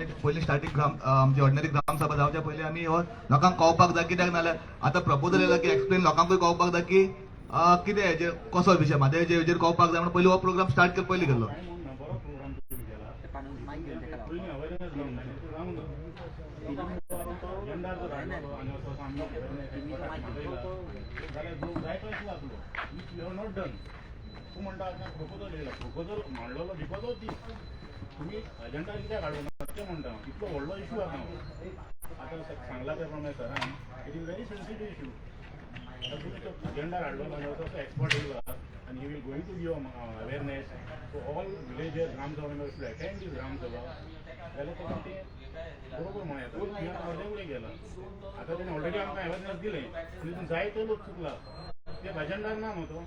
आमी पयलीं स्टार्टींग ग्राम आमची ऑर्डिनरी ग्रामसभा जावच्या पयलीं आमी हो लोकांक कळपाक जाय. कित्याक नाल्यार आतां प्रपोजल येयला की एक्सप्लेन लोकांकूय कळपाक जाय की कितें हेजेर कसो विशय म्हादयचे हेजेर कळपाक जाय म्हणून पयलीं हो प्रोग्राम स्टार्ट कर पयलीं केल्लो. कांय म्हणून ना, बरो प्रोग्राम तुमी केला. पयलीं अवेरनेस जावंक जाय, तो जावंक ना. एजेंडार जर हाडलो आनी असो आमी awareness जाल्यार लोक जायतो येतलो आसलो, which you have not done. तूं म्हणटा आतां प्रपोजल येयला, प्रपोजल मांडलेलो because of these. तुमी एजेंडार कित्याक हाडूं ना तें म्हणटा हांव. इतलो व्हडलो इशू आसा हो. आतां सांगला त्या प्रमाणे सरान, it is very sensitive issue. आतां तुमी तो एजेंडार हाडलो ना, असो एक्सपर्ट येयला आनी he will going to give awareness, so all villagers, Gram Sabha members should attend this Gram Sabha, जाल्यार तेका तें बरोबर म्हणूं येता. तुमी आतां अर्दे कडेन गेला. आतां तेणें ऑलरेडी आमकां अवेरनेस दिलें, पूण तितून जायते लोक चुकला. ते अजेंडार ना न्हू तो.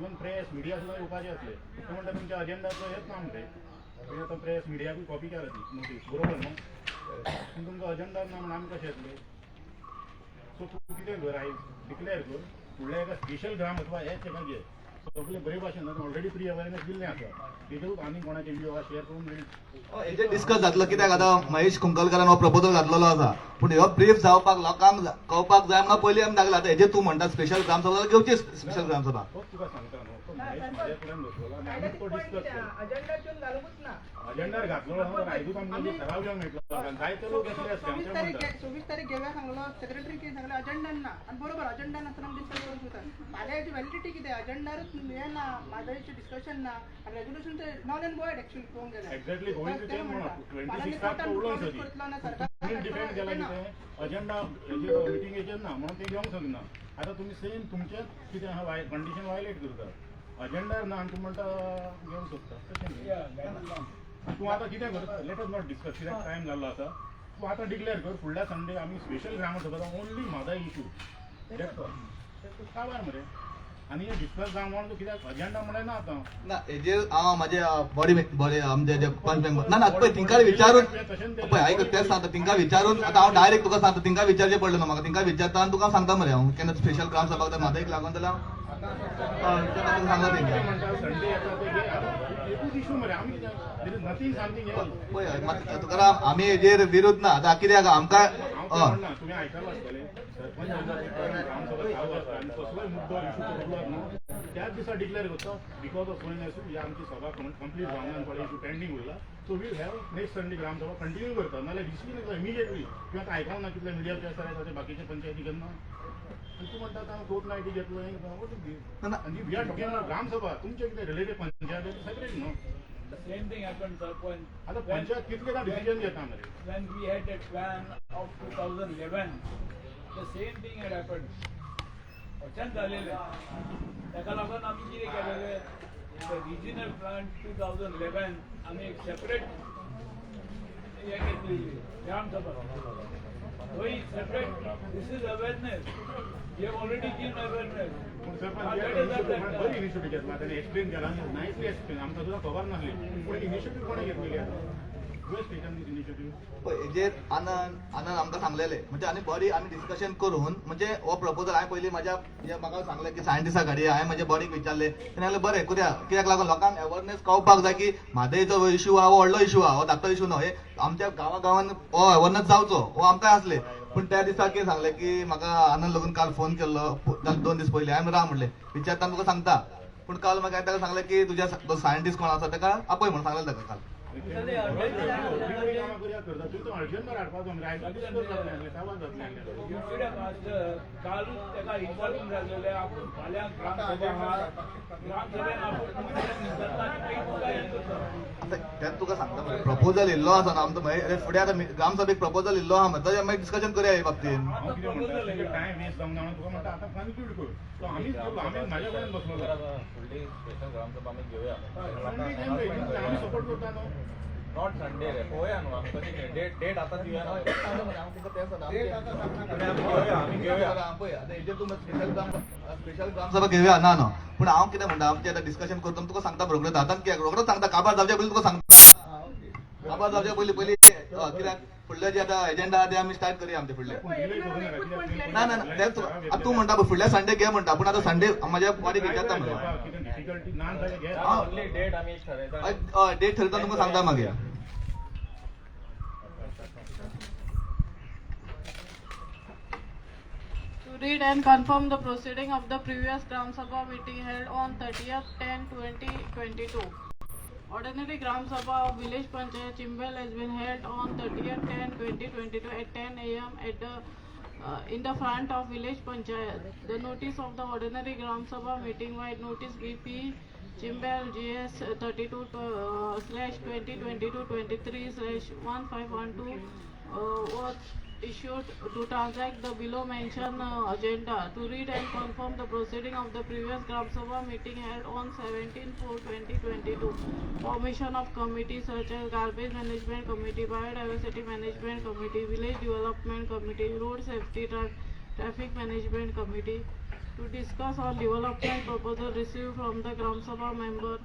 इवन प्रेस मिडिया सुद्दां येवपाचे आसले. ते म्हणटा तुमच्या अजेंडाचो हेच ना मरे. तुमी आतां प्रेस मिडियाकूय कॉपी केला ती नोटीस, बरोबर न्हू? पूण तुमकां अजेंडार ना म्हणून आमी कशें येतले? सो तूं कितें कर, आयज डिक्लेअर कर, फुडल्या एका स्पेशल ग्राम अथवा हेच एका घे. सगळे बरे भाशेन ऑलरेडी प्री अवेरनेस दिल्लें आसा, तेजेरूच आनी कोणाचे व्यू आहा शेअर करून मेळट. हेजेर डिस्कस जातलो, कित्याक आतां महेश कुंकलकरान हो प्रपोजल घातलेलो आसा, पूण ह्यो ब्रीफ जावपाक लोकांक कळपाक जाय म्हणून पयलीं आमी दाखयला. आतां हेजेर तूं म्हणटा स्पेशल ग्रामसभा जाल्यार घेवची स्पेशल ग्रामसभा. तोच तुका सांगता न्हू, तो महेश म्हाज्या फुड्यान बसलेलो आनी आमी तो डिस्कस केलो. अजेंडार घालूंकच ना. अजेंडार घातलेलो ना, आयजूच आमकां ठराव घेवंक मेळटलो, कारण जायते लोक येतले आसले. 24 आमचे तारीख म्हणटा 24 तारीख घेवया सांगलो, सेक्रेटरी कितें सांगलें, अजेंडा ना. आनी बरोबर, अजेंडा नासतना आमी डिस्कस करूंक शकता. म्हादयची व्हॅलिडिटी कितें? अजेंडारूच हें ना, म्हादयचें डिस्कशन ना आनी रेजोल्युशन ते नॉल एंड वॉयड एक्चुअली पळोवंक गेल्यार. एक्झॅक्टली गोविंद, तेच म्हणा, 26 तो उलोवंक सोदी. करतलो ना सरकार. तुम्ही डिफेंड केला कितें, अजेंडा हेजेर मिटिंगेचेर ना म्हणून ते घेवंक शकना. आतां तुमी सेम तुमचेच कितें आहा, कंडिशन वायलेट करता. अजेंडार ना आनी तूं म्हणटा घेवंक सोदता, तशें न्ही. तूं आतां कितें कर, let us not discuss, कित्याक टायम जाल्लो आसा. तूं आतां डिक्लेअर कर, फुडल्या संडे आमी special gram sabha, only Mhadei issue, that's all. काबार मरे. आनी हें डिस्कस जावं म्हणून तूं कित्याक अजेंडा म्हणलें ना आतां? ना, हेजेर हांव माझे बॉडी बॉडी आमचे जे पंच मेंबर, ना ना, पळय तिंका विचारून, पळय आयक, तेच सांगता, तिंका विचारून आतां हांव डायरेक्ट तुका सांगता. तिंका विचारचें पडलें न्हू म्हाका. तिंका विचारता आनी तुका सांगता मरे हांव केन्ना स्पेशल ग्रामसभा म्हादयक लागून जाल्यार हांव सांगला तेंका. म्हणटा संडे येता ते घे. आतां एकूच इशू मरे, आमी कितें, there is nothing something else. पळय मात तुकाराम, आमी हेजेर विरोध ना. आतां कित्याक आमकां हांव तें हय. म्हणना, तुमी आयकलां आसतलें, सरपंच ग्रामसभा चालू आसता आनी कसलोय मुद्दो इशू पडलो न्हू, त्याच दिसा डिक्लेअर करता, because of so ही आमची सभा कंप्लीट जावना आनी थोडे इशू पेंडींग उरला, so we have next Sunday Gram Sabha continue करता. नाल्यार डिसिजन येता इमिजिएटली. तुवें आतां आयकोंक ना कितले मिडियाचे आसा ते बाकीचे पंचायती केन्ना, आनी तूं म्हणटा आतां कोर्ट नायटी घेतलो. ना. आनी we are talking about Gram Sabha. तुमचे कितें रिलेटेड पंचायत सेपरेट न्हू. The same thing happened, Sarpanch. आतां पंचायत कितले जाण डिसिजन घेता मरे? When we had that plan of 2011, the same thing had happened. वचन झालेले, ताका लागून आमी कितें केलेलें, the regional plan 2011 आमी एक सेपरेट हे घेतलेली ग्रामसभा थंय separate. This is awareness, we have already given awareness. पूण सरपंच, बरी इनिशिएटीव घेतला त्याने, एक्सप्लेन केला, नायसली एक्सप्लेन. आमकां सुद्दां खबर नासली. पूण इनिशिएटीव कोणें घेतलेली आतां? Who has taken this initiative? पळय, हेजेर आनंद आनंद आमकां सांगलेले, म्हणजे आनी बॉडी आमी डिस्कशन करून, म्हणजे हो प्रपोजल हांवें पयलीं म्हाज्या म्हणजे म्हाका सांगलें की सायंटिस्टाक हाडया. हांवें म्हज्या बॉडीक विचारलें, तेणें सांगलें बरें करुया, कित्याक लागून लोकांक अवेरनेस कळपाक जाय की म्हादयचो इशू आहा हो व्हडलो इशू आहा, हो धाकटो इशू न्हय. हे आमच्या गांवा गांवान हो अवेरनेस जावचो हो आमकां आसलें. पूण त्या दिसा कितें सांगलें की म्हाका आनंद लगून काल फोन केल्लो, काल 2 दीस पयलीं. हांवें राव म्हणलें, विचारता तुका सांगता. पूण काल म्हाका ताका सांगलें की तुज्या सायंटिस्ट कोण आसा ताका आपय म्हणून सांगलें ताका काल. कामां करुया करता तूं, अर्जंट हाडपाचो मरे. आयज डिस्कस जातलें, काबार जातलें. You should have asked, कालूच ताका इन्वॉल्व जाल्लें. आपूण फाल्यां ग्रामसभा आहा, ग्रामसभेन आपूण विचारता आनी मागीर तुका हें करता. आतां तें तुका सांगता मरे, प्रपोजल येयल्लो आसा ना आमचो, मागीर फुडें आतां ग्रामसभेक प्रपोजल येयल्लो आहा मरे, ताजेर मागीर डिस्कशन करुया हे बाबतीन. हांव कितें म्हणटा, टायम वेस्ट जावंक ना म्हणून तुका म्हणटा, आतां कन्क्लूड कर. तो आमीच केलो, आमी म्हाज्या कडेन बसलो. फुडली स्पेशल ग्रामसभा आमी घेवया. संडे आमी सपोर्ट करता न्हू. Not Sunday रे, पळोवया न्हू आमी कशी डेट, डेट आतां दिवया न्हू. आमी घेवया, आमी घेवया. पळय आतां हेजेर तूं स्पेशल ग्रामसभा घेवया ना न्हू, पूण हांव कितें म्हणटा, आमचें आतां डिस्कशन करता, तुका सांगता रोखडेच. आतां कित्याक रोखडोच सांगता, काबार जावच्या पयलीं तुका सांगता. काबार जावच्या पयलीं पयलीं कित्याक फुडले जे आतां एजेंडा आहा ते आमी स्टार्ट करुया आमचे फुडले. ना ना ना, तेंच आतां तूं म्हणटा पळय, फुडल्या संडे घे म्हणटा, पूण आतां संडे म्हाज्या बॉडीक विचारता मरे. कितें डिफिकल्टी ना जाल्यार घे. ओन्ली डेट आमी एक ठरयता. हय, डेट ठरयता, तुमकां सांगता मागीर. Read and confirm the proceeding of the previous Gram Sabha meeting held on 30th 10 2022. Ordinary Gram Sabha of Village Panchayat Chimbel has been held on 30th 10 2022 at 10 a.m. at the in the front of Village Panchayat. The notice of the ordinary Gram Sabha meeting by notice BP Chimbel GS 32 /2022-23 /1512 was issued to transact the below mentioned agenda, to read and confirm the proceeding of the previous Gram Sabha meeting held on 17/4/2022. Formation of committees such as Garbage Management Committee, Biodiversity Management Committee, Village Development Committee, Road Safety Traffic Management Committee, to discuss on development proposal received from the Gram Sabha member.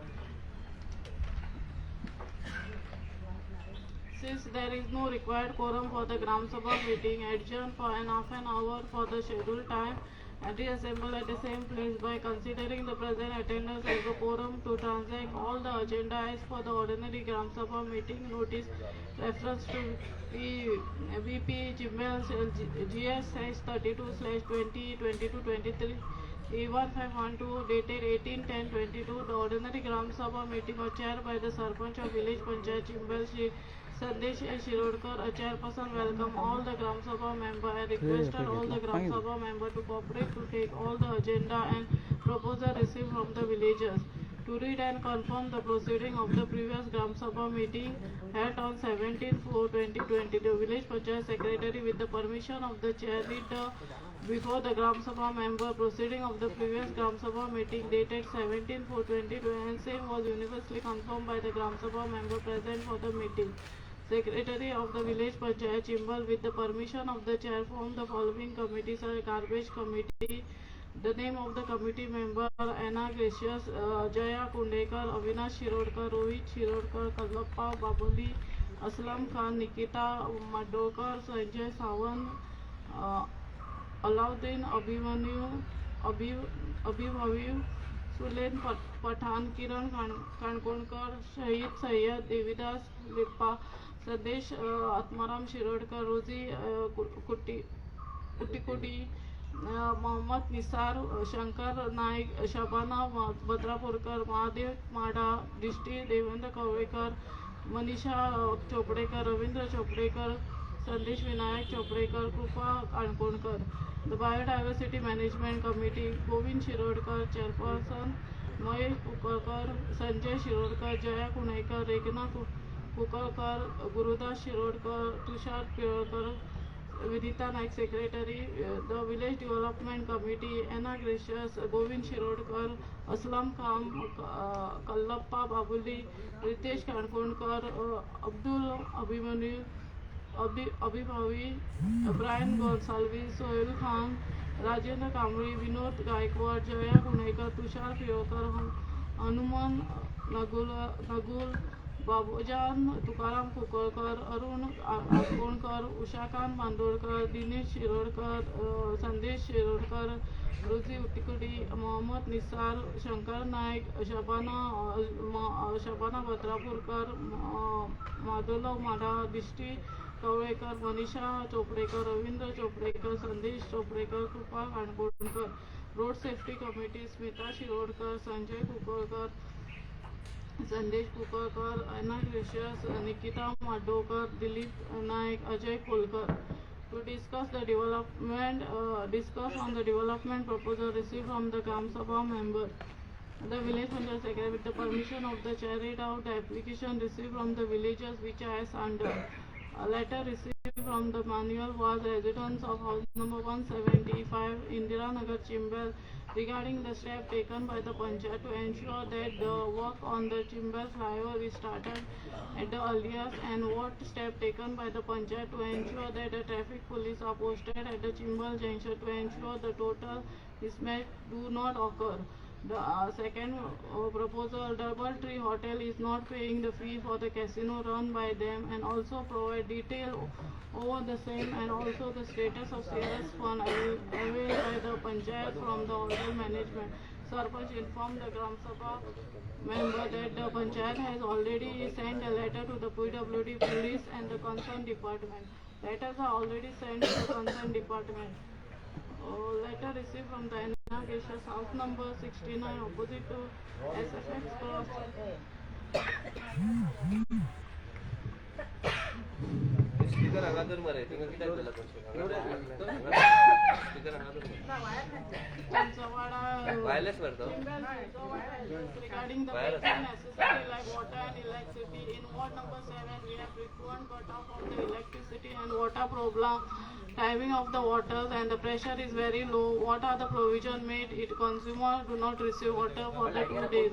Since there is no required quorum for the Gram Sabha meeting, adjourn for an half an hour for the scheduled time and reassemble at the same place by considering the present attendance as a quorum to transact all the agenda as per the ordinary Gram Sabha meeting notice reference to VP Chimbel GS 32 /2022-23 E1512 dated 18/10/22. The ordinary Gram Sabha meeting was chaired by the Sarpanch of Village Panchayat Chimbel, Shri Sandesh A. Shirodkar. A chairperson welcomed all the Gram Sabha member and requested all the Gram Sabha member to cooperate to take all the agenda and proposal received from the villagers. To read and confirm the proceeding of the previous Gram Sabha meeting held on 17/4/2020, the Village Panchayat Secretary, with the permission of the chair, read the before the Gram Sabha member proceeding of the previous Gram Sabha meeting dated 17/4/2020, and same was universally confirmed by the Gram Sabha member present for the meeting. Secretary of the Village Panchayat Chimbel, with the permission of the chair, formed the following committees: are Garbage Committee. The name of the committee member: Anna Gracious, Jaya Kundekar, Avinash Shirodkar, Rohit Shirodkar, Kallappa Babuli, Aslam Khan, Nikita Madokar, Sanjay Sawant, Alauddin Abhimanyu, Abhibhavi, Sulen Pathan, Kiran Kankonkar, Shahid Sayyad, Devidas Lippa, Sandesh Atmaram Shirodkar, Rosie Kutti, Uttikudi, Mohammad Nisar, Shankar Naik, Shabana Bhadrapurkar, Mahadev Madha, Drishti Devendra Kavlekar, Manisha Chopdekar, Ravindra Chopdekar, Sandesh Vinayak Chopdekar, Krupa Kankonkar. The Biodiversity Management Committee: Govind Shirodkar, Chairperson, Mahesh Kukalkar, Sanjay Shirodkar, Jaya Kunekar, Regna Kukalkar, Gurudas Shirodkar, Tushar Pilkar, Vidita Naik, Secretary. The Village Development Committee: Anna Gracious, Govind Shirodkar, Aslam Khan, Kallappa Babuli, Ritesh Kankonkar, Abdul Abhimanyu, Abhibhavi, Brian Gonsalves, Sohail Khan, Rajendra Kamble, Vinod Gaikwad, Jaya Kunekar, Tushar Pilkar, Hanuman Nagul, Nagul, Babujan Tukaram Kukalkar, Arun Akonkar, Ushakant Bandodkar, Dinesh Shirodkar, Sandesh Shirodkar, Rosie Uttikudi, Mohammad Nisar, Shankar Naik, Shabana Bhadrapurkar, Madhulav Madha, Drishti Kavlekar, Manisha Chopdekar, Ravindra Chopdekar, Sandesh Chopdekar, Krupa Kankonkar. Road Safety Committee: Smita Shirodkar, Sanjay Kukalkar, Sandesh Kukalkar, Anna Gracious, Nikita Madokar, Dilip Naik, Ajay Kolkar. To discuss the development, discuss on the development proposal received from the Gram Sabha member. The Village Panchayat Secretary, with the permission of the chair, read out the application received from the villagers, which are as under. A letter received from the Manuel was residents of house number 175 Indira Nagar Chimbel regarding the step taken by the Panchayat to ensure that the work on the Chimbel flyover is started at the earliest, and what step taken by the Panchayat to ensure that the traffic police are posted at the Chimbel junction to ensure the total mismatch do not occur. The second proposal, Double Tree Hotel is not paying the fee for the casino run by them, and also provide detail over the same, and also the status of CRS fund availed by the Panchayat from the hotel management. Sarpanch informed the Gram Sabha member that the Panchayat has already sent a letter to the PWD police and the concerned department. Letters are already sent to the concerned department. Letter received from the Anna House number 69 opposite to SFX Cross. Speaker हांगा मरे तिंगा कित्याक दिला speaker हांगा Chinchwada, wireless मरे तो regarding the Wireless. basic necessity like water and electricity. In ward number 7, we have frequent cut off of the electricity and water problem. Timing of the waters and the pressure is very low. What are the provision made? It consumer do not receive water for the 2 days.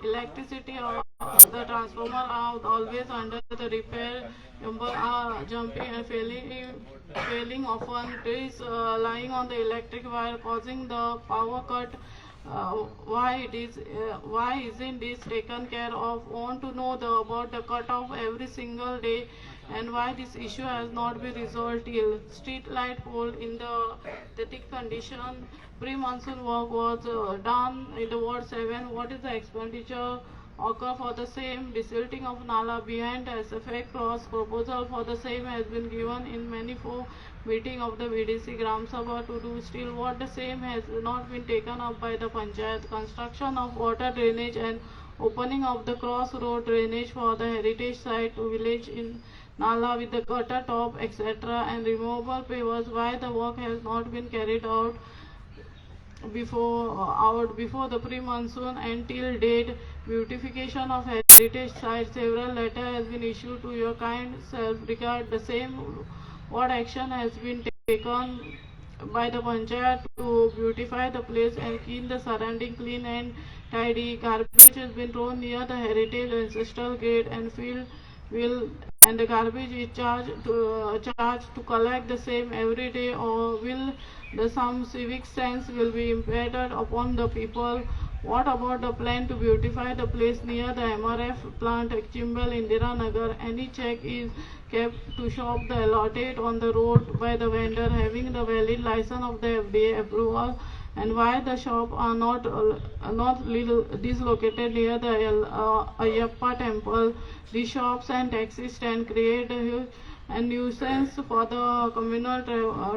Electricity or the transformer are always under the repair. Number are jumping and failing often. Trees lying on the electric wire causing the power cut. Why isn't this taken care of? Want to know the about the cut off every single day and why this issue has not been resolved till street light pole in the pathetic condition. Pre-monsoon work was done in the ward 7. What is the expenditure occur for the same? Desilting of nala behind SFA cross proposal for the same has been given in many four meeting of the VDC Gram Sabha to do still what the same has not been taken up by the panchayat. Construction of water drainage and opening of the cross road drainage for the heritage site to village in nala with the gutter top etc. and removable pavers. Why the work has not been carried out before the pre-monsoon and till date? Beautification of heritage site, several letter has been issued to your kind self regard the same. What action has been taken by the panchayat to beautify the place and keep the surrounding clean and tidy? Garbage has been thrown near the heritage ancestral gate and field will and the garbage is charged to collect the same every day, or will the some civic sense will be impaired upon the people? What about the plan to beautify the place near the MRF plant at Chimbel, Indira Nagar? Any check is kept to shop the allotted on the road by the vendor having the valid license of the FDA approval, and why the shop are not little dislocated near the Ayyappa temple? The shops and taxi stand create a huge and nuisance for the communal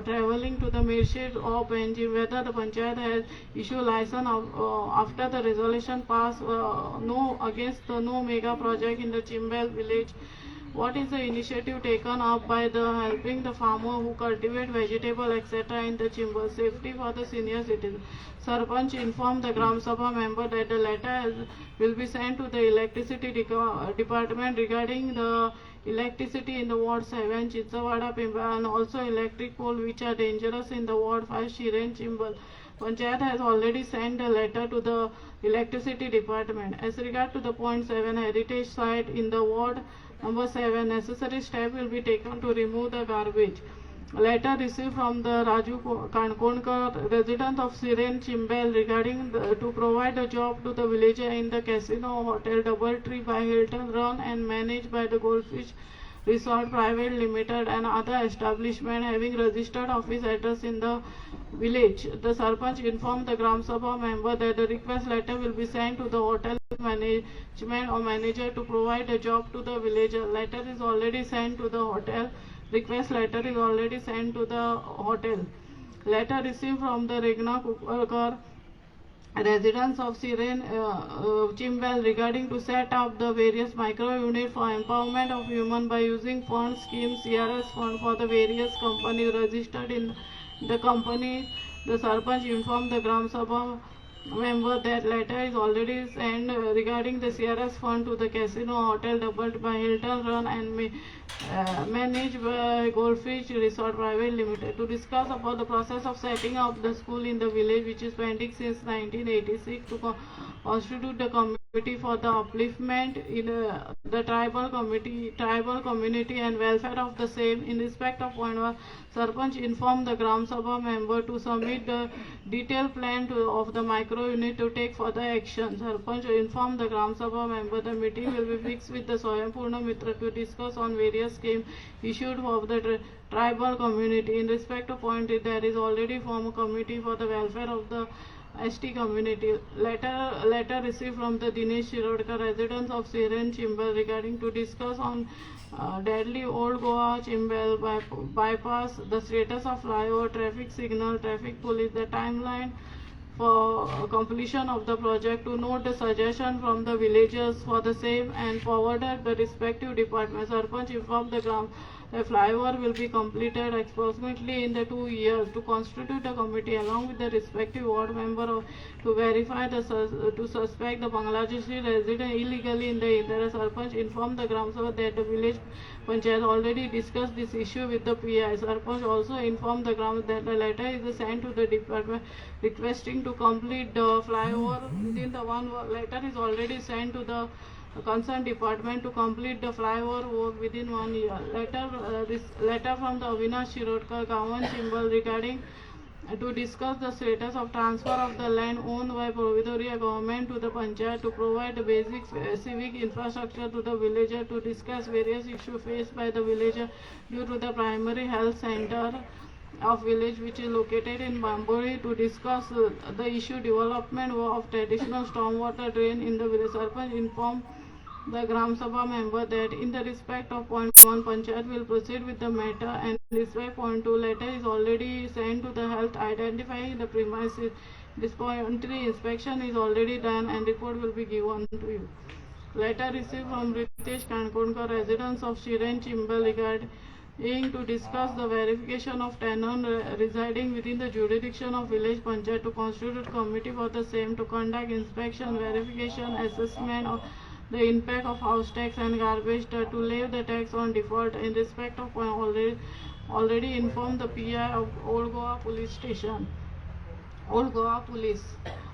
traveling to the Mirshid or Panjim. Whether the panchayat has issued license after the resolution passed no against the no mega project in the Chimbel village. What is the initiative taken up by the helping the farmer who cultivate vegetable etc. in the Chimbel? Safety for the senior citizen. Sarpanch informed the Gram Sabha member that the letter will be sent to the electricity department regarding the electricity in the ward 7, Chinchwada, Pimba, and also electric pole which are dangerous in the ward 5, Shiren, Chimbel. Panchayat has already sent a letter to the electricity department. As regard to the point 7 heritage site in the ward number 7, necessary step will be taken to remove the garbage. Letter received from the Raju Kankonkar, resident of Siren Chimbel, regarding to provide a job to the villager in the casino hotel Doubletree by Hilton run and managed by the Goldfish Resort Private Limited and other establishment having registered office address in the village. The Sarpanch informed the Gram Sabha member that the request letter will be sent to the hotel management or manager to provide a job to the villager. Letter is already sent to the hotel. Request letter is already sent to the hotel. Letter received from the Regna Kukalkar, residents of Siren Chimbel, regarding to set up the various micro unit for empowerment of women by using fund scheme CRS fund for the various companies registered in the company. The Sarpanch informed the Gram Sabha member that letter is already sent regarding the CRS fund to the casino hotel doubled by Hilton run and managed by Goldfish Resort Private Limited to discuss about the process of setting up the school in the village, which is pending since 1986, to constitute the committee for the upliftment in the tribal community and welfare of the same. In respect of point 1, Sarpanch informed the Gram Sabha member to submit the detailed plan of the micro unit to take further action. Sarpanch informed the Gram Sabha member the meeting will be fixed with the Swayampurna Mitra to discuss on various schemes issued of the tribal community. In respect to point 8, there is already formed a committee for the welfare of the ST community. Letter received from the Dinesh Shirodkar, residents of Siren Chimbel, regarding to discuss on deadly Old Goa Chimbel bypass, the status of flyover, traffic signal, traffic police, the timeline for completion of the project, to note the suggestion from the villagers for the same and forwarded the respective department. Sarpanch informed the ground the flyover will be completed approximately in the 2 years, to constitute a committee along with the respective ward member to verify the to suspect the Bangladeshi resident illegally in the area. Sarpanch informed the Gram Sabha that the village panchayat already discussed this issue with the PI. Sarpanch also informed the Gram that the letter is sent to the department requesting to complete the flyover within the one letter is already sent to the concerned department to complete the flyover work within one year. This letter from the Avinash Shirodkar, Gawan Chimbel, regarding to discuss the status of transfer of the land owned by Provedoria government to the panchayat to provide the basic civic infrastructure to the villager, to discuss various issues faced by the villager due to the primary health center of village which is located in Bamboli, to discuss the issue development of traditional stormwater drain in the village. Sarpanch informed the Gram Sabha member that in the respect of point 1, Panchayat will proceed with the matter, and respect point 2, letter is already sent to the health identifying the premises. This point 3, inspection is already done and report will be given to you. Letter received from Ritesh Kankonkar, residents of Shiren Chimbel, regarding to discuss the verification of tenant residing within the jurisdiction of village panchayat, to constitute committee for the same, to conduct inspection, verification, assessment of the impact of house tax and garbage, to levy the tax on default. In respect of point already informed the PI of Old Goa Police Station. Old Goa Police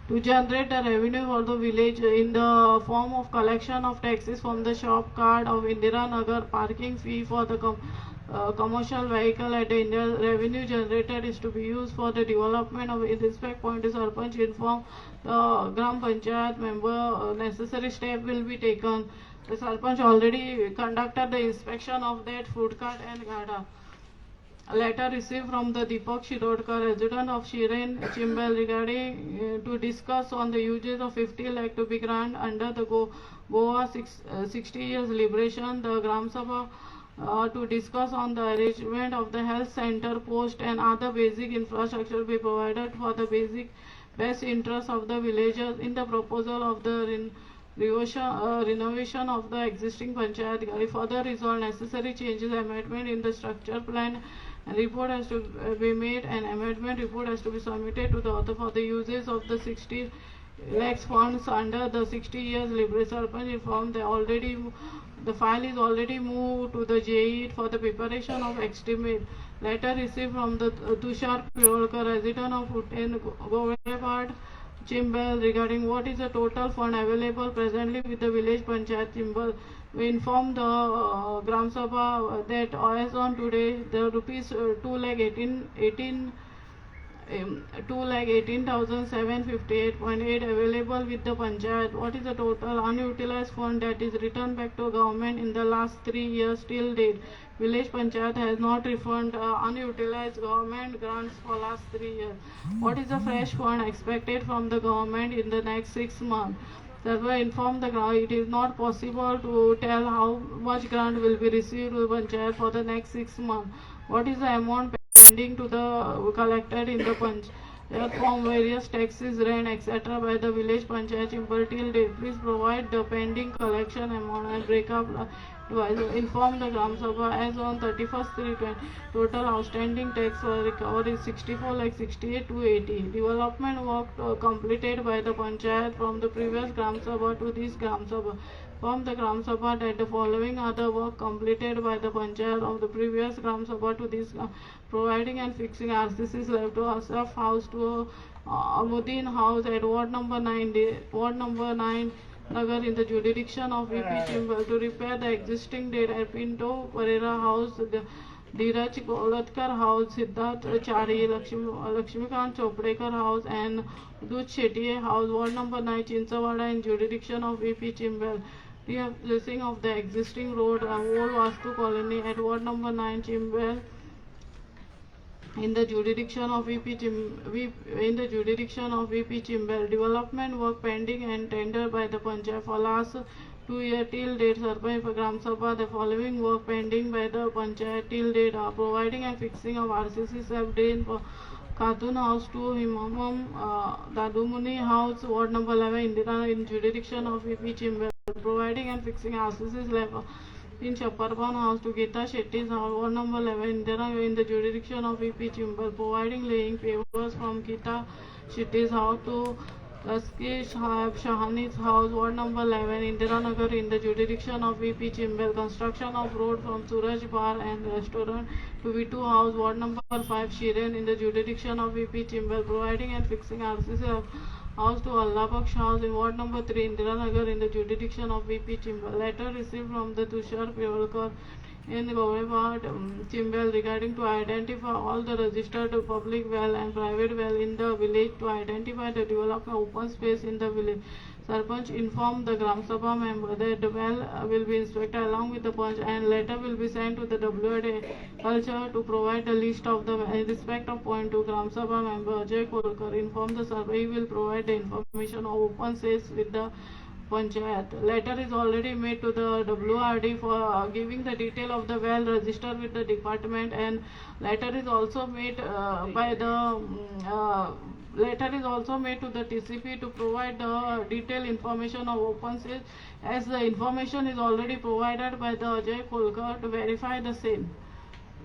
to generate the revenue for the village in the form of collection of taxes from the shop card of Indira Nagar, parking fee for the commercial vehicle at the India. Revenue generated is to be used for the development of. In respect point Sarpanch inform the Gram Panchayat member necessary step will be taken. The Sarpanch already conducted the inspection of that food cart and gada. A letter received from the Deepak Shirodkar, resident of Shiren Chimbel, regarding to discuss on the usage of 50 lakh to be granted under the Goa 60 years liberation. The Gram Sabha to discuss on the arrangement of the health center post and other basic infrastructure be provided for the basic best interest of the villagers in the proposal of the renovation of the existing panchayat ghar. Further resolve necessary changes amendment in the structure plan and report has to be made, and amendment report has to be submitted to the author for the uses of the 60 lakhs funds under the 60 years liberation. Sarpanch informed they already the file is already moved to the JE for the preparation of estimate. Letter received from the Tushar Pirolkar, resident of Utten Govepad Chimbel, regarding what is the total fund available presently with the village panchayat Chimbel. We informed the Gram Sabha that as on today the rupees 2 lakh 18 18 2,18,758.8 available with the panchayat. What is the total unutilized fund that is returned back to government in the last 3 years till date? Village panchayat has not refunded unutilized government grants for last 3 years. What is the fresh fund expected from the government in the next 6 months? Therefore, inform the grant it is not possible to tell how much grant will be received to the panchayat for the next 6 months. What is the amount pending to the collected in the panchayat from various taxes, rent, etc. by the village panchayat Chimbel till date? Please provide the pending collection amount and breakup. Inform the Gram Sabha as on 31st 3/20 total outstanding tax recovered is 64 lakh 68 280. Development work completed by the panchayat from the previous Gram Sabha to this Gram Sabha. From the Gram Sabha that the following other work completed by the panchayat of the previous Gram Sabha to this, providing and fixing RCC slab to Asaf House to Amudin House at ward number 9, ward number 9 Nagar in the jurisdiction of VP Chimbel, to repair the existing date at Pinto Pereira House, the Dheeraj Kolatkar House, Siddharth Chari, Lakshmikant Chopdekar House and Dudh Shetty House, ward number 9, Chinchawada in jurisdiction of VP Chimbel. Replacing of the existing road, Old Vastu Colony at ward number 9, Chimbel. in the jurisdiction of VP in the jurisdiction of VP Chimbel. Development work pending and tender by the Panchayat for last 2 year till date. Sarpanch for Gram Sabha, the following work pending by the Panchayat till date are providing and fixing of RCC sub drain for Khatun House to Himamam Dadumuni House, Ward number 11, Indira, in jurisdiction of VP Chimbel. Providing and fixing RCC slab in Chaparban House to Geeta Shetty's house, Ward number 11, Indira, in the jurisdiction of VP Chimbel. Providing laying pavers from Geeta Shetty's house to Laski Shahani's house, Ward number 11, Indira Nagar, in the jurisdiction of VP Chimbel. Construction of road from Suraj Bar and Restaurant to V2 House, Ward number 5, Shiren, in the jurisdiction of VP Chimbel. Providing and fixing RCC house to Allah Baksh House in Ward number 3, Indira Nagar, in the jurisdiction of VP Chimbel. Letter received from the Tushar Pevalkar in Govewad, Chimbel, regarding to identify all the registered public well and private well in the village to identify the development open space in the village. Sarpanch informed the Gram Sabha member that the well will be inspected along with the Panch and letter will be sent to the WRD culture to provide the list of the in respect of point to Gram Sabha member Ajay Kolkar informed the Sarpanch he will provide the information of open space with the Panchayat. Letter is already made to the WRD for giving the detail of the well registered with the department, and letter is also made by the letter is also made to the TCP to provide the detailed information of open space, as the information is already provided by the Ajay Kolkar to verify the same.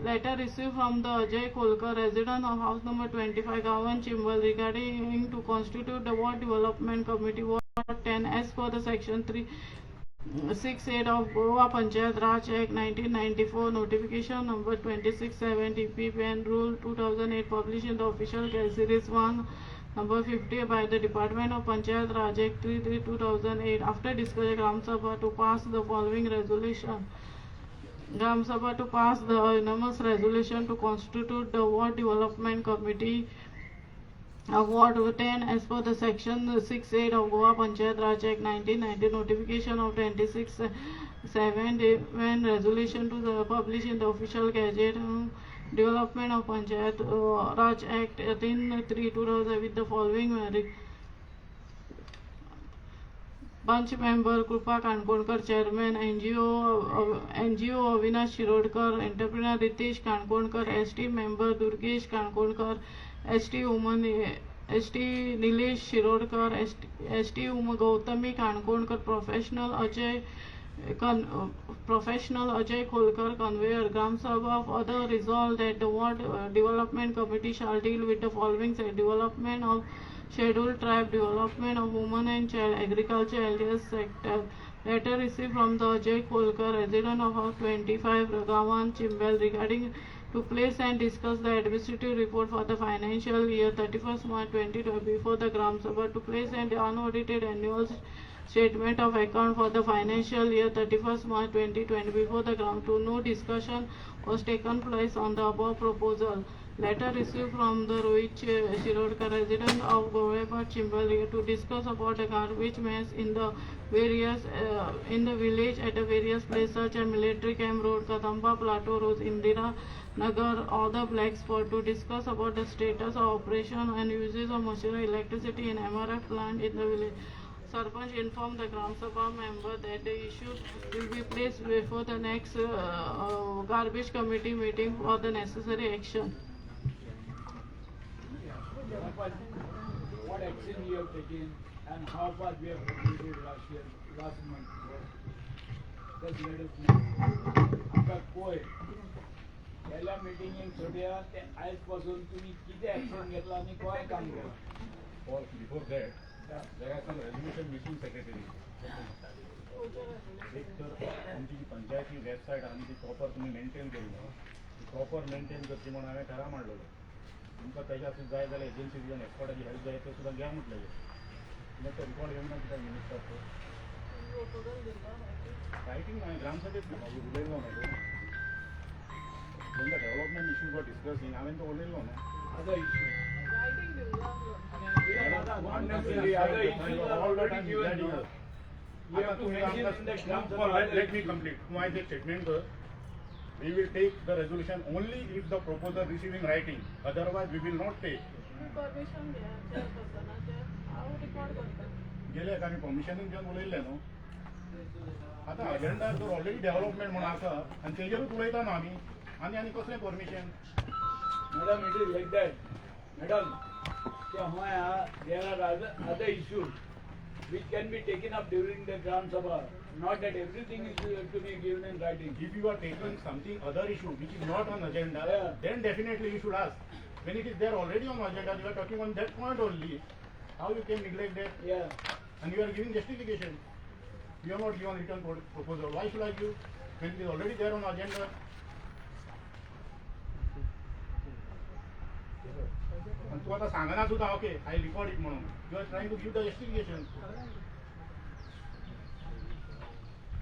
Letter received from the Ajay Kolkar, resident of house number 25, Gavan Chimbel, regarding to constitute the Ward Development Committee, Ward 10, as per the section 368 of Goa Panchayat Raj Act 1994, notification number 26/7 DP Pen Rule 2008, published in the official Gazette Series 1 number 50 by the Department of Panchayat Raj Act 3/3/2008. After discussion, Gram Sabha to pass the following resolution. Gram Sabha to pass the unanimous resolution to constitute the Ward Development Committee of Ward 10 as per the section 68 of Goa Panchayat Raj Act 1990, notification of 26/7 when resolution to the publish in the official gazette, Development of Panchayat Raj Act 3/2000 with the following Panch member Krupa Kankonkar, Chairman, NGO Avinash Shirodkar, Entrepreneur Ritesh Kankonkar, ST member Durgesh Kankonkar, ST Woman ST Nilesh Shirodkar, ST Uma Gautami Kankonkar, Professional Ajay Kholkar, Conveyor. Gram Sabha further resolved that the Ward Development Committee shall deal with the following: development of scheduled tribe, development of women and child, agriculture, LDS sector. Letter received from the Ajay Kholkar, resident of house 25, Ragavan, Chimbel, regarding to place and discuss the administrative report for the financial year 31st March 2012 before the Gram Sabha, to place and unaudited annual statement of account for the financial year 31st March 2020 before the Gram. To no discussion was taken place on the above proposal. Letter received from the Rohit Shirodkar, resident of Govepar, Chimbel, to discuss about the garbage mess in the various in the village at the various places such as Military Camp Road, Kadamba Plateau Road, Indira Nagar, other black spot, to discuss about the status of operation and uses of machinery, electricity in MRF plant in the village. Sarpanch informed the Gram Sabha member that the issue will be placed before the next garbage committee meeting for the necessary action. What action you have taken and how far we have completed last year, last month? Just let us know. आमकां पळय पहिल्या मिटिंगेक सोडया ते आयज पासून तुमी कितें action घेतला आनी कोणें काम केलां. Or before that, there are some resolution missing, secretary. एक तर आमची जी पंचायती वेबसायट आनी ती प्रॉपर तुमी मेंटेन करूं ना, ती प्रॉपर मेंटेन करची म्हणून हांवें ठराव मांडलेलो. तुमकां तेज्या खातीर जाय जाल्यार एजन्सी एक्सपर्टाची हेल्प जाय ते सुद्दां घ्या म्हटलेलें. तुमी तो रिकॉर्ड घेवंक ना कित्याक मिनिस्टर रायटींग हांवें ग्रामसभेत बाबू उलयलो न्हू. When the development issues were discussing, हांवें तो उलयलो न्हू. Other issue. Not necessary, other issues are All the already time given. misguiding us. You have to mention in the Gram Sabha. Let me complete. तूं आयज एक statement कर. We will take the resolution only if the proposal receive in writing, otherwise we will not take. Permission घेया चेअरपर्सनाचें, हांव record करता. गेले आमी परमिशनूय घेवन उलयल्ले न्हू. आतां अजेंडा जर ऑलरेडी डेव्हलपमेंट म्हणून आसा आनी तेजेरूच उलयता न्हू आमी, आनी आनी कसलें permission? Madam, it is like that. Madam, क्या हमारे there are other issues which can be taken up during the Gram Sabha. Not that everything is to be given in writing. If you are taking something other issue which is not on agenda, then definitely you should ask. When it is there already on agenda, you are talking on that point only. How you can neglect that? Yeah. And you are giving justification. You have not given written proposal. Why should I give when it is already there on agenda? आणि तू आता सांगना सुद्धा, okay I record it म्हणून you are trying to give the justification.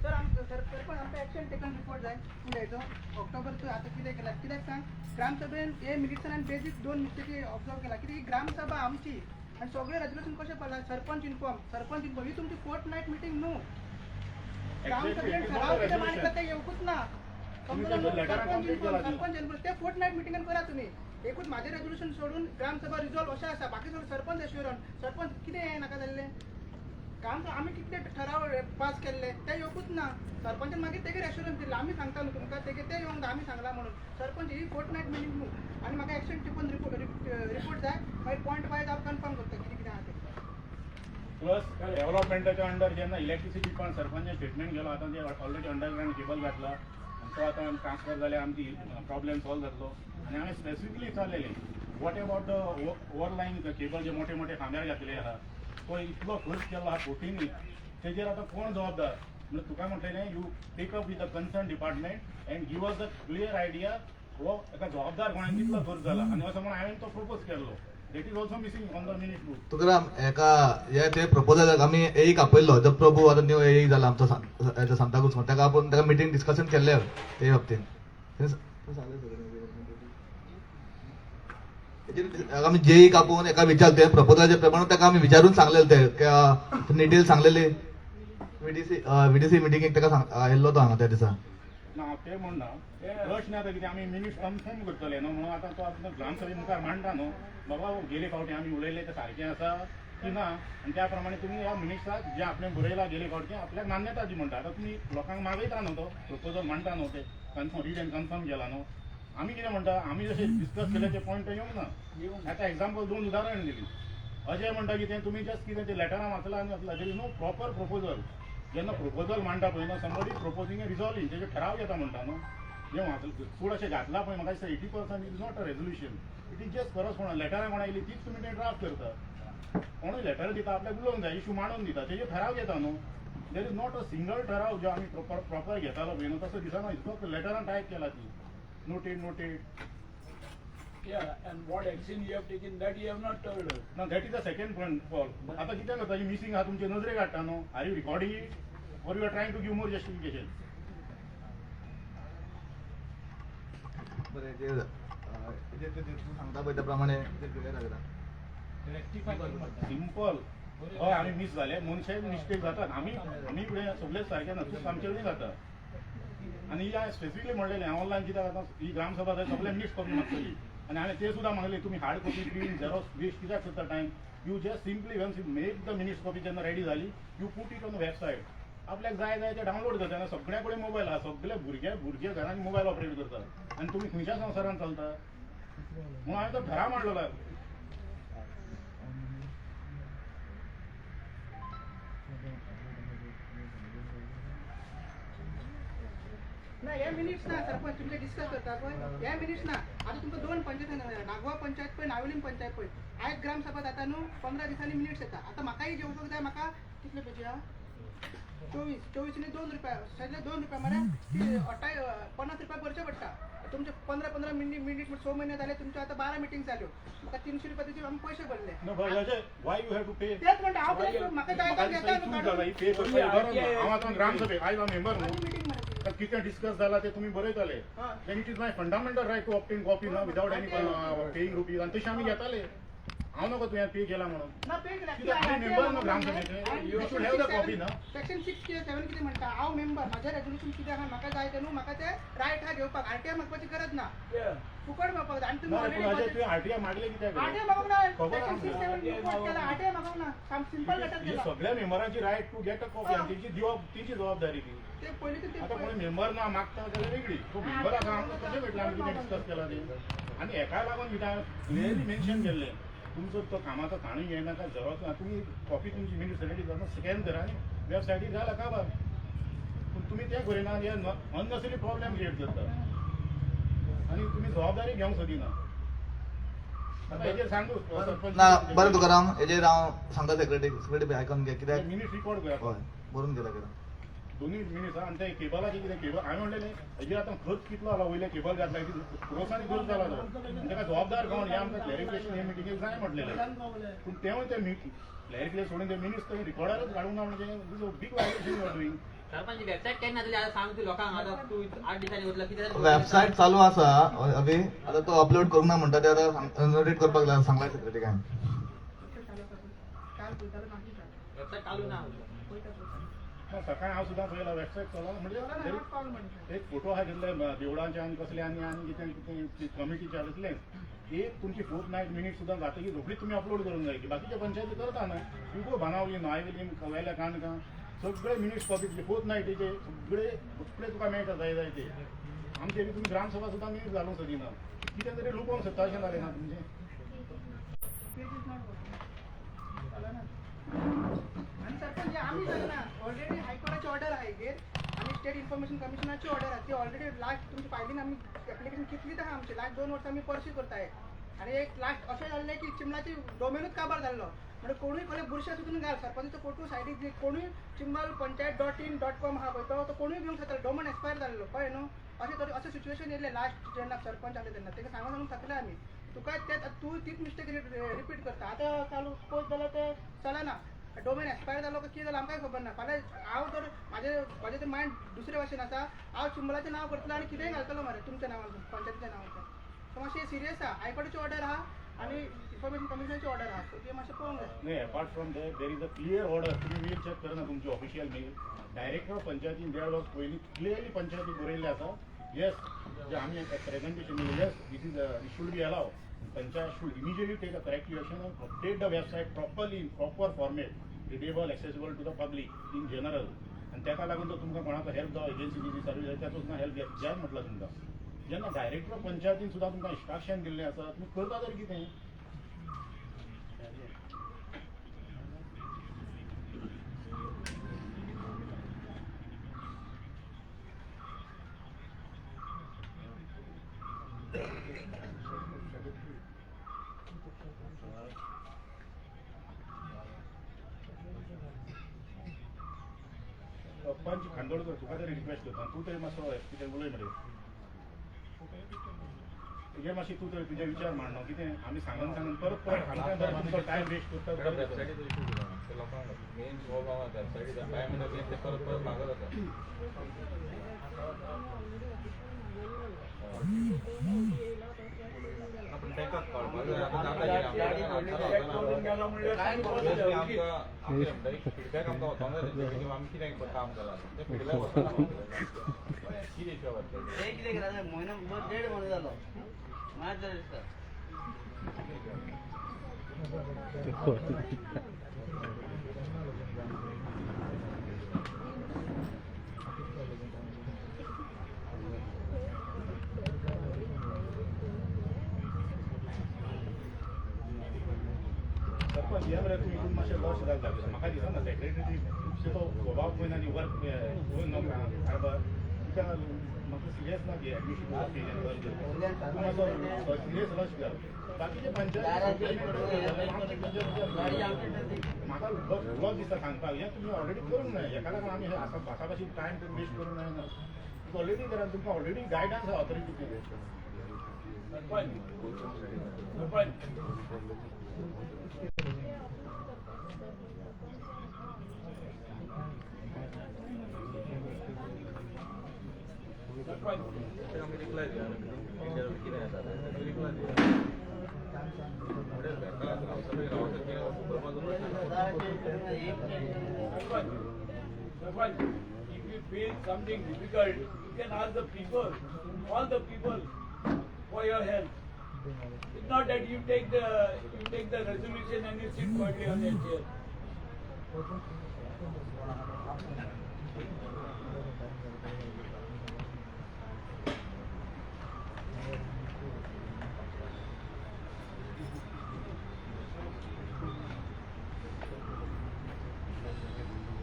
Sir, आमकां sir sarpanch, आमकां action taken report जाय उलयचो ऑक्टोबर. तूं आतां कितें केलां? कित्याक सांग, ग्रामसभेन हे मिनिट्सान हांवें बेजीक दोन मिस्टेकी ऑब्जर्व केला. कित्याक ही ग्रामसभा आमची आनी सगळें रेजोल्युशन कशें पडलां? Sarpanch inform, sarpanch inform. ही तुमची फोर्थ नायट मिटींग न्हू. ग्रामसभेन ठराव कितें मांडटा ते येवकूच ना, समजलं न्हू? Sarpanch inform, sarpanch inform. ते फोर्थ नायट मिटिंगान करा तुमी. एकूच म्हाजें रेजोल्युशन सोडून ग्रामसभा रिजॉल्व अशें आसा, बाकी सगळें सरपंच एश्युरन्स. सरपंच कितें हें नाका जाल्लें काम. आमी कितले ठराव पास केल्ले ते येवकूच ना. सरपंचान मागीर तेगेर एश्युरन्स दिल्लो, आमी सांगता न्हू तुमकां, तेगे ते येवंक आमी सांगला म्हणून. सरपंच, ही फोर्थ नायट मिटींग न्हू आनी म्हाका एक्शन टिपून रिपोर्ट जाय. मागीर पॉयंट वायज हांव कन्फर्म करता कितें कितें आहा तें. प्लस डेव्हलपमेंटाच्या अंडर जेन्ना इलेक्ट्रिसिटी पण सरपंच स्टेटमेंट गेलो, आतां ते ऑलरेडी अंडरग्रावंड केबल घातला आनी तो आतां ट्रान्सफर जाल्यार आमची प्रॉब्लेम सॉल्व जातलो. आनी हांवें स्पेसिफिकली विचारलेलें, what about the overline cable जे मोठे मोठे खांब्यार घातलेले आहा, तो इतलो खर्च केल्लो आहा कोटींनी, तेजेर आतां कोण जबाबदार? म्हणल्यार तुका म्हटलेलें, you take up with the concern department and give us the clear idea हो एका जबाबदार कोणाक कितलो खर्च जाला. आनी असो म्हणून हांवें तो प्रपोज केल्लो. That is also missing on the minute book. Tukaram, एका हे ते प्रपोजलाक आमी एईक आपयल्लो. जो प्रभू आतां न्यू एई जाला आमचो सांताक्रूज, ताका आपोवन ताका मिटींग डिस्कशन केल्लें ते बाबतीन. तेजेर आमी जेईक आपोवन एका विचार ते प्रपोजलाचे प्रमाणे ताका आमी विचारून सांगलेले, ते डिटेल सांगलेले. व्हीडीसी मिटिंगेक ताका आयिल्लो तो हांगा त्या दिसा. ना, ते म्हणना. प्रश्न आतां कितें, आमी मिनिट्स कन्फर्म करतले न्हू, म्हणून आतां तो आतां ग्रामसभे मुखार मांडटा न्हू, बाबा गेले फावटी आमी उलयले ते सारकें आसा की ना, आनी त्या प्रमाणे तुमी ह्या मिनिट्साक जे आपणें बरयलां गेले फावटी आपल्याक मान्यता दी म्हणटा. आतां तुमी लोकांक मागयता न्हू, तो प्रपोजल मांडटा न्हू, ते कन्फर्म रीड एंड कन्फर्म केला न्हू. आमी कितें म्हणटा, आमी जशें डिस्कस केलें ते पॉयंट येवंक ना. आतां एग्जाम्पल दोन उदाहरण दिली. अजय म्हणटा कितें, तुमी जस्ट कितें ते लेटरां वाचलां आनी वाचलां, there is no proper proposal. जेन्ना प्रपोजल मांडटा पळय न्हू, समबडी प्रपोजींग रिजॉल्विंग, तेजेर ठराव घेता म्हणटा न्हू. जें वाचलं चड अशें घातलां पळय, म्हाका दिसता 80% is not a resolution, it is just correspondence. लेटरां कोणा येयली तीच तुमी ते ड्राफ्ट करता. कोणूय लेटर दिता, आपल्याक उलोवंक जाय, इशू मांडून दिता, तेजेर ठराव घेता न्हू. There is not a single ठराव जो आमी प्रॉपर प्रॉपर घेतालो पळय न्हू, तसो दिसना. इतको लेटरान टायप केला ती noted noted. Yeah, and what action you have taken, that you have not told us. ना, that is the second point fall. आतां कितें करता, ही मिसींग आहा तुमचे नजरेक हाडटा न्हू. Are you recording it or you are trying to give more justification? बरें, हेजेर ते तूं सांगता पळय त्या प्रमाणे क्लियर जाता. सिंपल, हय, आमी मीस जाले, मनशे मिस्टेक जातात. आमी आमी फुडें सगळेच सारके ना, चूक आमचे कडेन जाता. आनी ही हांवें स्पेसिफिकली म्हणलेलें ऑनलायन कित्याक, आतां ही ग्रामसभा जाय सगळे मिनिट्स कॉपी मागतली. आनी हांवें ते सुद्दां मागले, तुमी hard copy, print, xerox waste कित्याक करता time? You just simply once you make the minutes copy, जेन्ना रेडी जाली, you put it on website. आपल्याक जाय जाय ते डावनलोड करता. आनी सगळ्या कडेन मोबायल आहा, सगळे भुरगे भुरगे घरांनी मोबायल ऑपरेट करतात, आनी तुमी खंयच्या संवसारान चलता? म्हणून हांवें तो घरा मांडलेलो. ना, हे मिनिट्स ना सरपंच, तुमचे डिस्कस करता पळय हे मिनिट्स ना. आतां तुमकां दोन पंचायत, नागवा पंचायत पळय, नावेलीम पंचायत पळय, आयज ग्रामसभा जाता न्हू, 15 दिसांनी मिनिट्स येता. आतां म्हाकाय जेवपाक जाय. म्हाका कितले पेजी आहा? 24. 24 आनी 2 रुपया, सगळे 2 रुपया मरे ती अठ्ठाय 50 रुपया भरचे पडटा तुमचे. 15 15 मिनीट मिनीट 6 म्हयने जाले तुमचे. आतां 12 मिटींग जाल्यो, म्हाका 300 रुपया तुजे आमी पयशे भरले. No, but Ajay, why you have to pay? तेच म्हणटा हांव, कितें म्हाका जाय म्हाका तो दिसता घेता ही न्हू चूक जाला, काडून. ही पे करपाची गरज ना. हांव आतां ग्रामसभेक आयज हांव मेंबर न्हू. मिटींग मरे. तर कितें डिस्कस जाला ते तुमी बरयताले, then it is my fundamental right to obtain copy ना, without any paying rupees. आनी तशें आमी घेताले. हांव नको तुवें पे केला म्हणून. ना पे केला. कित्याक आमी मेंबर न्हू ग्रामसभेचे. You should have the copy ना. सेक्शन 6 कितें 7 कितें म्हणटा, हांव मेंबर, म्हाजें रेजोल्युशन कितें आहा म्हाका जाय तें न्हू, म्हाका तें रायट आहा घेवपाक. आरटीआय मागपाची गरज ना, फुकट मेळपाक जाय. आनी तुमी ना रे, पूण ऑलरेडी अजय तुवें आरटीआय मागले कित्याक रे? आरटीआय मागूंक ना. खबर सेक्शन आसा. 6 7 रिपोर्ट केला, आरटीआय मागूंक ना. सिंपल लेटर ही केला. सगळ्या मेंबरांची right to get a copy आनी तेंची दिवप तेंची जबाबदारी ती. ते पयलीं ते आता कोणी मेंबर ना मागता जाल्यार वेगळी. तूं मेंबर आसा, आमकां कशें कळटलें आमी कितें डिस्कस केलां तें. आनी हेका लागून कितें हांवें क्लियरली मेन्शन केल्लें, तुमचो तो कामाचो ताणूय घेयनाका, झेरोक्स ना, तुमी कॉपी तुमची मिनिट्स रेडी जावन स्कॅन करा आनी वेबसायटीर घाला काबार. पूण तुमी तें करिना, हे अननेसेसरी प्रॉब्लेम क्रिएट करता आनी तुमी जबाबदारी घेवंक सोदिना. आतां हेजेर सांगू सरपंच. ना बरें तुकाराम, हेजेर हांव सांगता सेक्रेटरी, सेक्रेटरी आयकून घे कित्याक. मिनिट्स रिकॉर्ड करा. हय, बरोवन घेता कितें दोनूय मिनिट्स. आनी ते केबलाचे कितें केबल हांवें म्हणलें हेजेर आतां खर्च कितलो जाला, वयले केबल घातला क्रोसांनी खर्च जाला तो, आनी ताका जबाबदार कोण हें आमकां क्लॅरिफिकेशन हे मिटिंगेक जाय म्हटलेलें. पूण तेवूय ते क्लॅरिफिकेशन सोडून ते मिनिट्स थंय रिकॉर्डारूच घालूंक ना, म्हणजे is a big violation you are doing. Sarpanch, website केन्ना जाली आतां सांग तूं लोकांक. आतां तूं 8 दिसांनी उरला कितें? वेबसायट चालू आसा अभि, आतां तो अपलोड करूंक ना म्हणटा ते आतां नोटेट करपाक सांगला सेक्रेटरी काय. काल पळयतालो मागीर वेबसायट चालू ना. ना सकाळी हांव सुद्दां पळयला वेबसायट चलना म्हणजे कॉल म्हणटा. एक फोटो आहा घेतले देवळांचे आनी कसले आनी आनी कितें कितें कमिटीचे आसले. एक तुमची फोर्थ नायट मिनीट सुद्दां जातकीर रोखडीच तुमी अपलोड करूंक जाय. बाकीचे पंचायती करता न्हू. You go Benaulim, Navelim, वेल्या काणकां सगळे मिनिट्स कॉपी फोर्थ नायटीचे सगळे सगळे तुका मेळटा जाय जाय ते. आमचे बी तुमी ग्रामसभा सुद्दां मिनिट्स घालूंक सोदिना, कितें तरी लुकोवंक सोदता अशें जालें ना तुमचें. पेज is not working. चलना. आनी सरपंच हे आमी सांगना, ऑलरेडी हायकोर्टाची ऑर्डर आहा हेगेर आनी स्टेट इन्फॉर्मेशन कमिशनाची ऑर्डर आहा. ती ऑलरेडी लास्ट तुमची फायलीन आमी एप्लिकेशन कितलीच आहा आमची, लास्ट 2 वर्सां आमी पर्स्यू करताय. आनी एक लास्ट अशें जाल्लें की चिमलाची डोमेनूच काबार जाल्लो, म्हणजे कोणूय कसले बुरशे सुद्दां घाल सरपंचाचो फोटो सायडीक, कोणूय चिंबल पंचायत .in.com आहा पळय तो कोणूय घेवंक शकता. डोमेन एक्सपायर जाल्लो कळ्ळें न्हू. अशें तरी अशें सिच्युएशन येयलें लास्ट जेन्ना सरपंच आसले तेन्ना. तेका सांगून सांगून थकले आमी. तुका तें तूं तीच मिस्टेक रिपीट करता. आतां चालू पोस्ट जाल्यार तें चलना, डोमेन एक्सपायर जालो काय कितें जालें आमकांय खबर ना. फाल्यां हांव जर म्हाजें तर मायंड दुसरे भाशेन आसा, हांव चिंबलाचें नांव करतलो आनी कितेंय घालतलो मरे तुमच्या नांवान, पंचायतीच्या नांवान. सो मातशें सिरियस आहा. हायकोर्टाची ऑर्डर आहा आनी इन्फॉर्मेशन कमिशनाची ऑर्डर आहा, सो तें मातशें पळोवंक जाय. नाही, apart from that there is a clear order. तुम्ही मेल चेक करा ना तुमची ऑफिशियल मेल. डायरेक्टर ऑफ पंचायतीन 1.5 वर्स पयलीं क्लियरली पंचायतीक बरयल्लें आसा, येस जे आमी प्रेझेंटेशन दिलें, yes this is it should be allow, panchayat should immediately take a corrective action and update the website properly in proper format, readable, accessible to the public in general. आनी ताका लागून तो तुमकां कोणाचो हेल्प जावं, agency जी service आसा ताचो सुद्दां हेल्प घेत जाय म्हटलां तुमकां. जेन्ना डायरेक्टर ऑफ पंचायतीन सुद्दां तुमकां इन्स्ट्रक्शन दिल्लें आसा, तुमी करता तरी कितें? पंच खांडोळकर, तुका तरी रिक्वेस्ट करता, तूं तरी मातसो कितें उलय मरे हे मातशी, तूं तरी तुजे विचार मांड. कितें आमी सांगून सांगून परत परत आमकां तुमचो टायम वेस्ट करता. वेबसायटीचो इशू जाता ते लोकांक मेन प्रॉब्लम आसा वेबसायटीचो. टायम म्हणटा ते परत परत मागत आसा. पूण तांकां कळपाक जाय आतां जाता कितें आमकां फिडबॅक आमकां वचोंक जाय तेंचे कडेन आमी कितें काम केलां तें फिडबॅक वचना. कितें इशू आसा? ते कितें केलां, म्हयनो 1.5 म्हयनो जालो मात जालें दिसता. सरपंच, हे मरे तूं हितून मातशें लक्ष घाल जाय. म्हाका दिसना सेक्रेटरी तो स्वभाव पळयना आनी वर्क पळोवन कारभार तुका म्हाका सिरियस ना की एडमिशन ऑफिस तूं मातसो सिरियस लक्ष घाल. बाकीचे पंचायत म्हाका लॉस दिसता सांगपाक, हें तुमी ऑलरेडी करूंक जाय. हेका लागून आमी आसा भासाभाशी टायम वेस्ट करूंक जायना. तुका ऑलरेडी करा, तुमकां ऑलरेडी गायडन्स आसा ऑथॉरिटीचे. सरपंच, सरपंच, सरपंच. आमी रिप्लाय दिया कितें जाता रिप्लाय दिया. Sarpanch, if you feel something difficult, you can ask the people, all the people, for your help. It's not that you take the resolution and you sit quietly on your chair.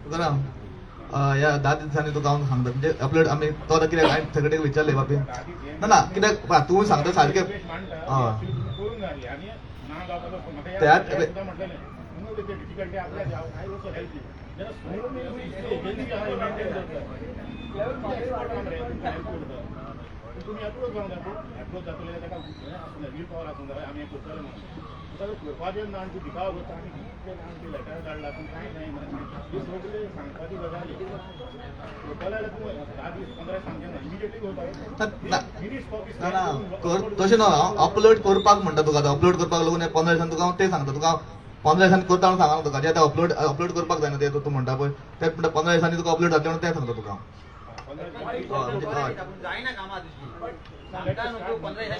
Tukaram, ह्या 10 दिसांनी तुका हांव सांगता म्हणजे upload आमी तो आतां कित्याक हांवें सेक्रेटरीक विचारलें बाबी ना ना कित्याक तूं सांगता सारकें त्यात तुमी एप्रोच जावंक जाय, एप्रोच जातले जाल्यार ताका हें आसूंक जाय, will power आसूंक जाय, आमी हें करतले म्हणून. करपाचें ना आनी तूं दिखाव करता आनी कितले जाण ती लेटर धाडला पूण कांय जायना. ही सगळी सांगपाची गजाली करतले जाल्यार तूं 10 दीस 15 सांगचें ना, इमिडिएटली करपाक. ना ना तशें न्हू, हांव अपलोड करपाक म्हणटा तुका. आतां अपलोड करपाक लागून 15 दिसान तुका हांव तें सांगता तुका. 15 दिसांनी करता म्हणून सांगना तुका. जें आतां अपलोड करपाक जायना तें तूं म्हणटा पळय तें म्हणटा 15 दिसांनी तुका अपलोड जातलें म्हणून तें सांगता तुका.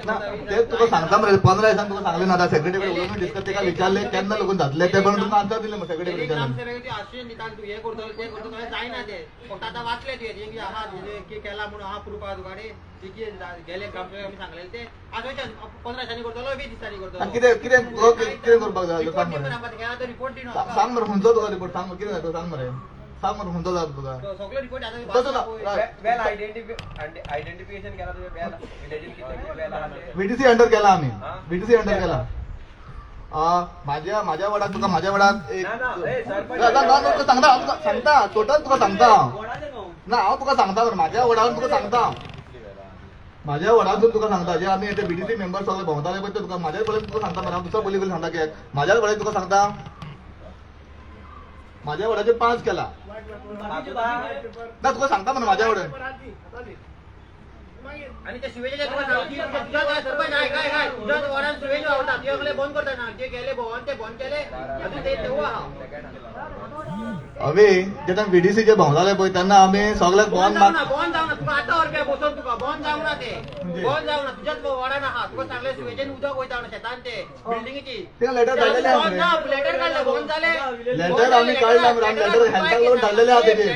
ना ते तुका सांगता मरे 15 दिसान तुका सांगलें ना. आतां सेक्रेटरी कडेन उलोवन डिस्कस तेका विचारलें केन्ना लागून जातलें तें पण तुमकां आन्सर दिलें सेक्रेटरी कडेन विचारलें. कितें कितें कितें करपाक जाय सांग मरे, सांग मरे खंयचो तुका रिपोर्ट सांग कितें जाता सांग मरे, सांग मरे खंयचो जाता तुका. बीटीसी अंडर केला आमी, बीटीसी अंडर केला. माझ्या माझ्या वडाक तुका माझ्या वडाक एक सांगता सांगता टोटल तुका सांगता ना हांव तुका सांगता माझ्या वडान तुका सांगता, माझ्या वडासून तुका सांगता जे आमी ते बीटीसी मेंबर सगळे भोंवताले पळय ते तुका माझ्या वडान तुका सांगता. हांव दुसरो पयलीं पयलीं सांगता कित्याक माझ्या वडान तुका सांगता. माझ्या वडाचे 5 केला ना तुका सांगता म्हणून माझ्या वडान. आणि ते सुवेचे सरपंच काय काय तुझ्याच वॉर्डान सुवेज वावरता ते सगळे बंद करता ना, जे गेले भोवन ते बंद केले अजून ते तेव्हा अवे जेन्ना बीडीसी जे भोंवताले पळय तेन्ना आमी सगळ्याक बंद बंद जावना तुका आतां वरप्या बसोन तुका बंद जावना ते बंद जावना तुझ्याच वॉर्डान आहा तुका सांगले सुवेजेन उदक वयता शेतान ते बिल्डिंगेची लेटर धाडलेले लेटर काडले बंद जाले लेटर आमी काडला लेटर हेल्थाक लागून धाडलेले आहा तेजेर.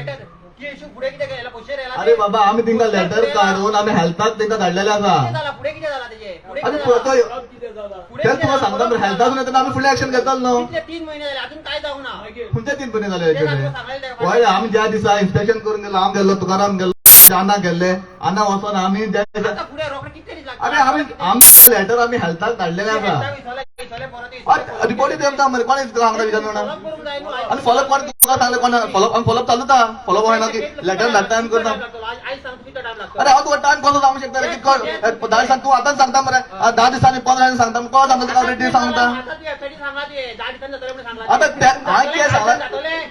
अरे बाबा आमी तेंका लेटर काडून आमी हेल्थाक तेंका धाडलेले आसा. आनी तेच तुका सांगता हेल्थाक तेन्ना आमी फुडलें एक्शन घेतलो न्हू. 3 महिने जाले अजून काय जावना. खंयचे 3 महिने जाले हय आमी ज्या दिसा इन्स्पेक्शन करून गेलो हांव गेल्लो तुकाराम गेल्लो आना गेल्ले आना वचोन आमी अरे आमी आमी लेटर आमी हेल्थाक धाडलेले आसा. रिपोर्ट दिता मरे कोण सांगता विचार म्हणून आनी फॉलोअप कोण तुका सांगलें कोण फॉलोअप फॉलोअप चालूच आहा. फॉलोअप होयना की लेटर धाडटा आनी करता. अरे हांव तुका टायम कसो सांगूंक शकता रे? कितको 10 दिसान तूं आतांच सांगता मरे 10 दिसांनी 15 दिसांनी सांगता कसो सांगता तुका रेडी सांगता. आतां हांवें कितें सांगलां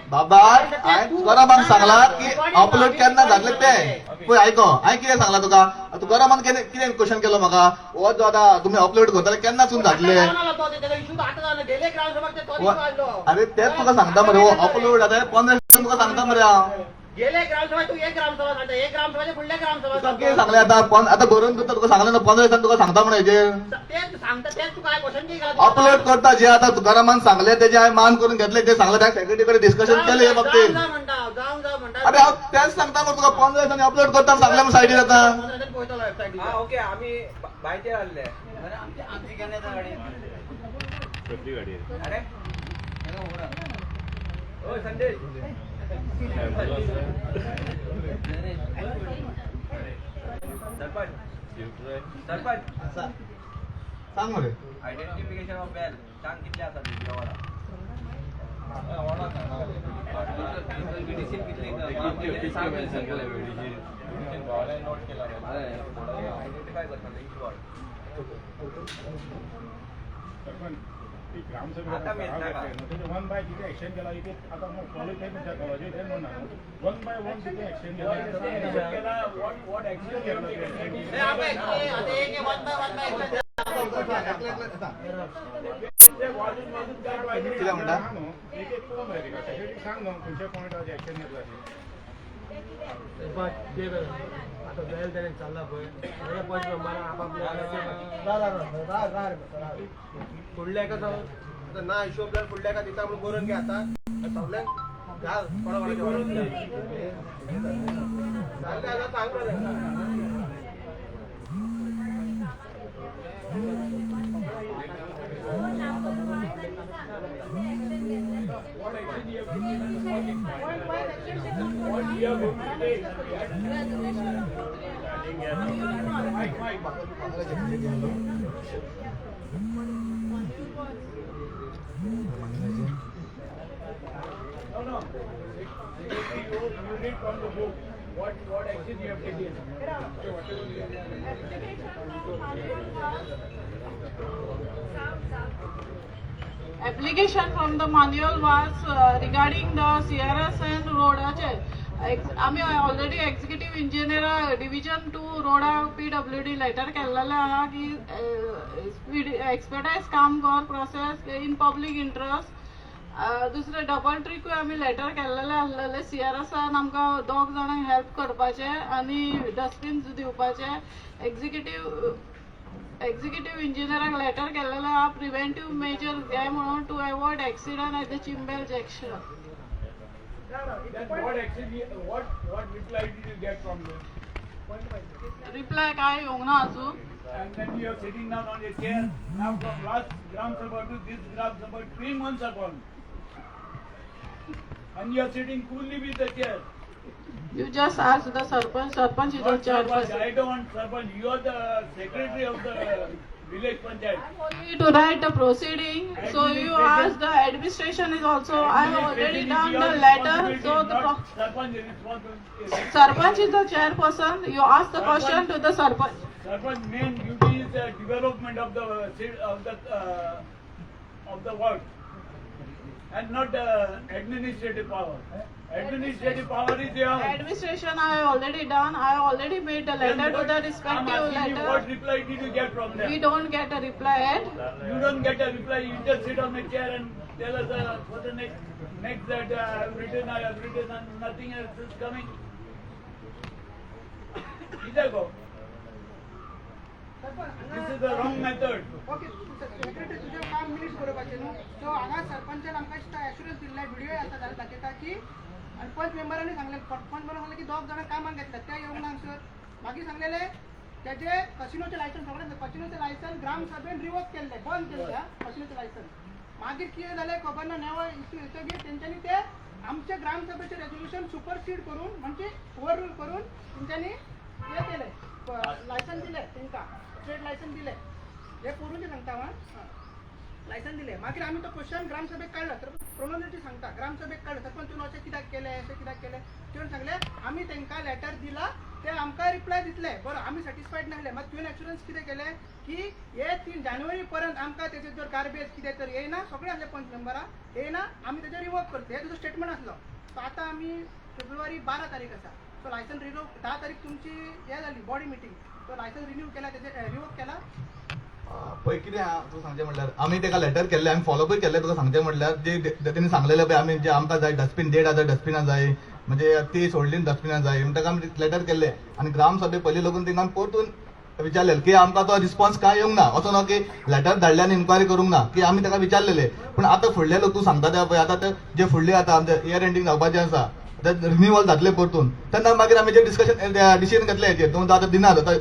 बाबा, हांवें तुकारामान सांगलां की अपलोड केन्ना जातलें तें पळय आयको. हांवें कितें सांगलां तुका, तुकारामान कितें क्वेश्चन केलो म्हाका हो जो आतां तुमी अपलोड करतले केन्ना सून जातले. अरे तेच तुका सांगता मरे हो अपलोड आतां 15 दिसान तुका सांगता मरे हांव. गेले ग्रामसभा तू एक ग्रामसभा सांगता एक ग्रामसभा फुडल्या ग्रामसभा कितें सांगलें आतां आतां बरोवन तुका तुका सांगलें ना 15 दिसान तुका सांगता म्हण हेजेर तेच सांगता तेच तुका क्वेश्चन अपलोड करता जे आतां तुकारामान सांगलें तेजें हांवें मान करून घेतलें तें सांगलें त्या सेक्रेटरी कडेन डिस्कशन केलें हे बाबतींत. अरे हांव तेच सांगता मरे तुका 15 दिसांनी अपलोड करता सांगलें म्हूण सायडीर आतां. ओके आमी बायचेर आसले. अरे ओ संदेश सरपंच सरपंच सांग मरे आयडेंटिफिकेशन ऑफ वेल सांग कितले आसा तुझ्या वॉर्डान? आयडेंटिफाय करता इच वॉर्ड. ग्रामसभेत वन बाय कितें एक्शन केला आतां कॉलेज कॉलेजी तें म्हणना वन बाय वन कितें एक्शन केला. What action? One by one by वाजून वाजून काय फायदो? कितें म्हणटा? एक एक पळोवंक जाय तिका. सेक्रेटरी सांग न्हू खंयच्या पॉयंटार एक्शन घेतला ती. आता जायल तेणे चालला पळय सगळे पंच मेंबरां आपापल्या फुडल्या एका आतां ना हिशोब जाल्यार फुडल्या एका दिता म्हणून बरोवन घे आतां सगल्यांक घाल कोणा कोणाच्या जालें आतां सांग मरे. What action you have taken? What you are going to take? Mike, Mike. No. Secretary, you read from the book. What action you have taken? Application from Manuel Vaz. Application from the Manuel Vaz regarding the CRSN रोडाचे. आमी already executive engineer division 2 रोडा PWD letter केल्लेले आहा की एक्सपर्टायज काम कर process in public interest. दुसरें double ट्रिकूय आमी letter केल्लेले आसलेले सीआरएसान आमकां दोग जाणांक हेल्प करपाचे आनी डस्टबीन दिवपाचे. एक्झिक्युटीव इंजिनियराक लेटर केल्लेले आहा प्रिवेंटीव मेजर घे म्हणून to avoid accident at the Chimbel junction. Then what action, what reply did you get from them? Reply काय येवंक ना अजून. And then you are sitting down on your chair. Now from last Gram Sabha to this Gram Sabha, 3 months are gone. And you are sitting coolly with the chair. You just ask the sarpanch. Sarpanch is the Not Sarpanch, chairperson. I don't want Sarpanch. You are the secretary of the village panchayat. Only to write the proceeding, so you ask the administration is also. I have already Administration is done your the letter, responsibility, so the not Sarpanch is responsible. Sarpanch is the chairperson. You ask the question to the sarpanch. Sarpanch main duty is the development of the city- of the ward and not the administrative power. Administrative power is your. Administration I have already done. I have already made the Then letter to what- the I'm respective asking you, what letter. Reply did you get from them? We don't get a reply yet. You don't get a reply. You just sit on the chair and tell us for the next that I have written, and nothing else is coming. Either go. This is the wrong method. Okay secretary, तुजें काम minutes बरोवपाचें न्हू. So हांगा सरपंचान आमकां दिसता assurance दिल्ले, video आसा जाल्यार दाखयता की आनी पंच मेंबरांनी सांगलें, पंच मेंबरान सांगलें की दोग जाणां कामाक घेतल्या, ते येवंक ना हांगसर. मागीर सांगलेले तेजे कसिनोचें लायसन्स सगळें, कसिनोचें लायसन्स ग्रामसभेन रिवोक केल्लें, बंद केल्लें कसिनोचें लायसन्स. मागीर कितें जालें खबर ना. नेवो इश्यू येतगीर तेंच्यांनी ते आमच्या ग्रामसभेचें रेजोल्युशन सुपरसीड करून, म्हणजे ओवर रूल करून तेंच्यांनी हें केलें, लायसन्स दिलें तेंकां, ट्रेड लायसन्स दिलें. हे पोरूंचें सांगता हांव. लायसन दिलें, मागीर आमी तो क्वेश्चन ग्रामसभेक काडलो. तर प्रोनोमिटी सांगता, ग्रामसभेक काडलो, सरपंच तुवें अशें कित्याक केलें, अशें कित्याक केलें? तुवें सांगलें आमी तांकां लेटर दिला, ते आमकां रिप्लाय दितले. बरो, आमी सॅटिस्फायड नासले. मागीर तुवें एश्युरन्स कितें केलें की हे 3 जानेवारी पर्यंत आमकां तेजेर जर गार्बेज कितें तर येयना, सगळें आसले पंच मेंबरां येयना, आमी तेजेर रिवोक करतले, हे तुजो स्टेटमेंट आसलो. सो आतां आमी फेब्रुवारी 12 तारीख आसा. सो लायसन रिन्यू 10 तारीख तुमची हे जाली body meeting. So license renew केला, तेजे रिवोक केला? पळय कितें आहा तुका सांगचें म्हणल्यार, आमी तेका लेटर केल्लें, आमी फॉलोअपूय केल्लें. तुका सांगचें म्हणल्यार जे तेणी सांगलेलें पळय, आमी जे आमकां जाय डस्टबीन, 1500 डस्टबिनां जाय, म्हणजे ती सोडली डस्टबिनां जाय म्हणून ताका आमी लेटर केल्लें. आनी ग्रामसभे पयलीं लोकून तेंका आमी परतून विचारलें की आमकां तो रिस्पॉन्स कांय येवंक ना. असो ना की लेटर धाडले आनी इन्क्वायरी करूंक ना की आमी ताका विचारलेले. पूण आतां फुडले लोक तूं सांगता ते पळय, आतां ते जे फुडले आतां आमचे इयर एंडींग जावपाचें आसा, आतां रिन्युअल जातलें परतून, तेन्ना मागीर आमी जे डिस्कशन डिसिजन घेतले हेजेर. तूं आतां दिनात, आतां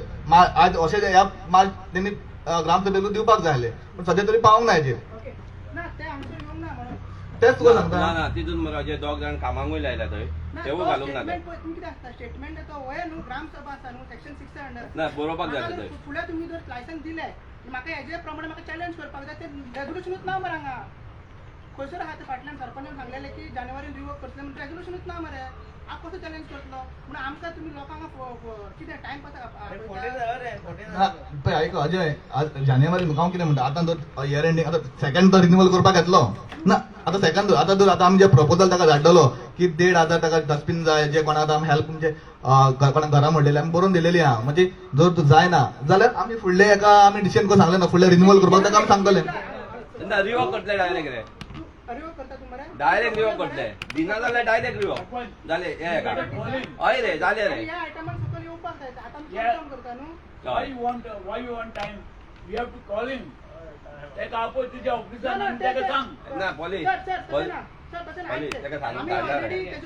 आज अशें ह्या मार्च तेणी ग्रामसभेक दिवपाक जाय आसलें, पूण सद्या तरी पावूंक ना हेजेर. ओके, ना ते हांगसर येवंक ना म्हणून. तेच तुका सांगता. ना ना, तितून मरे जे दोग जाण कामांकूय लायला थंय. ना, तेवूय तो घालूंक ना ते. स्टेटमेंट पळय, तुमी कितें आसता स्टेटमेंट तो वय न्हू, ग्रामसभा आसा न्हू, सेक्शन 6 अंडर. ना, बरोवपाक जाय थंय. फुडें तुमी जर लायसन्स दिलें, म्हाका हेजे प्रमाणे म्हाका चॅलेंज करपाक जाय, ते रेजोल्युशनूच ना मरे. हांगा खंयसर आहा ते? फाटल्यान सरपंचान सांगलेलें की जानेवारीन रिवोक करतले म्हणून, रेजोल्युशनूच ना मरे. हांव कसो चॅलेंज करतलो म्हणून आमकां तुमी लोकांक कितें टायमपास. ना, पळय आयक अजय, आज जानेवारी हांव कितें म्हणटा, आतां जर इयर एंडींग आतां सेकंड तो रिन्युअल करपाक घेतलो ना, आतां सेकंड आतां जर आतां आमी जे प्रपोजल ताका धाडलेलो की 1500 ताका डस्टबीन जाय, जे कोणाक आतां आमी हेल्प म्हणजे कोणाक घरां म्हणलेली आमी बरोवन दिलेली आहा, म्हणजे जर तूं जायना जाल्यार आमी फुडले एका आमी डिसिजन करून सांगलें ना, फुडले रिन्युअल करपाक ताका आमी सांगतले. ना, रिवॉक करतले डायरेक्ट रे. रिवोक करता तूं मरे. डायरेक्ट रिवॉक करतले, दिना जाल्यार डायरेक्ट रिवॉक जाले. हे हेका हय रे, जाले रे. ह्या आयटमान सकयल येवपाक जाय, आतां आमी Yeah. Confirm करता न्हू. Why you want time? We have to call him. ताका आपय तुज्या ऑफिसान आनी ताका सांग. ना, police, sir sir तशें police. ना सर, तशें ना. police, आयक ताका सांगून आमी काडला ऑलरेडी रे.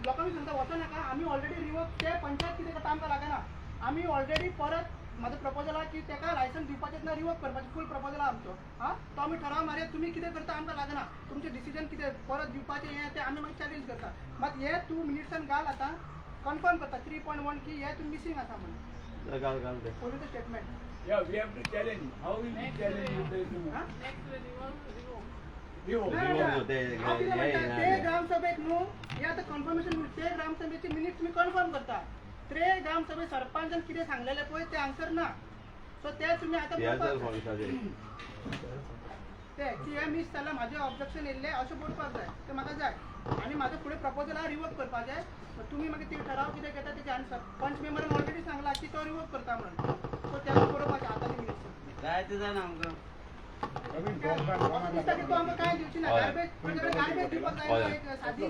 लोकांक सांगता वचो नाका. आमी ऑलरेडी रिवोक ते पंचायत कितें करता आमकां लागना. आमी ऑलरेडी परत म्हाजो प्रपोजल आहा की ताका लायसन्स दिवपाचें ना, रिवोक करपाचें फूल प्रपोजल आहा आमचो. आं, तो आमी ठराव मारया. तुमी कितें करता आमकां लागना. तुमचें डिसिजन कितें परत दिवपाचें हें तें आमी मागीर चॅलेंज करता. मात हें तूं मिनिट्सान घाल, आतां कन्फर्म करता 3.1 की हें तूं मिसींग आसा म्हणून. घाल घाल ते. Police statement. Yeah, we have to challenge. How will we challenge if there is no हां. Next renewal, revoke. Revoke. ना, ना, ना. ते हांव कितें हे म्हणटा, हे ते ग्रामसभेक न्हू हे आतां कन्फर्मेशन, ते ग्रामसभेचे मिनिट्स तुमी कन्फर्म करता. ते ग्रामसभे सरपंचान कितें सांगलेलें पळय तें हांगसर ना. सो ते तुमी आतां हे बरोवपाक फंड्साचेर ते की हे मीस जाला, म्हाजें ऑब्जेक्शन येयल्लें अशें बरोवपाक जाय. तें म्हाका जाय आनी म्हाजो फुडें प्रपोजल आहा रिवोक करपाचें. तुमी मागीर ते ठराव कितें घेता तेजें. आनी पंच मेंबरान ऑलरेडी सांगलां की तो रिवोक करता म्हणून. सो तें बरोवपाचें आतां मिनिट्स. जाय ते जाणा आमकां. असो दिसता की तो आमकां कांय दिवची ना. हय. गार्बेज, गार्बेज दिवपाक जाय न्हू एक सादी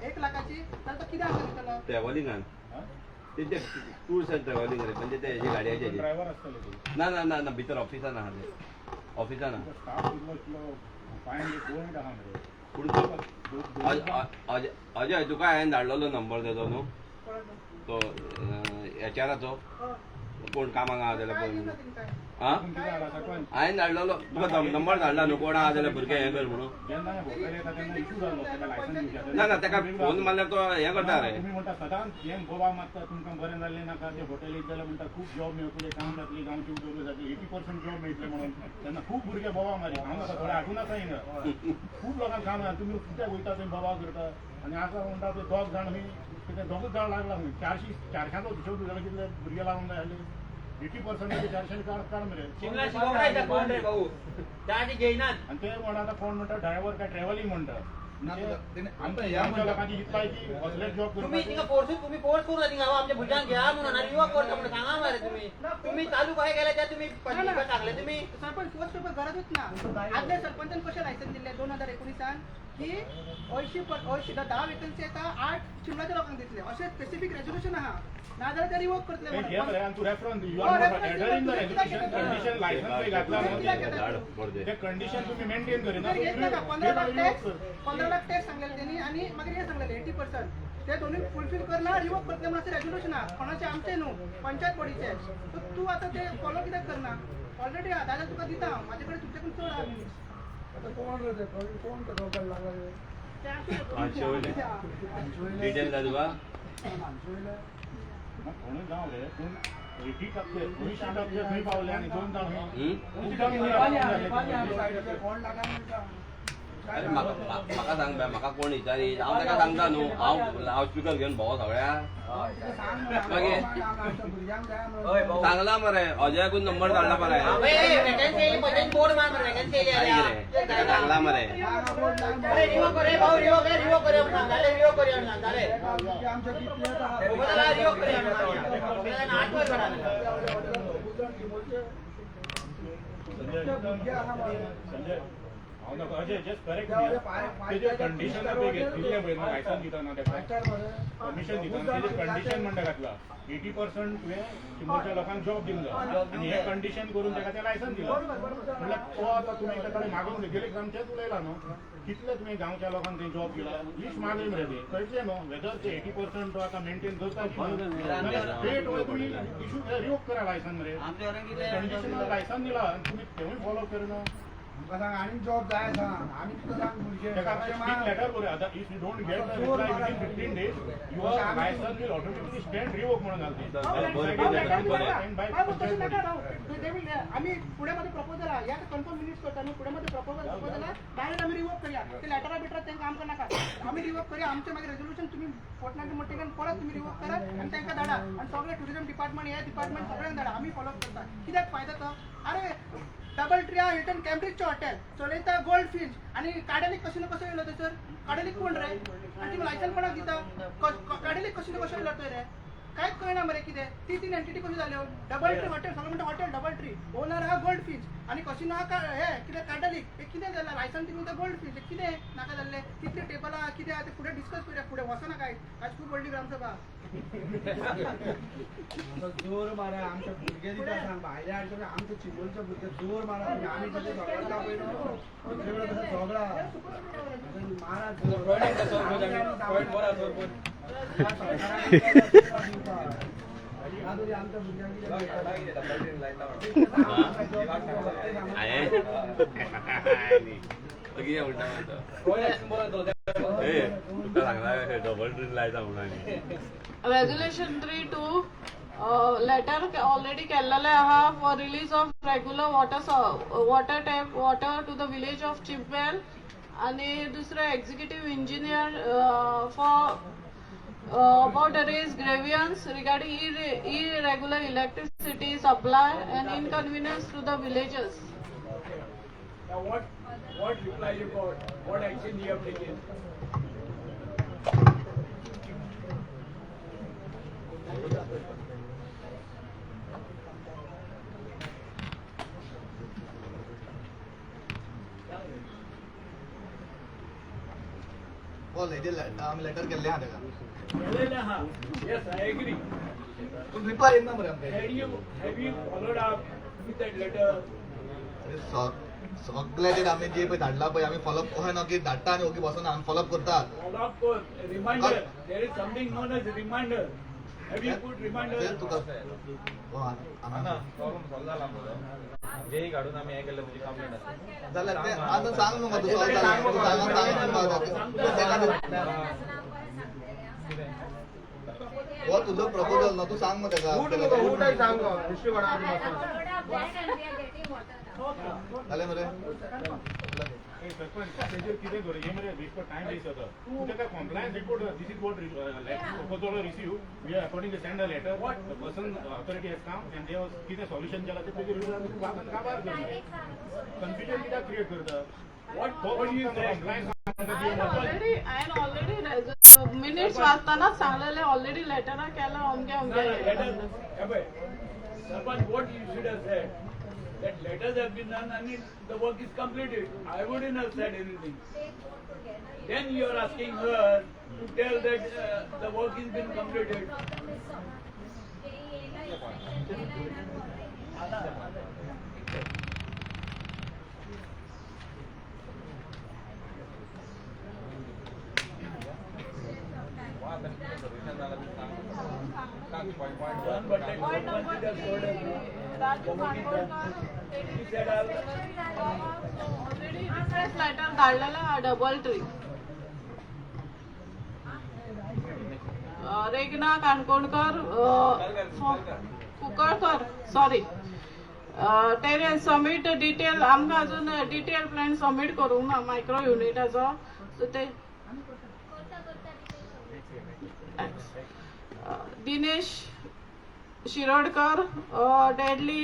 1 लाखाची जाल्यार तो कितें आमकां दितलो? ट्रॅव्हलिंगान तेंचे टूर्स अँड ट्रॅव्हलिंग रे, म्हणजे ते हेजे गाडयेचे. ड्रायव्हर आसतले ते. ना ना ना ना, भितर ऑफिसान आहा ते, ऑफिसान आहा. स्टाफ इतलो इतलो फायन गोवंट आहा मरे. पूण तूं अजय, तुका हांवें धाडलेलो नंबर तेजो न्हू, तो एचआराचो, कोण कामाक आहा जाल्यार काय पळय दिवना म्हणून. तेणी काय. आं, कितें जाला सरपंच? हांवें धाडलेलो तुका नंबर, धाडला न्हू, कोण आहा जाल्यार भुरगे हें कर म्हणून. जेन्ना हॉटेल येता तेन्ना इशू जाल्लो, तेका लायसन्स दिवचें. ना ना, तेका फोन मारल्यार तो हें करता रे. तुमी म्हणटा सदांच हें बोबा मारता, तुमकां बरें जाल्लें नाका. ते हॉटेल येत जाल्यार म्हणटा खूब जॉब मेळटले, काम जातली, गांवची उदरगत जातली, 80% जॉब मेळटले म्हणून. तेन्ना खूब भुरगे बोबा मारी. हांव नाका, थोडे हाडून आसा हिंगा, खूब लोकांक काम आसा. तुमी कित्याक वयता थंय बोबा करता? आनी आसा म्हणटा ते दोग जाण खंय कितें, दोगूच जाण लागला खंय. 400 400चो हिशोब जाल्यार कितले भुरगे लागूंक जाय आसले? 80% 400 काड काड मरे. चिमला शिकोवंक जाय कोण रे भाऊ, त्या आधी घेयनात. आनी ते म्हणटा, आतां कोण म्हणटा ड्रायव्हर काय ट्रॅव्हलिंग म्हणटा. ना, म्हणजे आमकां ह्या आमच्या लोकांची इत्सा की असले जॉब तुम्ही थिंगा फोर्स, तुम्ही फोर्स करू थिंगा आमच्या भुरग्यांक घेया म्हणून आनी युवक करता म्हणून सांगा मरे. तुम्ही तुम्ही चालू कशें केले ते तुम्ही पंचायतीक सांगले तुम्ही. सरपंच, फोर्स करपाक गरजूच ना. आदल्या सरपंचान कशें लायसन्स दिल्लें 2019an की 80 10 वेकन्सी येता, 8 चिमलाच्या लोकांक दितले अशें स्पेसिफीक रेजोल्युशन आहा. नाजाल्यार ते रिवोक करतले ते घे म्हणून. मरे आनी तूं रेफरन्स you हो, आर reference adhering the दिला, रेजोल्युशन, कंडिशन लायसन्स घातला. तुम्ही कित्याक घेता? धाड बरें. ते कंडिशन तुम्ही मेंटेन करिना. तुम्ही घेत नाका. 15 लाख टॅक्स, 15 लाख टॅक्स सांगलेले त्यांनी आणि मागीर हे सांगलेले 80%, ते दोन्ही फुलफिल करना, रिवोक करतले म्हणून अशें रेजोल्युशन आहा. कोणाचें? आमचें न्हू, पंचायत बॉडीचें. सो तूं आतां ते फॉलो कित्याक करना? ऑलरेडी आहा जाल्यार तुका दिता हांव. म्हाजे कडेन तुमचे कडेन चड आहा मिनिट्स. ते आसूं. पांचशे वयले. डिटेल जाय तुका? कोणूय जावं रे, पूण 80%, 80% खंय पावले आनी दोन जाण खंय? हम्म? खूब जाण खंय जाले. अरे म्हाका म्हाका सांग बे, म्हाका कोण विचारी, हांव ताका सांगता न्हू. हांव लावड स्पिकर घेवन भोंव सगळ्या. मागीर सांगला मरे, अजयाकून नंबर धाडला मरे. वेकन्सी येयली, पंचायत बोर्ड मार मरे, वेकन्सी येयली. काय कितें ताका सांगला मरे. अरे रिवोक करे भाऊ, रिवोक करे, रिवोक करे म्हणून सांगताले, रिवोक करे म्हणून सांगताले. रिवोक करे म्हणून 8 वर करा. संजय, हांव नाका, अजय जस्ट करेक्ट. तेजे कंडिशन दिल्लें पळय न्हू, लायसन्स दितना तेका परमिशन दितना तेजे कंडिशन म्हणटा घातला, 80% तुवें चिंबलच्या लोकांक जॉब दिवंक जाय. आनी हे कंडिशन करून तेका तें लायसन्स दिलां म्हणल्यार तो आतां तुमी ताका कडेन मागूंक जाय. गेले आमचेंच उलयला न्हू, कितले तुवें गांवच्या लोकांक थंय जॉब दिला, लिस्ट मागय मरे. ते कळटलें न्हू वेदर ते 80% तो आतां मेंटेन करता की ना. स्ट्रेट वय तुमी इशू रिवोक करा लायसन्स मरे. कंडिशनल लायसन्स दिला आनी तुमी तेवूय फॉलो करना. आमकां सांग आनी जॉब जाय सांग आमी तुका सांग भुरगे ताका लेटर बरोय आतां if you don't get the reply within 15 days your licence will automatically stand revoke म्हणून घाल तशें नाका राव. आमी फुडें मध्ये प्रपोजल आहा, ह्या कन्फर्म मिनिट्स करता न्हू, फुडें मध्ये प्रपोजल आहा, डायरेक्ट आमी रिवोक करया. ते लेटरा बिटरा तांकां आमकां नाका, आमी रिवोक करया. आमचे मागीर रेजोल्युशन तुमी फोर्टनायट म्हणटकीर परत तुमी रिवोक करात आनी तांकां धाडा. आनी सगळे टुरिजम डिपार्टमेंट हे डिपार्टमेंट सगळ्यांक धाडा, आमी फॉलो अप करता. कित्याक फायदो तो? अरे डबल ट्री आहा हिल्टन कॅम्ब्रिजचें हॉटेल चलयता गोल्ड फिंच आनी काडलीक कशें ना कसो येयलो थंयसर? काडलीक कोण रे? आनी तुमी लायसन कोणाक दिता? काडलीक कशें ना कसो येयलो थंय रे? कांयच कळना मरे कितें. ती तीन एंटिटी कशी जाल्यो? डबल ट्री हॉटेल सगळें म्हणटा हॉटेल डबल ट्री, ओनर आहा गोल्ड फिंच आनी कसिनो आहा हे कितें काडलीक. हे कितें जालां? लायसन तुमी दिता गोल्ड फिंच, कितें नाका जाल्लें? कितले टेबलां आहा कितें आहा तें फुडें डिस्कस करुया. फुडें वचना कांय, आज खूब व्हडली ग्रामसभा. जोर मारा आमचे भुरगे दिता सांग भायले हाडचे आमचे चिंबलचे भुरगे जोर मारा आमी तशें झगडटा पळय न्हू तुमचे कडेन तशें झगडा मारा जोर. आमच्या भुरग्यांक कितें म्हणटा तुका सांगला डबल ट्रीन लायता म्हणून. रेजोल्युशन 3-2 लेटर ऑलरेडी केल्लेले आहा for release of regular water tap water to the village of Chimbel. आनी दुसरे executive engineer for about the raise grievance regarding irregular electricity supply and inconvenience to the villagers. Now what reply you got? What action you have taken? हो आमी letter केल्लें आहा ताका. केलेलें आहा. Yes, I agree. पूण रिप्लाय येना मरे आमकां. Have you followed up with that letter? अरे सगळ्याचेर आमी जे पळय धाडला पळय आमी फॉलोअप अशें ना की धाडटा आनी ओगी बसना, आमी फॉलोअप करतात. Follow up कर. Reminder. There is something known as reminder. Have you put reminder? ते तुका हो ना प्रॉब्लम सॉल्व जाला आमचो. जेई काडून आमी हें केल्लें तुजी कंप्लेंट आसा जाल्यार तें आतां सांग न्हू म्हाका, तूं सॉल्व जाला तूं सांग सांग हो तुजो प्रपोजल न्हू, तूं सांग मग ताका. सांग दुसरी कोणा जालें मरे. सरपंच तेजेर कितें करूं हे मरे बेश्टो टायम वेस्ट जाता. तूं ताका compliance report this is what proposal receive, we are according to send a letter, the person authority has come and they कितें सॉल्युशन केलां तें तेजेर काबार कर. कन्फ्युजन कित्याक क्रिएट करता? What you said? Compliance हांवें ऑलरेडी मिनिट्स वाचतानाच सांगलेलें, ऑलरेडी लेटरां केलां अमकें अमकें. Sarpanch, what you should have said, that letters have been done and the work is completed. I wouldn't have said anything. Then you are asking her to tell that the work has been completed. Point number 3, Raju Kankonkar already request letter धाडलेला आहा double tree. रेगना Kankonkar Kunkalkar sorry तेणे submit detail आमकां अजून detail plan submit करूंक ना micro युनिटाचो. So ते Dinesh Shirodkar deadly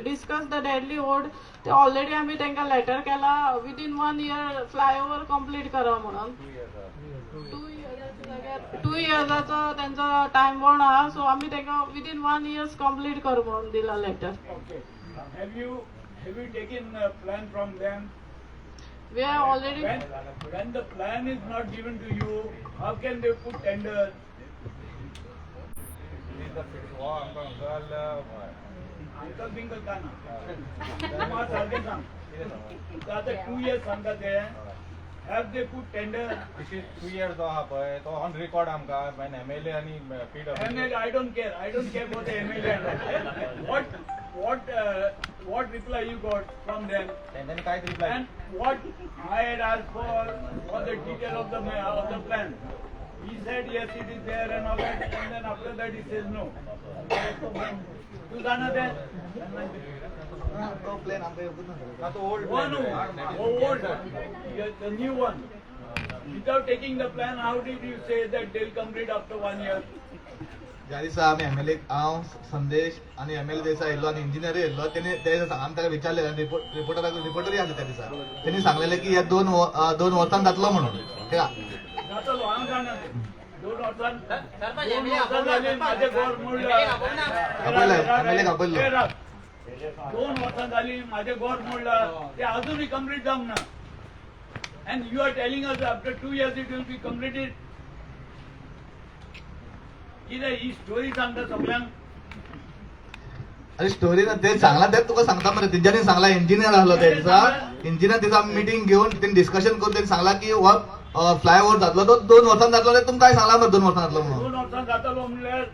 discuss the deadly odour, ते ऑलरेडी आमी तांकां लेटर केला विदीन 1 इयर फ्लायओवर कंप्लीट करा म्हणून. 2 इयर्साचो तेंचो टायम बाउंड आहा, सो आमी तांकां विदीन 1 इयर्स कंप्लीट कर म्हणून दिला letter. Okay. Have you taken a plan from them? We are already When the plan is not given to you, how can they put tender? Uncle बिंकल का ना म्हाका सारकें सांग, तुका आतां 2 इयर्स सांगता ते, have they put tender? 2 years जो आहा पळय तो ऑन रिकॉर्ड आमकां MLA आनी PW. MLA, I don't care. I don't care for the MLA. What What reply you got from them? तेंच्यांनी कांयच reply And what I had asked for the detail of the plan. He said yes, it is there and all that, and then after that he says no. तू जाणा तें? तो plan आमकां येवकूच ना. तो old One old, the new one. Without taking the plan, how did you say that they'll complete after 1 year? ज्या दिसा आमी एमएलए, हांव, संदेश आनी एमएलए दिसा येयल्लो आनी इंजिनियरूय येयल्लो, तेणी त्या दिसा आमी ताका विचारलें आनी रिपोर्टराक, रिपोर्टरूय आसले त्या दिसा, तेणी सांगलेलें की ह्या 2 वर्सान जातलो म्हणून. जातलो, हांव जाणा तें. 2 वर्सान सरपंच, 2 MLA वर्सां जाली म्हाजें घर मोडलां. आपयलें, MLA क आपयल्लो. 2 वर्सां जाली म्हाजें घर मोडलां, तें अजुनूय कंप्लीट जावंक ना. And you are telling us after 2 years it will be completed. कितें ही स्टोरी सांगता सगल्यांक? अरे स्टोरी ना, ते सांगला तेच तुका सांगता मरे. तेंच्यांनी सांगला, इंजिनियर आहलो त्या दिसा, इंजिनियर दिसा मिटींग घेवन तेणी डिस्कशन करून तेणी सांगला की हो फ्लायओव्हर जातलो तो 2 वर्सान जातलो. ते तुमकां सांगला मरे 2 वर्सान जातलो म्हणून. 2 वर्सां जातलो म्हणल्यार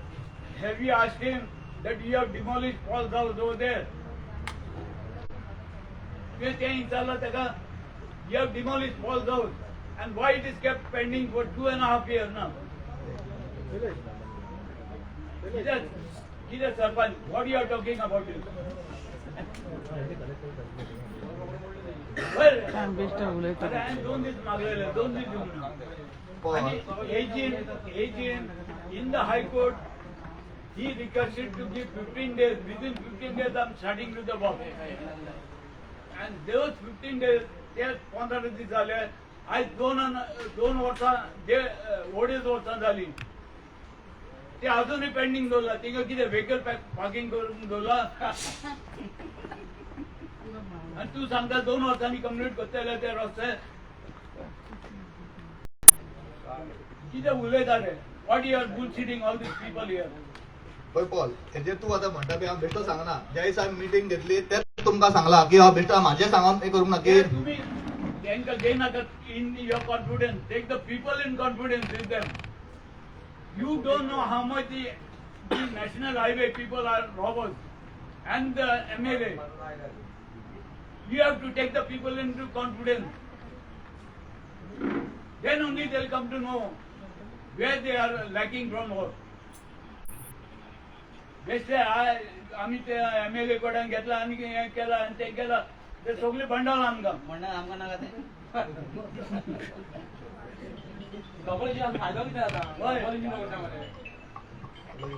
have you asked him that you have demolished Paul's house over there? तुवें तें विचारलां ताका, you have demolished Paul's house and why it is kept pending for 2.5 years now? कितें sarpanch, what you are talking about this? अरे हांवें 2 दीस मागलेले, 2 दीस दिवंक ना. आनी agent in the high court, he requested to give 15 days. Within 15 days, I'm starting to the work. And those 15 days, ते 15 दीस जाले. आयज 2 वर्सां, 2.5 वर्सां जाली, ते अजूनय पेंडींग दवरला. तिंगा कितें व्हेकल पार्किंग करून दवरला आनी तूं सांगता 2 वर्सांनी कंप्लीट करतले ते रस्ते. कितें उलयता रे? What you are bullshitting all these people here? पळय पॉल, हेजेर तूं आतां म्हणटा पळय, हांव बेश्टो सांगना. ज्या दिसा आमी मिटींग घेतली तेच तुमकां सांगला की हांव बेश्टो म्हाजें सांगून हें करूंक ना की तुम्ही तांकां घेयनाका in your confidence. Take the people in confidence with them. You don't know how much the national highway people are robbers and the MLA. You have to take the people into confidence. Then only they'll come to know where they are lacking from what. बेश्टे आमी ते MLA कडेन घेतला आनी हें केलां आनी तें केलां, ते सगळें बंडल आमकां. म्हणणं आमकां नाका तें. फायदो कितें जाता?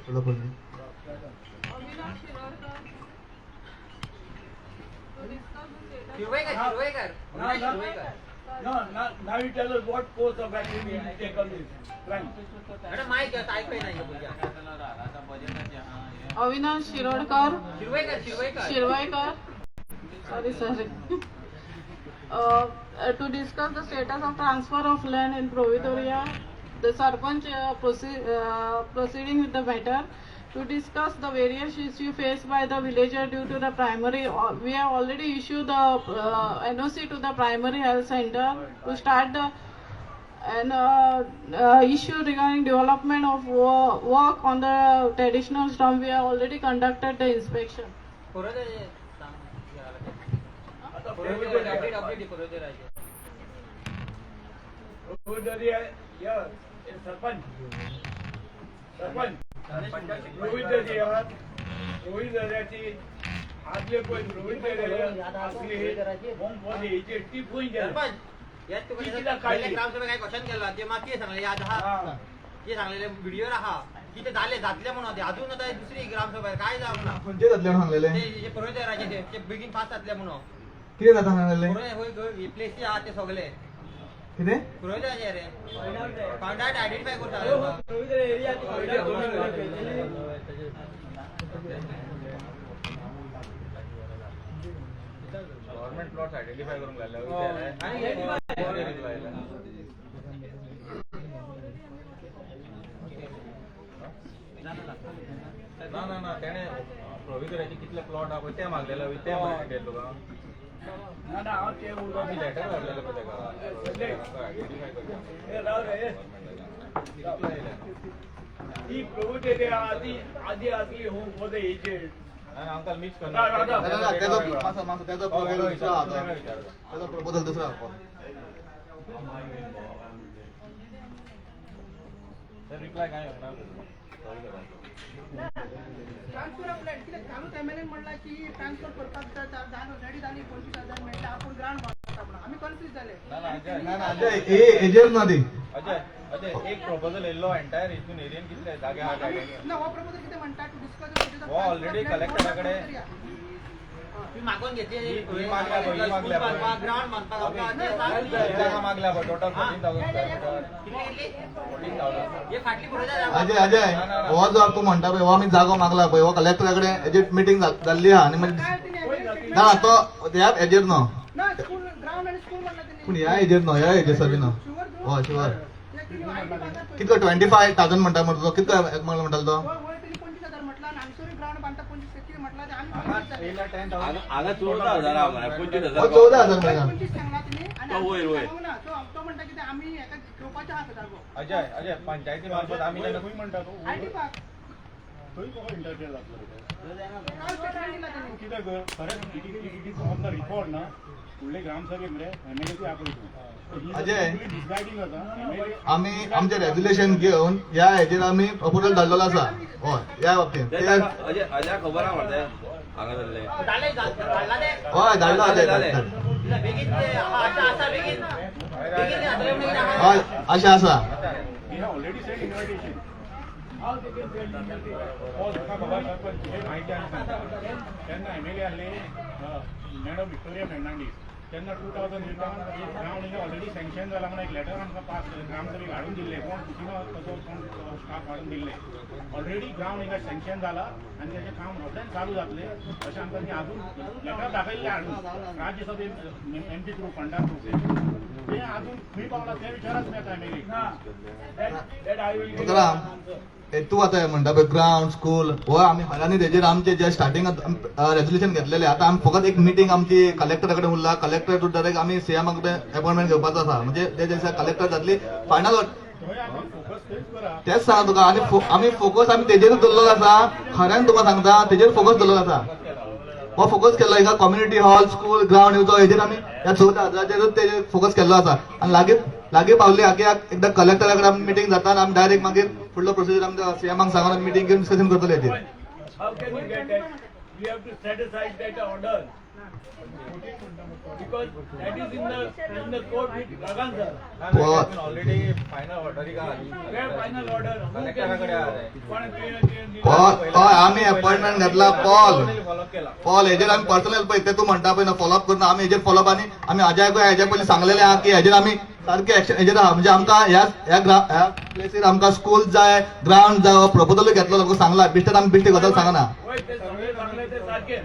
फुडलो पळय. Avinash Shirodkar. To discuss the status. Shirvaikar, Shirvaikar. Shirvaikar. No, now you tell us what course of action we will take on this plan. Madam, mic आयकय ना भुरग्यांक. Avinash Shirodkar. Shirvaikar, Shirvaikar. Shirvaikar. Sorry, sorry. To discuss the status of transfer of land in Provedoria, the Sarpanch proceeding with the matter. To discuss the various issues faced by the villager due to the primary, we have already issued the NOC to the primary health center to start the and issue regarding development of work on the traditional slum. We have already conducted the inspection. Update update पुरोहित. सरपंच, सरपंच, रोहित रोहित दर्याची आदले पळय, रोहित दर्या आसली home for हेचेर ती खंय गेली? सरपंच, यात तुका ती कित्याक काडली? ग्रामसभेक काय क्वेश्चन केला ते म्हाका कितें सांगलें याद आहा? कितें सांगलेलें व्हिडियोर आहा की ते जाले जातले म्हणून. ते अजून आतां दुसरी ग्रामसभा काय जावंक ना. खंयचे जातले म्हणून सांगलेले? ते पुरोहित ते बेगीन फास्ट जातले म्हणून. कितें जाता सांगलेले? पुरोहित प्लेसी आहा ते सगळे. कितें? पुरोहिताचे रे कॉन्ट्रॅक्ट आयडेंटिफाय करता. गव्हर्नमेंट प्लॉट्स आयडेंटिफाय करूंक लागले. ना ना ना, तेणे प्रोविजराचे कितले प्लॉट आहा पळय ते मागलेले, ते डिटेल तुका. ना ना, हांव ते आमी लेटर धाडलेले पळय ताका आयडेंटिफाय हे राव रे. करया. ती प्रोविजर आदी आदी आसली home for the aged. Uncle mix ना, ना, तेजो मातसो मातसो तेजो प्रपोजल दुसरो आहा तो. तेजो प्रपोजल दुसरो आहा. रिप्लाय काय येवना. ट्रान्सफर ऑफ लँड कित्याक कालूच एमएलएन म्हणला की ट्रान्सफर करपाक रेडी जाली, 25,000 मेळटा, आपूण ग्रांट मागता म्हणून आमी कन्फ्यूज जाले. ना ना अजय. ना ना अजय, ए हेजेर ना ती. अजय, अजय, एक प्रपोजल येयल्लो एंटायर हितून एरियन कितले जागे आहा काय? ना, हो प्रपोजल कितें म्हणटा टू डिस्कस. हो ऑलरेडी कलेक्टरा कडेन. तुम्ही मागून घेतली. ही मागल्या पळय, ही मागल्या पळय. ग्राउंड बांदपाक आमकां ते सांग. जागा मागल्या पळय, टोटल 14,000 स्क्वेअर मिटर. कितली घेतली? 14,000. हे फाटली बरोबर. अजय, अजय, हो जो तूं म्हणटा पळय, हो आमी जागो मागला पळय, हो कलेक्टरा कडेन हेजेर मिटींग जाल्ली आहा आनी मागीर काय तेणी ना, तो ह्या हेजेर न्हू. ना, स्कूल ग्राउंड आनी स्कूल म्हणला तेणी. पूण ह्या हेजेर न्हू, ह्या हेजेर सर्वे न्हू. शुअर तूं? हय, शुअर. ते तेणी IT पार्कार. कितलो 25,000 म्हणटा मरे तो? कितलो मागला म्हणटालो तो? वयर वयर तेणी 25,000 म्हटला आनी हांगसरूय ग्राउंड बांदता 25 कितें म्हटला ते आमी confuse जाले. येयला 10,000. हांगा हांगा 14,000 आहा मरे, पंचवीस हो, हजार 14,000 म्हणला. 25 सांगला तेणी आनी तो वयर, वयर. सांगूंक ना. तो तो म्हणटा कितें आमी हेका घेवपाचें आहा जागो. अजय, अजय, पंचायती मार्फत आमी तेन्ना खंय म्हणटा तूं? IT park. थंय कसो इंटरफियर जातलो? काल स्टेटमेंट दिला तेणी. कित्याक खरेंच it is on the record ना, फुडले ग्रामसभेक मरे एमएलए आपय तूं. अजय. मिसगायडींग जाता एमएलए. आमी आमचे रेजोल्युशन घेवन ह्या हेजेर आमी प्रपोजल धाडलेलो आसा, हय, ह्या बाबतींत ते ते ताका अजय, अजय, खबर आहा मरे हांगा जाल्लें? जालें, धाडला ते? हय, धाडलो अजय. जालें. धाडलो. बेगीन ते आशा आसा, बेगीन बेगीन जातलें म्हणून आहा. हय, अशें आसा. We have already sent invitation. How they can send invitation? हो, तुका खबर सरपंच तुजी माहिती आमी सांगता. तेन्ना एमएलए आहले मॅडम विक्टोरिया फेर्नांडीस, तेन्ना 2008 एक ग्रावंड ऑलरेडी सँक्शन जाला म्हणून एक लेटर आमकां पास ग्रामसभेक हाडून दिल्लें. कोण कुतिन्हो तसो कोण स्टाफ हाडून दिल्लें. ऑलरेडी ग्रावंड हिंगा सँक्शन जाला आनी तेजें काम रोखडेंच चालू जातलें अशें आमकां तेणी आजून लेटर दाखयल्लें हाडून राज्यसभेत एमपी थ्रू, फंडा थ्रू. तें आजून खंय पावलां तें विचारात तुमी आतां एमएलए. ना, that I will give Tukaram. Answer. हे तूं आतां म्हणटा पळय ग्रावंड स्कूल, हो आमी खऱ्यांनी तेजेर आमचे जे स्टार्टिंग रेजोल्युशन घेतलेले, आतां आमी फकत एक मिटींग आमची कलेक्टरा कडेन उरला. कलेक्टर टू डायरेक्ट आमी सीएमा कडेन अपॉयंटमेंट घेवपाचो आसा. म्हणजे ते दिसा कलेक्टर जातली फायनल. थंय आमी फोकस थंयच करा. तेच सांगा तुका आनी आमी फोकस आमी तेजेरूच दवरलेलो आसा. खऱ्यान तुका सांगता, तेजेर फोकस दवरलेलो आसा. हो फोकस केल्लो हिंगा कम्युनिटी हॉल, स्कूल, ग्रावंड येवचो, हेजेर आमी ह्या 14,000चेरूच तेजेर फोकस केल्लो आसा. आनी लागीं लागीं पावली की एकदां कलेक्टरा कडेन आमी मिटींग जाता आनी आमी डायरेक्ट मागीर फुडलो प्रोसिजर आमच्या सीएमाक सांगून मिटींग घेवन डिस्कशन करतले हेजेर. How can you get that? We have to set aside that order. Because that is in the court with Gagan sir. Already final ऑर्डरी Where final order? Who can कलेक्टरा कडेन आहा तें. कोण clear? Paul, हय, आमी appointment घेतला Paul. Follow up केला. Paul, हेजेर आमी पर्सनल पळय ते तूं म्हणटा पळय ना, फॉलोअप करून आमी हेजेर फॉलोअप आनी आमी अजयाकूय हेज्या पयलीं सांगलेलें आहा की हेजेर आमी सारकें एक्शन हेजेर आहा. म्हणजे आमकां ह्या ह्या ह्या प्लेसीर आमकां स्कूल जाय, ग्रावंड जाय, प्रपोजलूय घेतलो, लोक सांगला बिश्टेत आमी बिश्टे गजाल सांगना. वय, ते सगळे सांगले ते सारखे.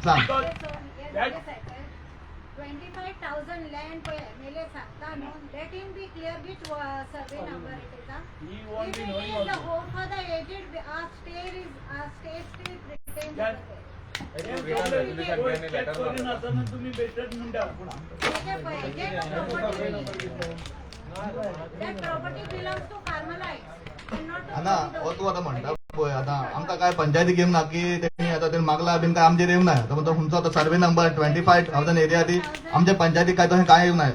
सांग. Because that 25,000 land पळय एमएलए सांगता न्हू, let him be clear which survey number it is. He won't If be it knowing is the also. home for the aged, our state is, our state still retains That- it. Check करून आसतना तुम्ही बेस्टच म्हणटा. तेजे पळय, property, that property belongs to Carmelites and not to ना, हो, तूं आतां म्हणटा पळय, आतां आमकां काय पंचायती घेवंक ना की तेणी आतां तेणी मागला बीन काय आमचेर येवंक ना. आतां म्हणटा तुमचो आतां survey number 25,000 area, ती आमच्या पंचायतीक काय तशें कांय येवंक ना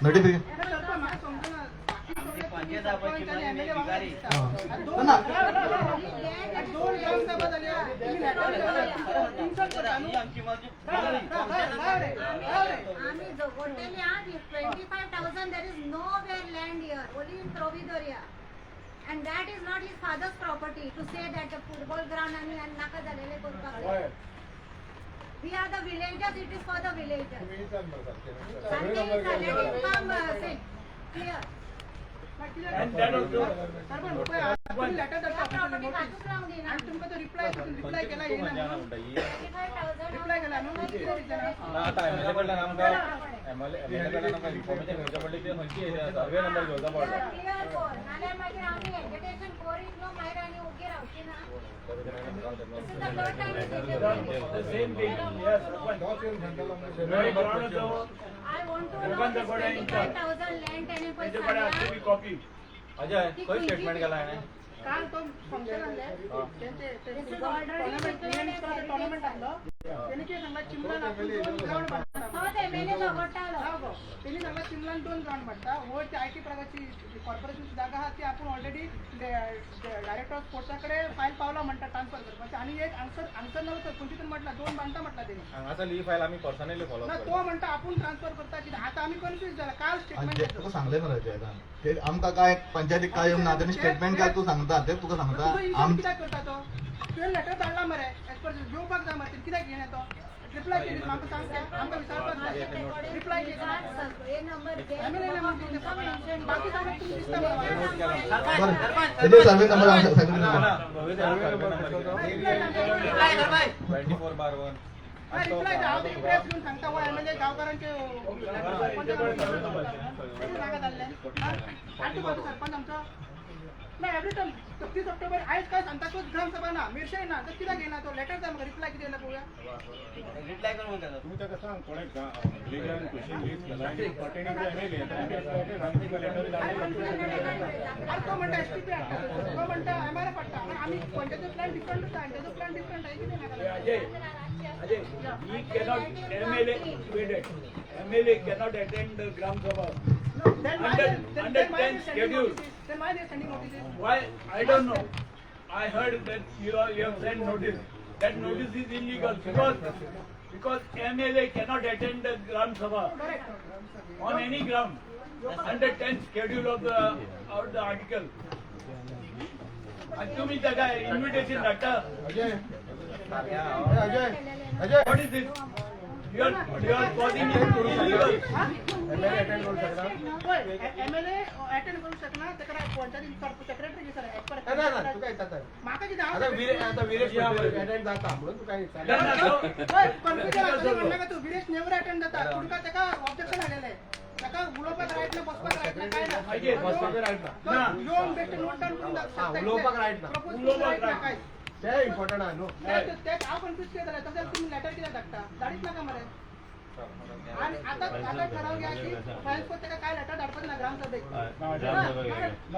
नोटिफिकेशन. सरपंच, म्हाका समजना, बाकी सगळे तुम्ही सरपंच आनी एमएलए वांगडा दिसता. आनी दोन ना. आनी दोन ग्रामसभा जाल्या, तुम्ही लेटर इन्सल्ट करता न्हू. राव रे, राव रे. आमी झगडटेली आहा. 25,000, there is nowhere land here, only in Providoria. And that is not his father's property to say that the football ground आनी आनी नाका जालेले करपाक जाय. We are the villagers, it is for the villagers. सारकें विचार, let him come, say, clear. And that also. Sarpanch, पळय, तुम्ही लेटर धाडटा त्या property notice. हातूंत रावंक दिना. आनी तुमकां तो रिप्लाय रिप्लाय केला येयना म्हणून. 25,000 रिप्लाय केला न्हू, कितें रिजन आहा? ना, आतां एमएलए कडल्यान आमकां एमएलए एमएलए कडल्यान आमकां इन्फॉर्मेशन घेवचें पडलें की खंयची एरिया, सर्वे नंबर घेवचो पडलो. क्लियर कर, नाल्यार मागीर आमी एजिटेशन करीत न्हू, मागीर आनी ओगी रावची ना. This is the third time it is The same thing, yes, sarpanch. Ground also, I want to know लोकांचा this कडे 25,000 land तेणे पळय तेजे कडेन सांगला. आसतली कॉपी. अजय, खंय स्टेटमेंट केला हाणें? काल तो फंक्शन आसलें तेंचे This is already declared as heritage tournament site. आसलो तेणी कितें सांगला चिमलान आपूण दोन ग्रावंड बांदता. तोच एमएलए झगडटालो. हा गो, तेणी सांगला चिमलान दोन ग्रावंड बांदता. वयर ती IT प्रकारची कॉर्पोरेशनची जागा आहा ती आपूण ऑलरेडी डायरेक्टर ऑफ स्पोर्ट्सा कडेन फायल पावला म्हणटा ट्रान्सफर करपाचें. आनी एक आन्सर आन्सर ना खंयची म्हटला दोन बांदता म्हटला तेणी. हांगासर ही फायल आमी पर्सनली फॉलो ना तो म्हणटा आपूण ट्रान्सफर करता कितें. आतां आमी कन्फ्यूज जाला काल आणि स्टेटमेंट जे तुका सांगले मरे जयदान ते आमकां काय पंचायतीक काय येवंक ना. तेणी स्टेटमेंट काय तूं सांगता ते तुका सांगता. तुजो आम इन्सल्ट कित्याक करता तो? तुवें लेटर धाडला मरे एज पर येवपाक जाय मरे. तेणी कित्याक घेयना तो? रिप्लाय केली म्हाका सांग तें आमकां विचारपाक जाय. रिप्लाय केली हे नंबर घे. एमएलए तुमकां mention बाकी सगळें तुमी दिसता मला. बरें, तेजे survey number survey number reply sarpanch. 24/1. हा, रिप्लाय हांव ते प्रेस घेवन सांगता हो एमएलए गांवकारांचे सरपंच नाका जाल्लें. आनी तूं सरपंच आमचो ना एवरी टायम 31 ऑक्टोबर आयज काय सांताक्रूज ग्रामसभा ना मिरशेय ना तर कित्याक येना तो लेटर जाय म्हाका. रिप्लाय कितें येयला पळोवया. रिप्लाय कर म्हणटा तो. तुम्ही ताका सांग थोडे विलेजान क्वेश्चन रेज केला आनी पर्टेनिंग टू एमएलए तांकां लेटर. अरे अरे तो म्हणटा एस टी पी हाडटा, तो म्हणटा एम आर एफ हाडटा. आनी आमी पंचायतीचो प्लॅन डिफरंट आसा आनी तेजो प्लॅन डिफरंट आसा. कितें नाका जालें? Ajay, Ajay, he cannot, MLA, wait, wait. MLA cannot attend the Gram Sabha. No, then why Under- then, under then why they 10 sending schedule. notices? Then why they sending notices? Why? I don't know. I heard that you have sent notice. That notice is illegal because MLA cannot attend the Gram Sabha Correct. On any ground under 10th schedule of the article. आणि तुम्ही ताका invitation धाडटा. Ajay Ajay Ajay. What is this? You are causing illegal. MLA attend करू शकना. पळय MLA attend करूंक शकना ताका पंचायतीन सेक्रेटरी सर. ना ना, तुका विचारता. म्हाका कितें आता हांव विरे आता विरेश अटेंड जाता म्हणून तुका विचारता. पळय कन्फ्युजन आसा म्हणनाका तूं. विरेश नेवर अटेंड जाता. तुमकां ताका ऑब्जेक्शन हाडलेलें. ताका उलोवपाक रायट ना, बसपाक रायट ना, काय ना. अजय, बसपाक रायट ना. तो येवन बेश्टे नोट डावन करून हा, उलोवपाक रायट ना. प्रपोज करूंक रायट ना काय. ते इम्पॉर्टंट आहा न्हू. ते हांव कन्फ्यूज कितें जालें. तशें तुमी लेटर कित्याक धाडटा? धाडीत नाका मरे. आनी आतां आतां ठराव घ्या की फायल ताका काय लेटर धाडपाक ना ग्रामसभेक. ना,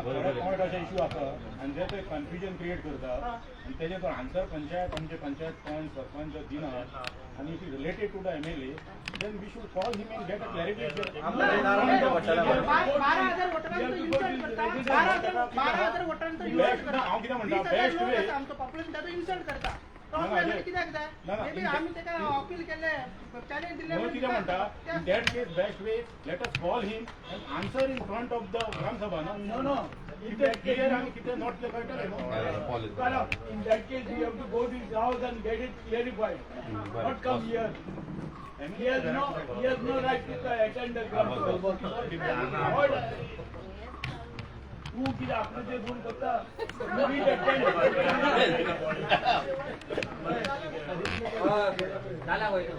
थोडे अशे इश्यू आसा आनी जे ते कन्फ्युजन क्रिएट करता आनी तेजे तो आन्सर पंचायत आमचे पंचायत पंच सरपंच दिना आनी if related to the MLA, then we should call him and get a clarification. 12,000 वोटरांचो insult करता. 12,000 12,000 वोटरांचो इन्सल्ट करता. हांव कितें म्हणटा, 20,000 best लोक way- आसा आमचो पॉप्युलेशन, ताचो इन्सल्ट करता. तो ना, ना, आपल्याला कित्याक जाय? ना, ना, मे बी आमी ताका अपील केल्ले, चॅलेंज दिल्ले. म्हणून कितें म्हणटा, in that case best way, let us call him and answer in front of the Gram Sabha. No. No, no. कितें क्लियर आनी कितें not तें कळटलें न्हू. Tukaram, in that case, you have to go to his house and get it clarified. Not come here. He has no right to attend the Gram Sabha. What? तू कितें आपणाचेर phone करता? You will attend. जाला खंय न्हू.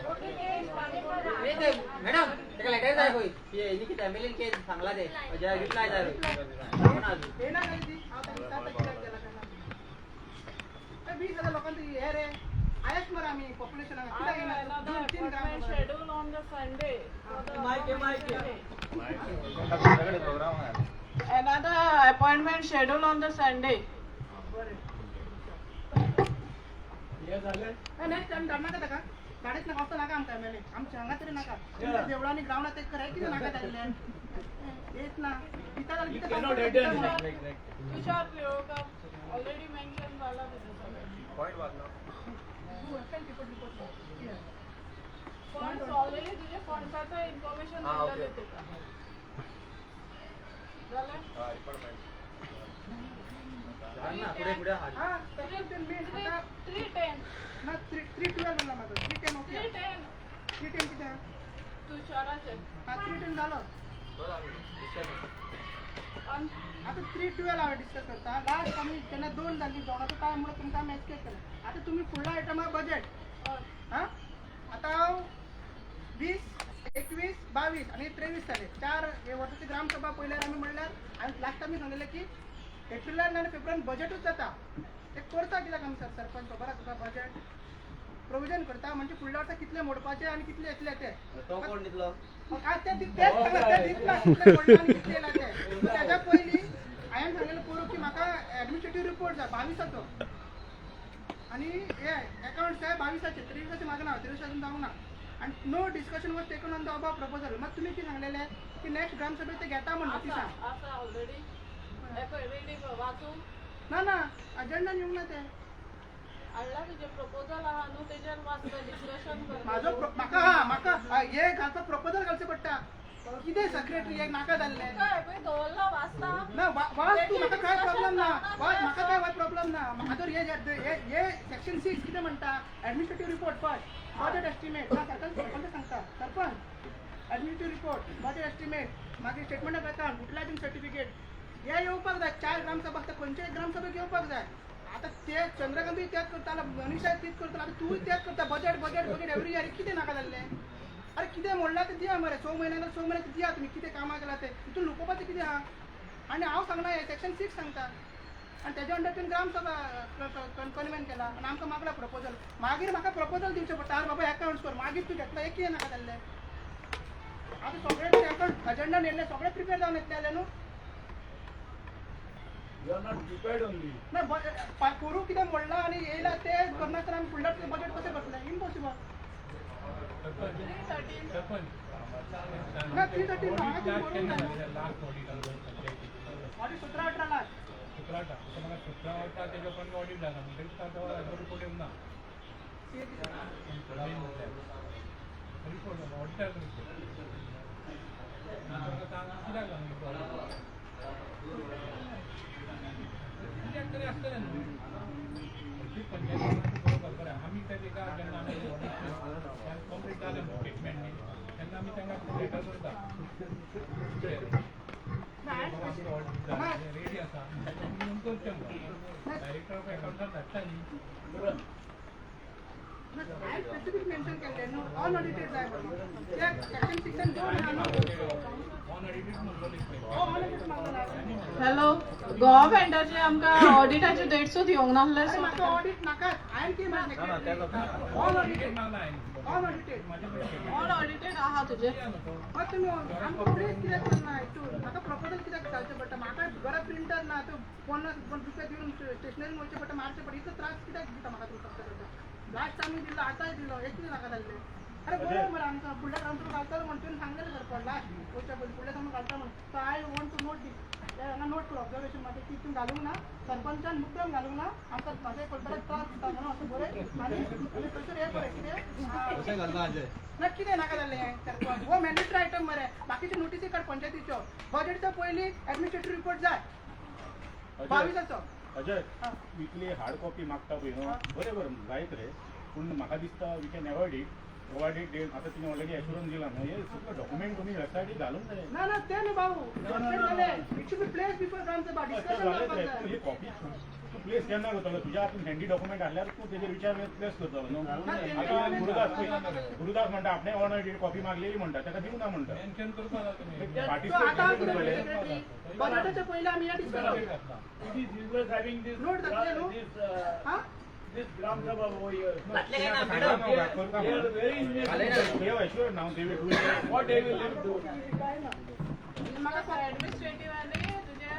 हे ते madam ताका लेटर जाय खंय. हेणी कितें एमएलए कितें सांगला ते अजय रिप्लाय जाय खंय. सांगना अजून. येना काय ती. हांव ताका विचारता कित्याक गेला काय ना. 20,000 लोकांचं हे रे आयच मरे आमी पॉप्युलेशन कित्याक येना? Another दोन तीन ग्राम appointment schedule on the Sunday. For the programme आहा. Another appointment schedule on the Sunday. हे जालें. नेक्स्ट टायम धाडनाका ताका. धाडीत नाका. असो नाका आमकां एमएलए आमच्या हांगा तरी नाका. तुमच्या देवळांनी ग्रावंडार ते खरें कितें नाका जाल्लें येत ना दिता जाल्यार He कितें cannot सांगता attend. Tushar Priyoka already mentioned झाला तिथे सगळं. तू attend report report. Funds already तुझे फंड्साचं इन्फॉर्मेशन हा, दिलेलं okay. तुका. झालं? ना फुडें फुडें आहा. हा, तशें ते मेन आतां 3:10. ना, 3:12 म्हणला म्हाका. 3:10 ओके. 3:10. 3:10 कितें? तुषाराचे. हा, 3:10 जालो. आणि आतां 3:12 हांवें डिस्कस करता. लास्ट आमी जेन्ना दोन जाली जेवणाचो टायम म्हणून तुमकां आमी एस्केप केलें. आतां तुमी फुडलो आयटम आहा बजेट. हा, आतां हांव 20, 21, 22 आनी 23 जाले चार हे वर्साची ग्रामसभा पयल्यार आमी म्हणल्यार आनी लास्ट आमी सांगलेलें की एप्रिलान आनी फेब्रुवारीन बजेटूच जाता. ते करता कित्याक आमी सर सरपंच खबर आसा तुका? बजेट प्रोविजन करता म्हणजे फुडल्या वर्सा कितले मोडपाचे आनी कितले येतले ते. तो कोण दितलो? आज ते तेच सांगला, ते दितना कितले मोडले आनी कितले येयला ते. त्याच्या पयलीं हांवें सांगलेलें पोरूं की म्हाका एडमिनिस्ट्रेटीव रिपोर्ट जाय 22आचो आनी हे एकावंट्स जाय 22आचे, 23आचे म्हाका ना, 23 अजून जावंक ना. आनी no discussion was taken on the above proposal. मात तुमी कितें सांगलेलें की नेक्स्ट ग्रामसभेक ते घेता म्हण नोटिसान. आसा ऑलरेडी रेडी वाचूंक. ना ना, अजेंडान येवंक ना तें. हाडला तुजें प्रपोजल आहा न्हू, तेजेर वाचता, डिस्कशन कर. म्हाजो म्हाका हा म्हाका हे घालपाक प्रपोजल घालचें पडटा. कितें सेक्रेटरी एक नाका जाल्लें. काय पळय दवरला वाचता. ना, वाच तूं, म्हाका काय प्रॉब्लम ना. वाच, म्हाका काय प्रॉब्लम ना. म्हाका हे हे सेक्शन 6 कितें म्हणटा, administrative report first, budget estimate. ना, सरपंच, सरपंच सांगता, sarpanch administrative report, budget estimate, मागीर statement of account, utilising certificate हे येवपाक जाय. चार ग्रामसभा आसता, खंयच्याय ग्रामसभेक येवपाक जाय. आतां ते चंद्रकांतूय तेच करतालो, मनीषाय तीच करतालो, आतां तूंय तेच करता. Budget budget budget every year. कितें नाका जाल्लें? अरे कितें म्हणलां तें दिया मरे. 6 म्हयन्या जाल्यार 6 म्हयने दिया तुमी. कितें कामां केलां तें तितून लुकोवपाचें कितें आहा? आनी हांव सांगना, हें सेक्शन 6 सांगता आनी तेज्या अंडर तुवें ग्रामसभा कन्वेन केला आनी आमकां मागला प्रपोजल. मागीर म्हाका प्रपोजल दिवचें पडटा. आरे बाबा, एकावंट्स कर, मागीर तूं घेतला. हें कितें नाका जाल्लें? आतां सगळें एकावंट अजेंडा येयल्लें, सगळें प्रिपेर जावन येतलें जाल्यार न्हू. You are not prepared only. ना, पोरूं कितें म्हणलां आनी येयला तें करनासतना आमी फुडल्या बजेट कशें करतले? इम्पॉसिबल. 313. ना, 313 हांगा तुमी बरोवंक जाय न्हू. Last audit audit 17-18 lakh. 17 म्हाका 17 तेच्या उपरांत ऑडिट जाला म्हणटकीच तो रिपोर्ट येवंक ना. रिपोर्ट, ऑडिटर रिपोर्ट कित्याक लागून, कित्याक तरी आसतलें न्हू. खंयचीच पंचायत बरोबर बरें. आमी ते एका जेन्ना आमी ऑडिट कंप्लीट जालें स्टेटमेंट न्ही, तेन्ना आमी तांकां लेटर करता, रेडी आसा म्हणून करचें म्हणून. डायरेक्टर ऑफ एकाउंटान धाडटा न्ही. हांवें स्पेसिफीक मेन्शन केल्लें न्हू, अनऑडिटेड जाय म्हणून. ते सेक्शन 6 2 आहा न्हू. ऑन ऑडिटेड म्हणलो. अनऑडिटेड मागलो ना. हॅलो, गोवा बँडाचे आमकां ऑडिटाचे डेट्सूच येवंक नासले. अरे म्हाका ऑडिट नाका. हांवें कितें म्हणलें? अनऑडिटेड. मागला हांवें. अनऑडिटेड. ऑन ऑडिटेड आहा तुजें. मात तुमी आमकां प्लेस कित्याक करना हितून? म्हाका प्रपोजल कित्याक घालचें पडटा? म्हाका घरा प्रिंटर ना. तूं 50 रुपया दिवन स्टेशनरी वयचें पडटा, मारचें पडटा. इतलो त्रास कित्याक दिता म्हाका तूं? करता, लास्ट टायमूय दिलो, आतांय दिलो. हें कितें नाका जाल्लें? अरे बरोबर मरे, आमकां फुडल्या ग्रामसभा घालतलो म्हण तुवें सांगलेलें सरपंच, लास्ट वयच्या पयलीं फुडल्या समज घालता म्हण. So I want to note this. हांगा नोट कर, ऑब्जर्वेशन म्हाजें की तूं घालूंक ना, सरपंचान मुद्दम घालूंक ना. आमकां म्हाजें कळपाक त्रास दिता म्हणून अशें बरय. आनी आनी थंयसर हें बरय कितें. कशें घालता अजय? ना, कितें नाका जाल्लें हें सरपंच? हो मॅन्डेटरी आयटम मरे. बाकीचे नोटीसी काड पंचायतीच्यो. बजेटच्या पयलीं एडमिनिस्ट्रेटीव रिपोर्ट जाय 22आचो. अजय, हा. इतली हार्ड कॉपी मागता पळय न्हू, बरें बरें जायत रे, पूण म्हाका दिसता we can avoid it provided they आतां तुमी ऑलरेडी एश्युरन्स दिला न्हू, हे सगळे डॉक्युमेंट तुमी वेबसायटीर घालूंक जाय. ना ना, ते न्हू भाऊ, वेबसायट जालें. It should be placed before Gram Sabha discussion जालें जावपाक रे. जाय. पूण ही कॉपी तूं प्लेस केन्ना करतलो? तुज्या हातून हँडी डॉक्युमेंट आसल्यार तूं तेजेर विचार प्लेस करतलो न्हू. आतां गुरुदास पळय, गुरुदास म्हणटा आपणे ऑन कॉपी मागलेली म्हणटा, ताका दिवना म्हणटा. मेन्शन करपा जाय तुमी. सो आतां पार्टिसिपेट कितें करतले. सेक्रेटरी, बजेटाच्या पयलीं आमी हें discuss It is useless having this, Note जातलें न्हू? this, हा this Gram Sabha over here. घातलें काय ना madam? They are very useless. They have assured now they will do it. What they will do? काय ना, म्हाका ऍडमिनिस्ट्रेटिव्ह आनी तुजें अन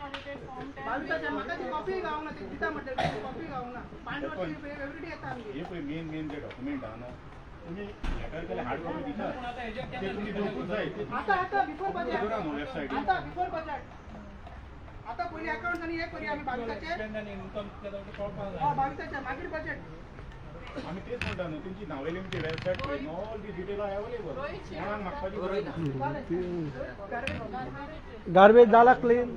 ऑडिटेड फॉर्म. 22आच्या म्हाका ती कॉपी गावना. ती दिता म्हटलें, कॉपी गावना. 5 वर्स एवरीडे येता आमगेर. हे पळय, मेन मेन जे डॉक्युमेंट आहा न्हू, तुमी लेटर केले, हार्ड कॉपी दितात, पूण आतां हेजेर ते केन्ना तुमी दिवंकूच जाय. आतां आतां बिफोर बजेट. करा न्हू वेबसायटीर. आतां बिफोर बजेट. आतां पयलीं अकाउंट आनी हे करूया आमी 22आचे. केन्ना इन्कम कितें जाता तें कळपाक हय. जाय. 22आचे, मागीर बजेट. आमी तेच म्हणटा न्हू, तेंची नावेली वेबसायट पळय, all the detail are available. कोणाक मागपाची गरज ना. गार्बेज जाला क्लीन?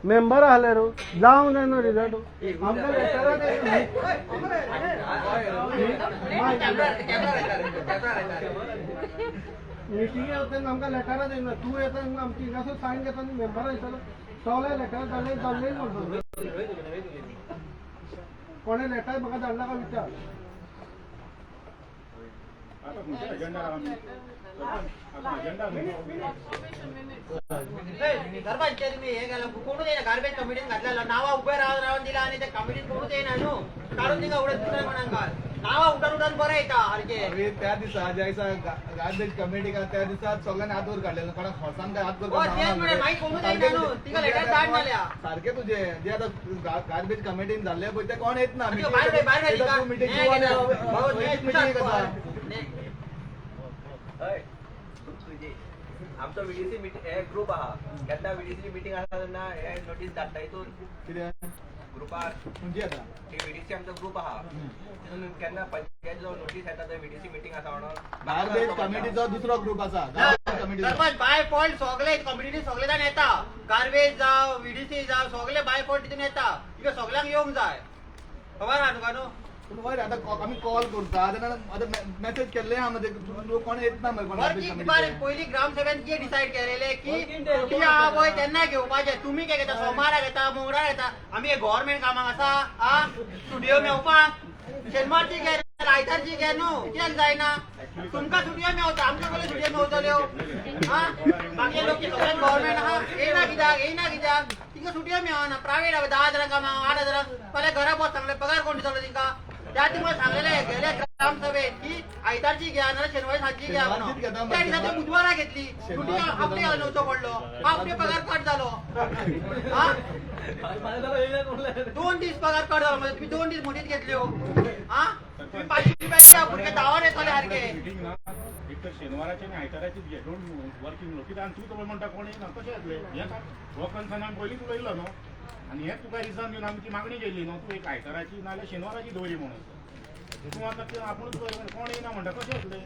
मेंबर आहले रो, जावंक जाय न्हू रिजल्ट. आमकां लेटरां. Camera camera camera. मिटिंगे येता तेन्ना आमकां लेटरां दिना. तूं येता तेन्ना आमची हिंगासर सायन घेता आनी मेंबरां दिसता सगळे लेटर जाल्ले जाल्ले म्हणटा. कोणें लेटर म्हाका धाडला काय विचार. आतां खंयच्या एजंडा आमी? आतां एजंडा. Observation minutes. सरपंच, ते तुम्ही हे केलं, कोणूच येना. गार्बेज कमिटीन घातलेलं नावा उभे रावन रावन दिला आणि त्या कमिटीन कोणूच येना न्हू. काढून तिका उडत दुसऱ्या कोणाक घाल. नांवां उठान उठान बरें येता सारकें. अरे त्या दिसा ज्या दिसा गार्बेज कमिटी का त्या दिसा सगळ्यांनी हात वर काडलेलो, कोणाक फोर्सान काय हात वर. सारखे तुझे जे आता गार्बेज कमिटीन जाल्ले पळय ते कोण येत ना. मिटींग आमचो व्हीडीसी हे ग्रुप आहा, केन्ना व्हीडीसी मिटींग आसा तेन्ना हे नोटीस धाडटा हितून कितें ग्रुपार. खंयची आतां व्हीडीसी आमचो ग्रुप आहा, तितून केन्ना पंचायतीचो नोटीस येता ते व्हीडीसी मिटींग आसा म्हणून. गार्बेज कमिटीचो दुसरो ग्रुप आसा. सरपंच बाय फॉल्ट सगळे कम्युनिटी सगळे जाण येता, गार्बेज जावं व्हीडीसी जावं सगळे बाय फॉल्ट तितून येता. तुका सगळ्यांक येवंक जाय, खबर आहा तुका न्हू. पूण वयर आतां आमी कॉल करता तेन्ना आतां मॅसेज केल्ले आहा मरे, कोण येत ना मरे. पयलीं ग्रामसभेन कितें डिसायड केलेलें की सुटी आहा पळय तेन्ना घेवपाचें. तुमी कितें घेता, सोमारा घेता मंगळारा घेता. आमी गव्हर्मेंट कामाक आसा आ, सुटयो मेवपाक शेनवारची घे आयतारची घे न्हू, कित्याक जायना? तुमकां सुटयो मेवता, आमकां कसल्यो सुटयो मेवतल्यो? आ बाकी लोक सगळ्यांक गव्हर्मेंट आहा, येयना कित्याक, येयना कित्याक? तिंका सुटयो मेवना. प्रायव्हेट आहा 10,000 कामाक 8,000, फाल्यां घरा बस सांगलें पगार कोण दितलो तिंका? त्या ती मला सांगलेले गेल्या ग्रामसभेत की आयतारची घ्या नाल्यार शेनवारी सांजची घ्या म्हणून. त्या दिसा ती बुधवारा घेतली सुटी, आपले घालून पडलो, आपले पगार कट जालो. 2 दीस पगार कट जालो म्हणजे तुम्ही 2 दीस मदींच घेतल्यो. हा तुम्ही 500 रुपया भुरगे धांवन येतले सारखे. एक तर शेनवाराचे आनी आयताराचीच घे, don't working लोक. कित्याक आनी तूं तर म्हणटा कोण येना, कशें येतले? हें हो कन्सर्न आमी पयलींच उलयल्लो न्हू, आनी हें तुका रिजन दिवन आमी ती मागणी केल्ली न्हू, तूं एक आयताराची नाल्यार शेनवाराची दवरी म्हणून. तूं आतां आपुणूच कोण येना म्हणटा, कशें येतले?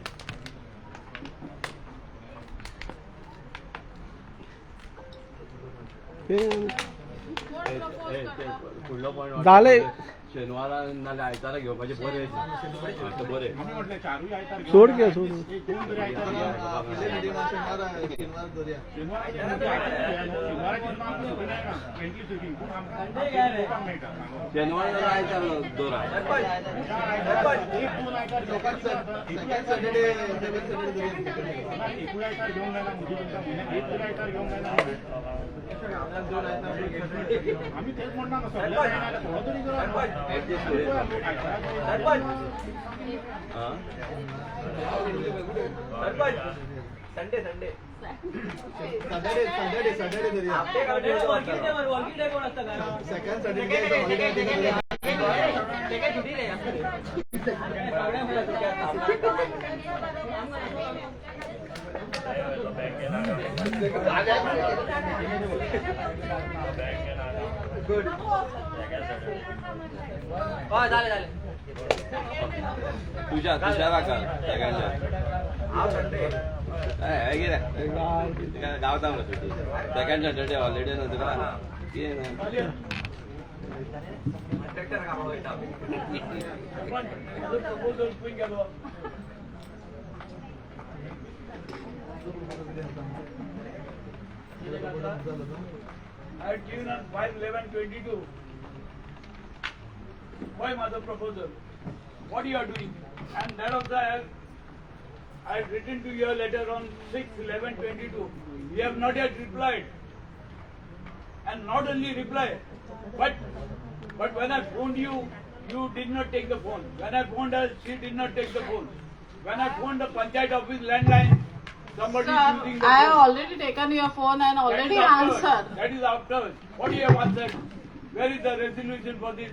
जालें शेनवारा नाल्यार आयतारा घेवपाचें बरें, बरें. आमी म्हटलें चारूय आयतार सोड घे, सोड. दोन तरी आयतार शेनवार नाल्यार आयतार दवरा. एकूय आयतार घेवंक जायना, एक तरी आयतार घेवंक जायना. आमी तेच म्हणना सगळे थोडो तरी Sunday Sunday Saturday Saturday Saturday धरया. Second Saturday. झाले झाले. तुझ्या तुझ्या काका सगळ्यांच्या कितें गावता मरे सुटी सेकंड सॅटर्डे हॉलिडे न्हू तुका कितें ना. I had given on 5/11/22. Why mother proposal? What you are doing? And that also I have written to your letter on 6/11/22. You have not yet replied. And not only reply, but when I phoned you, you did not take the phone. When I phoned her, she did not take the phone. When I phoned the panchayat office landline, somebody is using the I have phone. already taken your phone and already answered. That is after. What you have answered? Where is the resolution for this?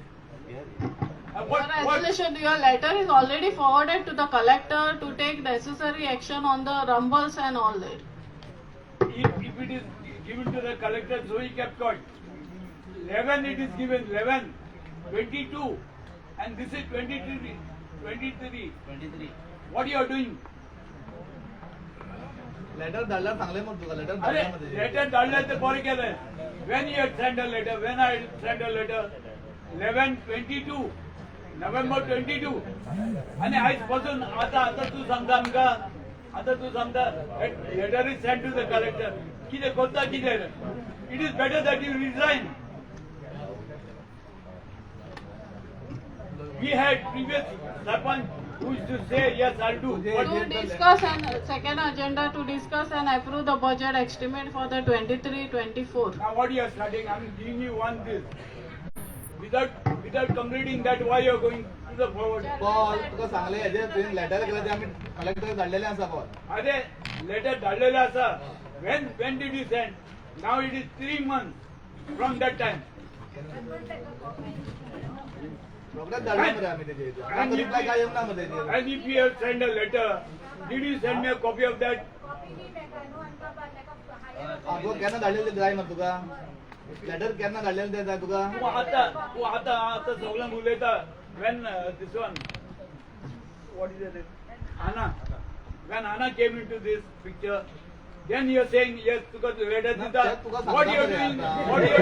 Your resolution, your letter is already forwarded to the collector to take necessary action on the rumbles and all that. If it is given to the collector, so he kept quiet. 11 it is given, 11, 22, and this is 23. 23. 23. What you are doing? Letter धाडल्यार सांगलें मरे तुका, letter. अरे letter धाडल्यार ते बरें केलें. When you had sent a letter, when I sent a letter, 11/22, November 22. आनी आयज पासून आतां आतां तूं सांगता आमकां, आतां तूं सांगता letter is sent to the collector. कितें करता कितें? It is better that you resign. We had previous sarpanch who used to say yes, I'll do. To discuss and second agenda to discuss and approve the budget estimate for the 23-24. Now what you are starting, I am giving you one this. Without completing that, why you are going is the forward? Call तुका सांगले हेजे तुवें letter केलं ते आमी collector धाडलेले आसा call. अरे, letter धाडलेलं आसा. When did you send? Now it is 3 month from that time. रोखडेच धाडले मरे आमी तेजेर. आतां रिप्लाय काय येवंक ना मरे तेजेर. And if you have send a letter, did you send me a copy of that? Copy दी ताका न्हू आमकां ताका हायर. आं, तुका केन्ना धाडलेले ते जाय मरे तुका? लेटर केन्ना धाडलेले ते जाय तुका? तूं आतां सगळ्यांक उलयता. When this one, what is it, Anna, when Anna came into this picture, then you are saying yes. तुका लेटर ना, दिता. ते तुका what you सांगता are मरे डुईंग? आतां. What you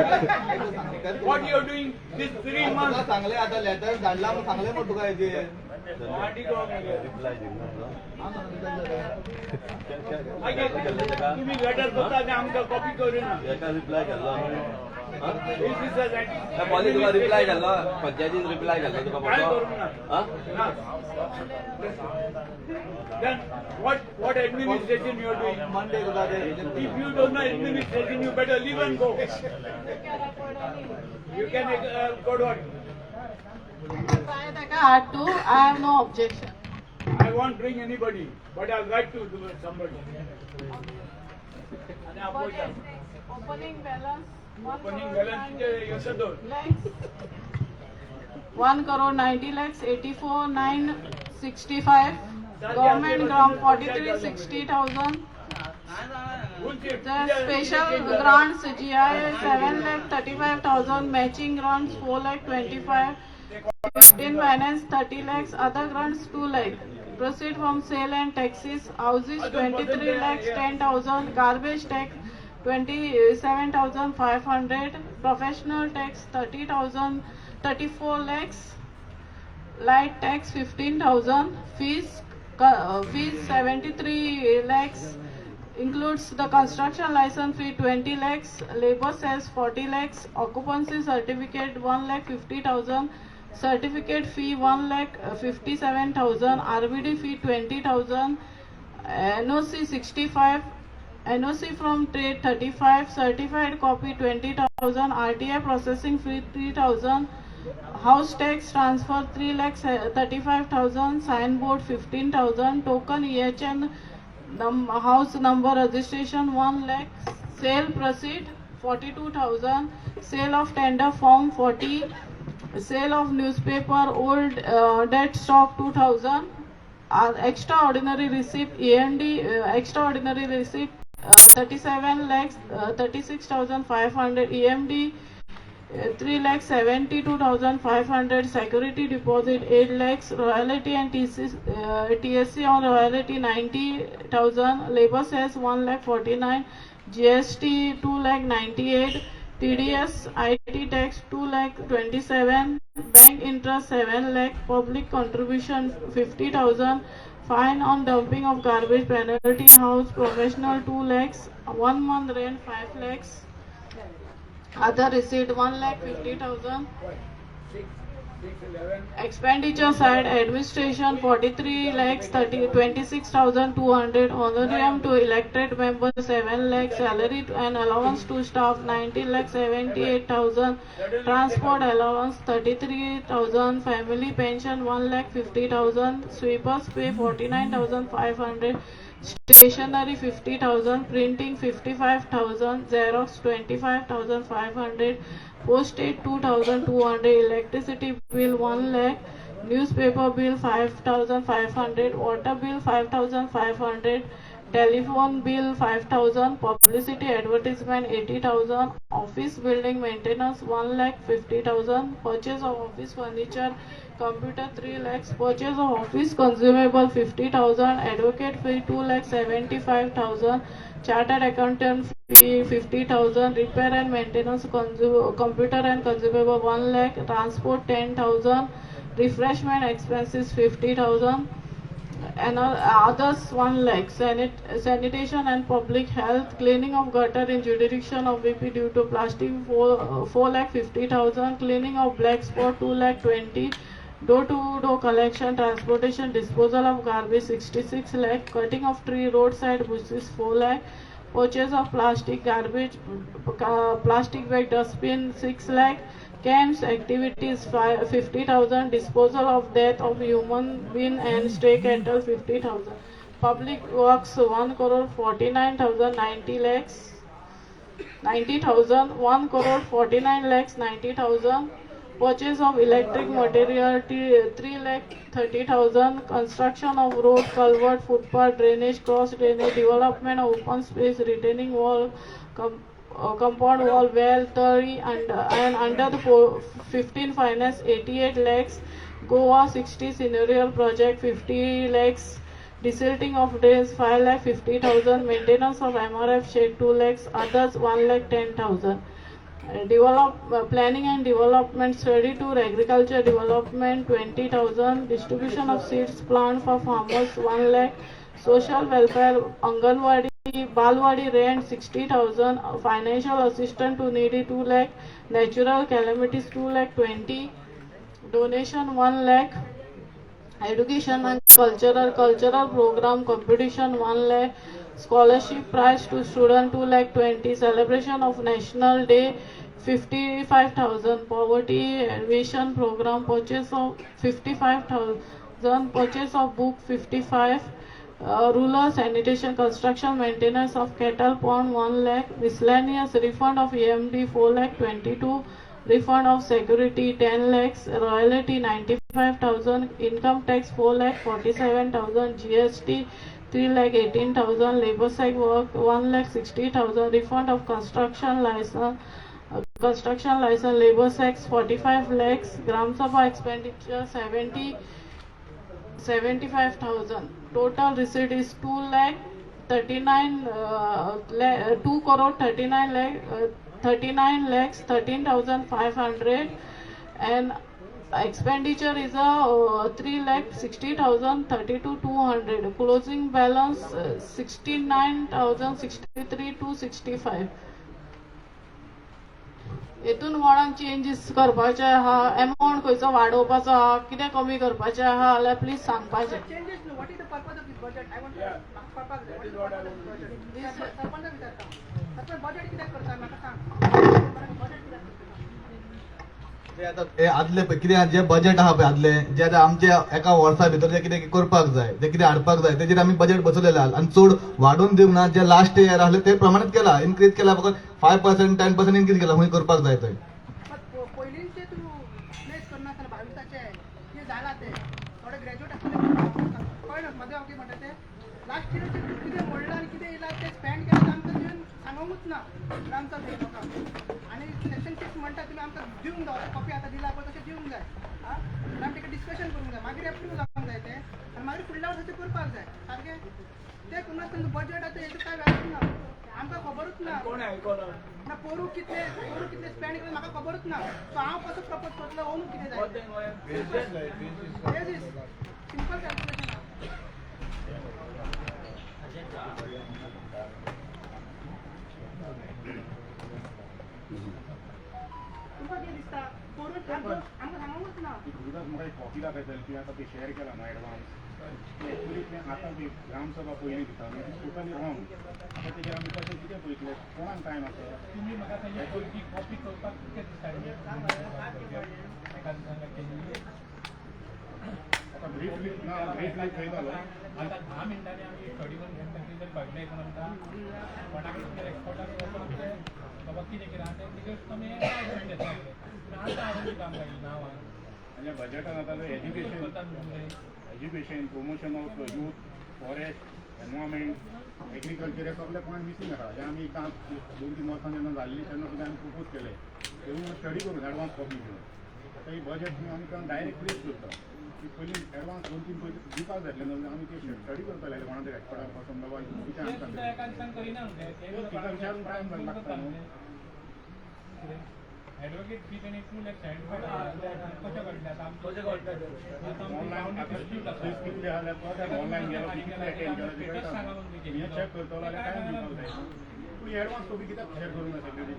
what you are doing this three तुका month? सांगले आतां लेटर धाडला म्हणून सांगले मरे तुका हेजेर. रिप्लाय दिवंक ना. मागीर तुम्ही लेटर करता आनी आमकां कॉपी करिना. एका रिप्लाय केल्लो आमी. This is a poly तुका रिप्लाय केल्लो, पंचायतीन रिप्लाय केल्लो तुका? काय करूंक ना. आं. ना. Then what administration you are doing? Monday तुका ते. If you don't know administration, you better leave and go. You can go to what? काय ताका हाड तूं. I have no objection. I won't bring anybody, but I'll write to somebody. आणि आपवयता. Opening balance. Opening balance चे दोन. 1 crore 90 lakhs 84,965. Government grant 43 60,000. The special grants GI 7 lakh 35,000, matching grants 4 lakh 25, 15 finance 30 lakhs, other grants 2 lakh. Proceed from sale and taxes, houses 23 lakhs 10,000, garbage tax 27,500, professional tax 30,000, 34 lakhs, light tax 15,000, fees 73 lakhs, includes the construction license fee 20 lakhs, labor cess 40 lakhs, occupancy certificate 1 lakh 50,000, certificate fee 1 lakh 57,000, RBD fee 20,000, NOC 65, NOC from trade 35, certified copy 20,000, RTI processing fee 3,000, house tax transfer 3 lakhs 35,000, signboard 15,000, token EHN house number registration 1 lakh, sale proceed 42,000, sale of tender form 40, sale of newspaper old debt stock 2,000, extraordinary receipt EMD extraordinary receipt 37 lakhs 36,500, EMD 3 lakhs 72,500, security deposit 8 lakhs, royalty and TC, TSC on royalty 90,000, labor cess 1 lakh 49, GST 2 lakh 98, TDS IT tax 2 lakh 27, bank interest 7 lakh, public contribution 50,000, fine on dumping of garbage penalty house professional 2 lakhs, 1 month rent 5 lakhs, other receipt 1 lakh 50,000. 6, 6, 11. Expenditure side, administration 43 lakhs 30 26,200, honorarium to elected members 7 lakhs, salary and allowance to staff 19 lakh 78,000, transport allowance 33,000, family pension 1 lakh 50,000, sweepers pay 49,500, stationery 50,000, printing 55,000, Xerox 25,500, postage 2,200, electricity bill 1 lakh, newspaper bill 5,500, water bill 5,500, telephone bill 5,000, publicity advertisement 80,000, office building maintenance 1 lakh 50,000, purchase of office furniture, computer 3 lakhs, purchase of office consumable 50,000, advocate fee 2 lakh 75,000, chartered accountant fee 50,000, repair and maintenance computer and consumable 1 lakh, transport 10,000, refreshment expenses 50,000, and others 1 lakh. Sanitation and public health, cleaning of gutter in jurisdiction of VP due to plastic 4 lakh 50,000, cleaning of black spot 2 lakh 20, door to door collection, transportation, disposal of garbage 66 lakh, cutting of tree, roadside bushes 4 lakh, purchase of plastic garbage, plastic bag, dustbin 6 lakh, Camps activities 50,000, disposal of death of human being and stray cattle 50,000. Public works 1 crore 49,000 90 lakhs 90,000, 1 crore 49 lakhs 90,000. Purchase of electric material 3 lakh 30,000. Construction of road, culvert, footpath, drainage, cross drainage, development of open space, retaining wall, compound wall, well, 30 and under the 15 finance 88 lakhs. Goa 60 scenario project 50 lakhs. Desilting of drains 5 lakh 50,000. Maintenance of MRF shed 2 lakhs. Others 1 lakh 10,000. Develop planning and development study to agriculture development 20,000. Distribution of seeds plant for farmers 1 lakh. Social welfare Anganwadi Balwadi rent 60,000. Financial assistance to needy 2 lakh. Natural calamities 2 lakh 20. Donation 1 lakh. Education and cultural program competition 1 lakh. Scholarship prize to student 2 lakh 20. Celebration of National Day 55,000. Poverty alleviation program purchase of 55,000. Purchase of book 55. Rural sanitation construction maintenance of cattle pond 1 lakh. Miscellaneous refund of EMD 4 lakh 22. Refund of security 10 lakhs. Royalty 95,000. Income tax 4 lakh 47,000. GST 3 lakh 18,000. Labor sec work 1 lakh 60,000. Refund of construction license labor tax 45 lakhs. Gram Sabha expenditure 75,000. Total receipt is 2 lakh 39 2 crore 39 lakh 39 lakhs 13,500, and expenditure is a 3 lakh 60,000 32,200. Closing balance 69,063 265. हेतून कोणाक changes करपाचे आहा, amount खंयचो वाडोवपाचो आहा, कितें कमी करपाचें आहा जाल्यार प्लीज सांगपाचें. हे आदले कितें जे बजेट आहा पळय आदले जे आतां आमच्या एका वर्सा भितर जे कितें करपाक जाय, जे कितें हाडपाक जाय तेजेर आमी बजेट बसयलेलें आहा आनी चड वाडोवन दिवंक ना. जे लास्ट इयर आहले ते प्रमाणेच केला, इनक्रीज केला, फकत 5% 10% इनक्रीज केला खंय करपाक जाय थंय. पयलींचे तूं प्लेस करनासतना 22 कितें जालां तें थोडे ग्रॅज्युएट आसतले कळना म्हाजें हांव कितें म्हणटा तें लास्ट इयर कितें मोडलां आनी कितें येयलां तें स्पेंड केलां आमकां दिवन सांगूंकूच ना ग्रामसभेक लोकांक. आनी सेक्शन 6 म्हणटा तुमी आमकां दिवंक जाय, कॉपी आतां दिला पळय तशें दिवंक जाय. आं आमी ताका डिस्कशन करूंक जाय, मागीर एप्रूव जावंक जाय तें आनी मागीर फुडल्या वर्सा तें करपाक जाय सारकें. तें करनासतना बजेट आतां हेजें कांय व्हॅल्यू ना, आमकां खबरूच ना. ना पोरू कितले स्पेंड केले म्हाका खबरूच ना. सो हांव कसो प्रपोज करतलो अंदू कितें जाय सिंपल कॅल्क्युलेशन. तुमकां कितें दिसता पोरू आमकां सांगूच ना. म्हाका एक कॉपी दाखयतली तुवें आतां ती शेअर केला न्हू एडवान्स. एक्चुली तें आतां ती ग्रामसभा पयलीं दिता न्हू, टोटली रॉंग. आतां तेजेर आमी कशें कितें पळयतले, कोणाक टायम आसा? तुमी म्हाका तेजी पयली कॉपी करपाक कितके दीस लागले? एका दिसान केल्ली आतां ब्रीफली ना, ब्रीफली खंय जालो आतां 10 मिनटांनी आमी स्टडी करून घेतले जर कळटलें हितून आमकां कोणाक एक्सपर्टाक वचून आमचें बाबा कितें कितें आहा तें तिगेच आमी हाडून घेतले. आतां हाडून दिता आमकां ही नांवां. म्हणजे बजेटान आतां education, promotion of youth, forest, environment, agriculture हे सगळे पॉयंट मिसींग आसा. जे आमी एकदां 2-3 वर्सां जेन्ना जाल्ली तेन्ना सुद्दां आमी प्रपोज केले, तेवूय स्टडी करून एडवान्स कॉपी घेवन. आतां ही बजेट आमी डायरेक्ट प्लेस करता की पयलीं एडवान्स 2-3 पयलीं दिवपाक जाय आसलें न्हू, आमी ते स्टडी करतले कोणा तरी एक्सपर्टाक वचून बाबा कितें आमकां एका दिसान करिना न्हू तें, तिका विचारून टायम लागता न्हू. एडवोकेट फी तेणी 2 लाख 75 कशें कळटलें आतां? कशें कळटलें? ऑनलायन कितले जाल्यार ऑनलायन गेलो कितले अटेंड केला ते कळटा. हें चॅक करतलो जाल्यार टायम दिवपाक जाय. पूण एडवान्स कॉपी कित्याक शेअर करूंक ना सेक्रेटरी?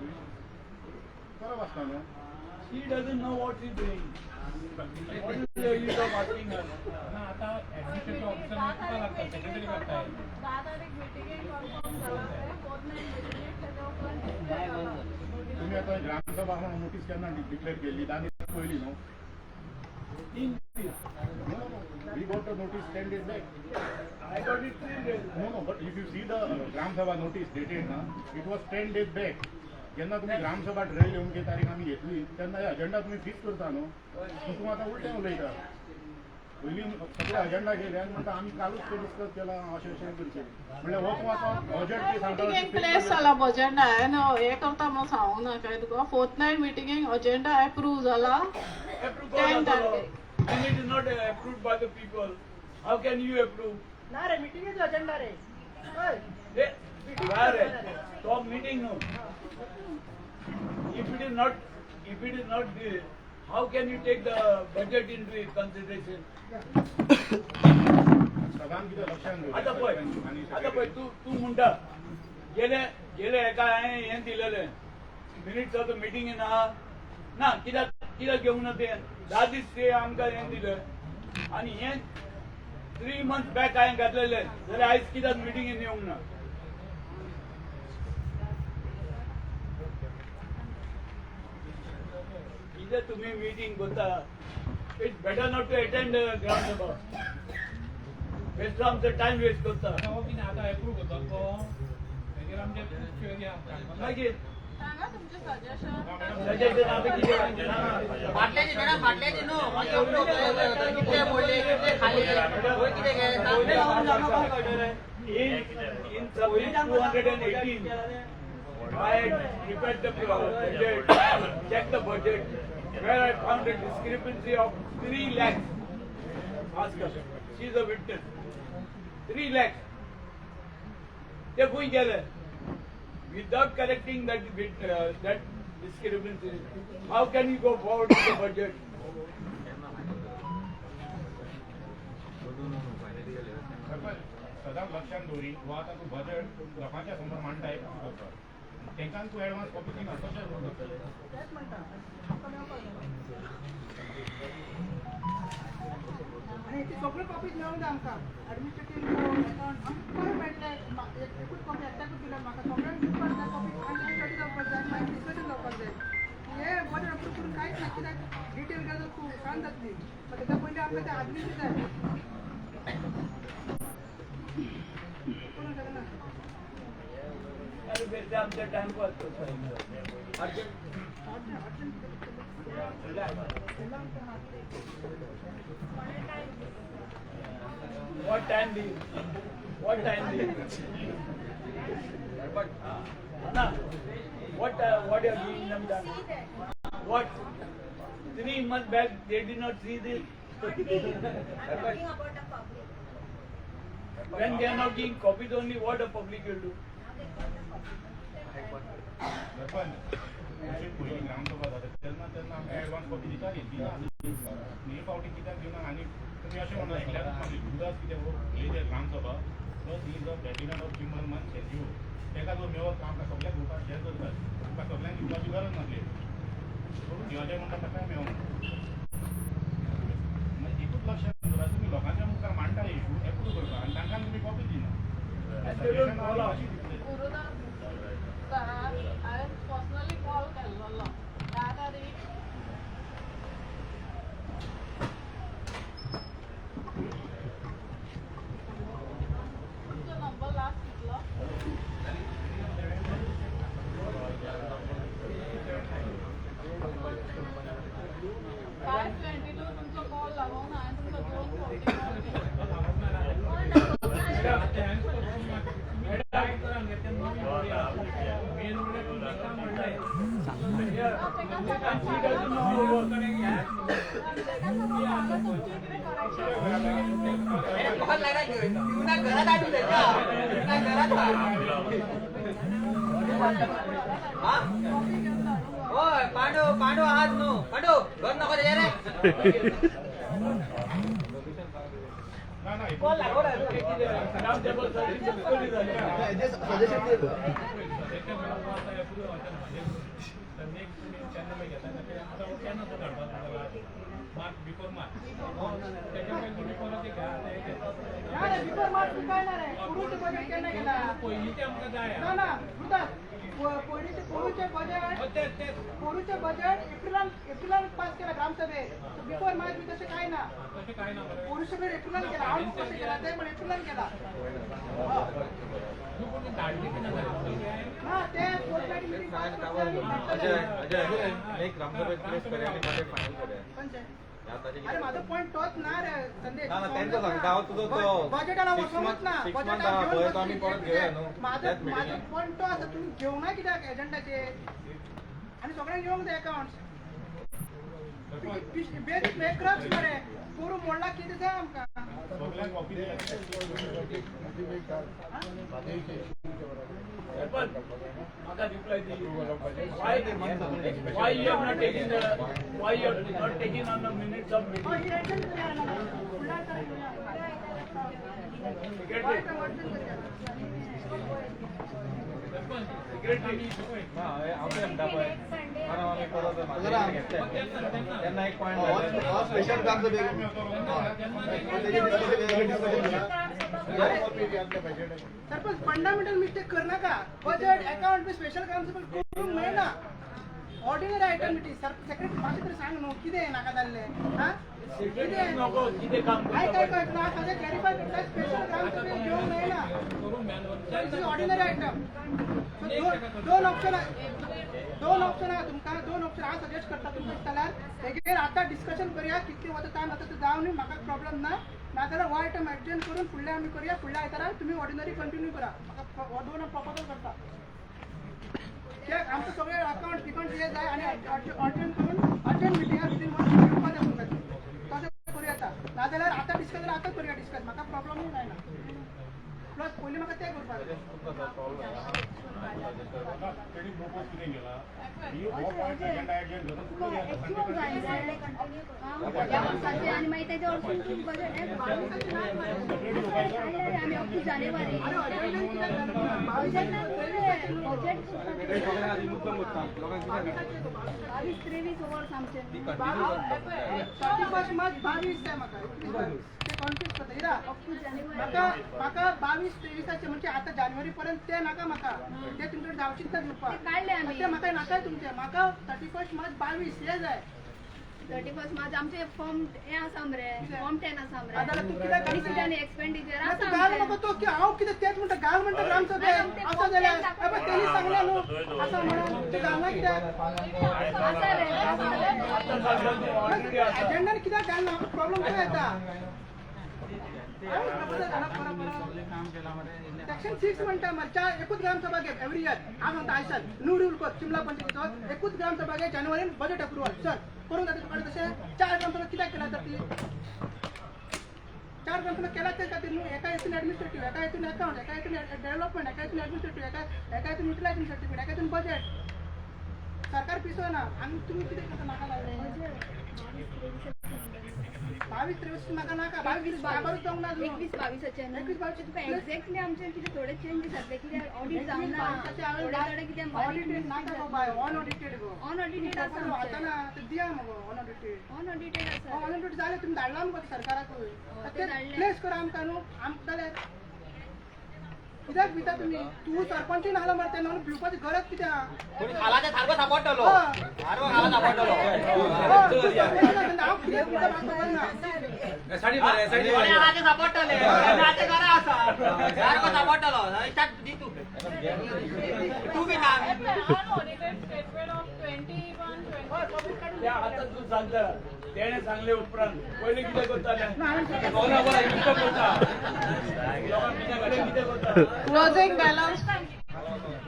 करप आसता न्हू. She doesn't know what she's doing. What is the use of asking her? ना आतां एडमिनिस्ट्रेटिव्ह ऑफिसर तुका लागता, सेक्रेटरी करताय. 10 तारीख मिटिंगेक कन्फर्म जाला तें, पोरणे मिटिंगेक तेज्या उपरांत डिस्प्ले जाला. तुमी तुमी आतां ग्रामसभा म्हणून नोटीस केन्ना डिक्लेअर केल्ली? 10 दीस पयलीं न्हू? 3 दीस. We got the notice 10 days back. I got it 3 days. No, but if you see the Gram Sabha notice dated ना, it was 10 days back. जेन्ना तुमी ग्रामसभा ठरयली अमके तारीख आमी घेतली तेन्ना अजेंडा तुमी फिक्स करता न्हू. तूं आतां उलटें उलयता. पयलीं सगळे अजेंडा केले आनी म्हणटा आमी कालूच ते डिस्कस केला अशें अशें करचें म्हणल्यार हो तूं आतां बजेट बी सांगता. मिटिंगेक प्लेस जाला बजेट. हांवें हें करता म्हणून सांगूंक ना काय तुका. फोर्थ नायट मिटिंगेक अजेंडा एप्रूव जाला 10 तारखेक. When it is not approved by the people, how can you approve? ना रे, मिटिंगेचो अजेंडा रे. हय. रे तो मिटिंग न्हू. If it is not, if it is not this, how can you take the budget into consideration? सदांच कितें लक्षात आतां पळय, आतां पळय, तूं तूं म्हणटा गेले गेले हेका हांवें हें दिलेलें मिनिट्स ऑफ the meeting ना ना कित्याक कित्याक घेवंक ना तें 10 दीस ते आमकां हें दिलें आनी हें 3 मंथ्स बॅक हांवें घातलेलें जाल्यार आयज कित्याक मिटिंगेन येवंक ना? कितें तुमी मिटींग करता? It's better not to attend Gram Sabha. बेश्टो आमचो टायम वेस्ट करता. हो कितें आतां एप्रूव करता तो मागीर आमचे मागीर सांगा तुमचें सजेशन. सजेशन आतां कितें? फाटल्याची मॅडम, फाटल्याची न्हू, मागीर एवढे कितले मोडले, कितले खाले, खंय कितें गेलें. In subject 218, I prepared the budget, checked the budget, where I found a discrepancy of 3 lakhs. Ask her. She is a witness. 3 lakhs. ते खंय गेले? Without correcting that discrepancy, how can you go forward with the budget? सदांच लक्षात दवरी हो आतां तूं budget लोकांच्या समोर मांडटा एप्रूव करपाक तांकां तूं एडवान्स कॉपी दिना कशें एप्रूव करतले? तेंच म्हणटा, आमकां मेळपाक जाय आनी ती सगळ्यो कॉपीज मेळूंक जाय आमकां. एडमिनिस्ट्रेटीव अकाउंट आमकां मेळटले. एकूच कॉपी एकट्याकूच दिल्या म्हाका. सगळ्यांक दिवपाक जाय कॉपी आनी तेजी स्टडी जावपाक जाय, मागीर डिस्कशन जावपाक जाय. हे बजेट अप्रूव करून कांयच ना, कित्याक डिटेल गेल्यार खूब सांज जातली. पण तेच्या पयलीं आमकां ते आदमीचे जाय. करूंक शकना. अरे बेश्टे आमचे टायमपास करता. Urgent urgent. What time this? What time this? Na, what you are giving them done? See that. What? 3 months back they did not see this. I'm talking about the public. When they are not giving copies only, what the public will do? Now they got the copy. Sarpanch, अशी पयलीं ग्रामसभा जाता तेन्ना तेन्ना आमकां advance copy दिताली. दिना हे फावटी कित्याक दिवना? आनी तुमी अशें म्हणा एकल्याकूच मागली. गुरुदास कितें हो उलयते Gram Sabha plus he is a president of Chimbel Manch NGO. ताका जो मेवत आमकां सगळ्या ग्रुपार शेअर करतात. तुमकां सगळ्यांक दिवपाची गरज नासली. सोडून दिवपाचें म्हणटा ताकाय मेळना. मागीर एकूच लक्षात दवरा, तुमी लोकांच्या मुखार मांडटा इशू एप्रूव करपाक आनी तांकां तुमी कॉपी दिना. And they don't follow. अशी दिसली. गुरुदास हांवें पर्सनली कॉल केल्लो 10 तारीख. तुमचो नंबर लास्ट कितलो? 5:22 तुमचो कॉल लागून हांवें तुमकां 2 फावटी कॉल केलो. मेन म्हणल्यार तुमचें काम म्हणलें. And she doesn't know how to work. ताका सांगा तुमचें कितें करेक्शन. कॉल लागला घेवन घरात हाडून तेच्या घरात हाड. हा? कॉपी घेवन धाडूं. होय, पांडू पांडू आहात न्हू? पांडू घर नको तेजे रे. ना ना. कॉल लागो. ग्रामसभा सक्सेसफुली झाली. सजेशन. नेक्स्ट केन्ना मागीर घेता? आतां केन्ना तो धाडपाक मार्च, बिफोर मार्च. तेच्या पयलीं तुमी परत एक घेया आतां एक. ना रे, बिफोर मार्च काय ना रे. कुरूच बजेट केन्ना केला? पयलीं ते आमकां जाय. ना ना गुरुदास. पयलींचे पोरूचे बजेट, पोरूचे बजेट एप्रिलान एप्रिलान पास केला ग्रामसभेत. बिफोर मार्च बी तशें कांय ना. तशें कांय ना मरे. पोरूचे बी एप्रिलान केला. हांव कशें केला तें, पण एप्रिलान केला. तूं कोणी धाडली की ना? ना, ते फोर्टनायट मिटींग पास. अजय, अजय, एक ग्रामसभेत प्लेस करूया आणि बजेट फायनल करूया. अरे, माझा पॉईंट तोच ना रे संदेश. ना ना, त्यांचं सांगता हांव, तुजो तो बजेटाला six वचोंकच month ना. 6 month आहा पळय, तो आमी परत घेवया न्हू माझो त्याच माझो मिटिंगेक. पॉईंट तो आसा, तुमी घेवना कित्याक एजंडाचेर आनी सगळ्यांक येवंक जाय. अकाउंट्स बेज क्रक्स मरे, पोरू मोडला कितें जाय आमकां. सगळ्यांक कॉपी. सरपंच, म्हाका reply the. Why you have not taken the why you have not taken on the minutes of meeting? हय, एडजन करया ना फुडल्या आयतारा घेवया. Secretary. अर्जंट करया. सेक्रेटरी. ना, हांव कितें म्हणटा पळय, मॅडम, आमी परत म्हाजें घेतले तेन्ना एक पॉयंट. हो, स्पेशल ग्रामसभेक डिस्कशन. सरपंच, फंडामेंटल मिस्टेक कर नाका. Budget account be special gram sabha करूंक मेळना. Ordinary item meeting. Sir, secretary, मातशें तरी सांग न्हू कितें नाका जाल्लें. हा, सेक्रेटरी नको कितें काम. आयक आयक आयक ना, सगळें क्लॅरिफाय करता. स्पेशल ग्रामसभेक घेवंक मेळना. करूंक. This is ordinary item. So दोन दोन ऑप्शन, दोन ऑप्शन आहा तुमकां. दोन ऑप्शन हांव सजेस्ट करता तुमकां. जाल्यार एगेन आतां डिस्कशन करूया, कितले वता टायम आतां तो जावन म्हाका प्रॉब्लम ना. नाजाल्यार हो आयटम एडजर्न करून फुडले आमी करूया. फुडल्या आयतारा तुमी ऑर्डिनरी कंटिन्यू करा. म्हाका हो दोन प्रपोजल करता कित्याक आमकां सगळे अकाउंट बिकाउंट कितें जाय आनी अर्जंट करून अर्जंट मिटिंगा विदीन वन घेवपा जाय तुमकां. तशें करूं येता. नाजाल्यार आतां डिस्कस जाल्यार आतां करूया डिस्कस, म्हाका प्रॉब्लमूय जायना. प्लस पयलीं म्हाका तें करपाक जाय. तेणी प्रपोज कितें केला, ही हो पॉयंट एजेंडा एडजर्न करून फुडलो. एक्च्युअल जाय ह्या वर्साचे आनी मागीर तेज्या वरसून तूं बजेट काडलें रे आमी अप टू जानेवारी. अरे, अर्जंट कित्याक घालना? Budget budget. लोकांक कितें. 22 23 वर्स आमचें. 31 मार्च 22 जाय म्हाका, 21 22 ते कन्फ्यूज करता इरा. अप टू जानेवारी. म्हाका म्हाका 22 23आचे, म्हणजे आतां जानेवारी पर्यंत ते नाका म्हाका. ते तुमच्याकडे जावचीच ना दिवपाक. ते काडले आमी. ते म्हाका नाकाय तुमचे. म्हाका 31 मार्च 22 हे जाय. 31 मार्च आमचे फॉर्म हे आसा मरे, फॉर्म 10 आसा मरे. आतां तूं कित्याक रिसीट आनी एक्सपेंडिचर ना, तूं आसा घाल आमचें. म्हाका तो की हांव कितें तेच म्हणटा, घाल म्हणटा ग्रामसभेत. आसा जाल्यार हे पळय, तेणी सांगलें न्हू आसा म्हणून, तूं घालना कित्याक? आसा रे, आसा रे. आतां सांगता तूं ऑलरेडी आसा. एजेंडान कित्याक घालना? प्रॉब्लम खंय येता? हांवें प्रपोजल घालप परत परत. सेक्शन 6 म्हणटा मरे, चार एकूच ग्रामसभा घे एवरी इयर. हांव सांगता आयसान न्यू रूल कर चिमला पंचायतीचो, एकूच ग्रामसभा घे जानेवारीन, बजेट अप्रुवल चल करूंक जाता तुका. तशें चार ग्रामसभा कित्याक केला तर ती? चार ग्रामसभा केला ते खातीर न्हू. एका हितून एडमिनिस्ट्रेटिव्ह, एका हितून अकाउंट, एका हितून डेव्हलपमेंट, एका हितून एडमिनिस्ट्रेटिव्ह, एका एका हितून युटिलायझेशन सर्टिफिकेट, एका हितून बजेट. सरकार पिसो ना आनी तुमी कितें करता नाका लागले. 22 23 म्हाका नाका, 22 बाराबरूच जावंक ना अजून. 21 22आचे न्हू. 21 22. तुका एक्झॅक्टली आमचे कितें थोडे चेंजीस जातले कित्याक ऑडिट जावंक ना. थोडे थोडे कितें बारीक. ऑडिटेड नाका गो बाय, अन ऑडिटेड गो. अन ऑडिटेड आसा आता आमचें. ना ते दिया मगो अन ऑडिटेड. अन ऑडिटेड आसा. अन ऑडिटेड जालें, तुमी धाडला मगो ते सरकाराकूय. ते ते धाडलें. प्लेस करा आमकां न्हू. आमकां जाल्यार कित्याक भिता तुमी? तूं सरपंचूय नासलो मरे तेन्ना, म्हणून भिवपाची गरज कितें आहा? कोणी खाला ते सारको सापडटलो, सारको खाला सापडटलो. हय, तूं सरपंच नासलो, हांव कित्याक भिता म्हाका खबर ना. कोणी आहा ते सापडटले, तेन्ना घरा आसा, सारको सापडटलो. स्टार्ट दी तूं, तूं बी ना. Unaudited statement of 21 20. ते आतां तूं सांगता, तेणें सांगले उपरांत. पयलीं कितें करतालें? बोला बोला, इतको करता लोकांक कितें, कितें करता? Closing balance.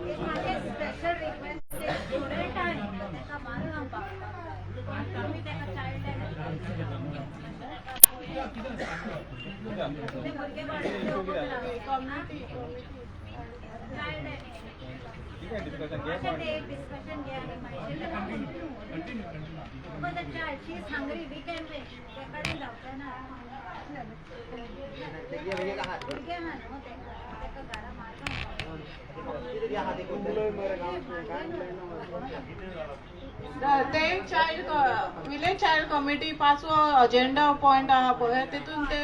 एक माझे स्पेशल रिक्वेस्ट, स्टुडंट आहे ताका मारून हांव पावपाक जाय. आमी ताका चायल्ड ते भुरगे Committee. Child ठीक आहे, डिस्कशन घे. अशें ते एक डिस्कशन घे आनी मातशें, because the child, she is hungry, we can wait. ते कडेन जावचें ना. भुरगें आहा न्हू तेका, तेका घरा मारून. The ते चायल्ड विलेज चायल्ड कमिटी पांचवो अजेंडा पॉयंट आहा पळय, तितून ते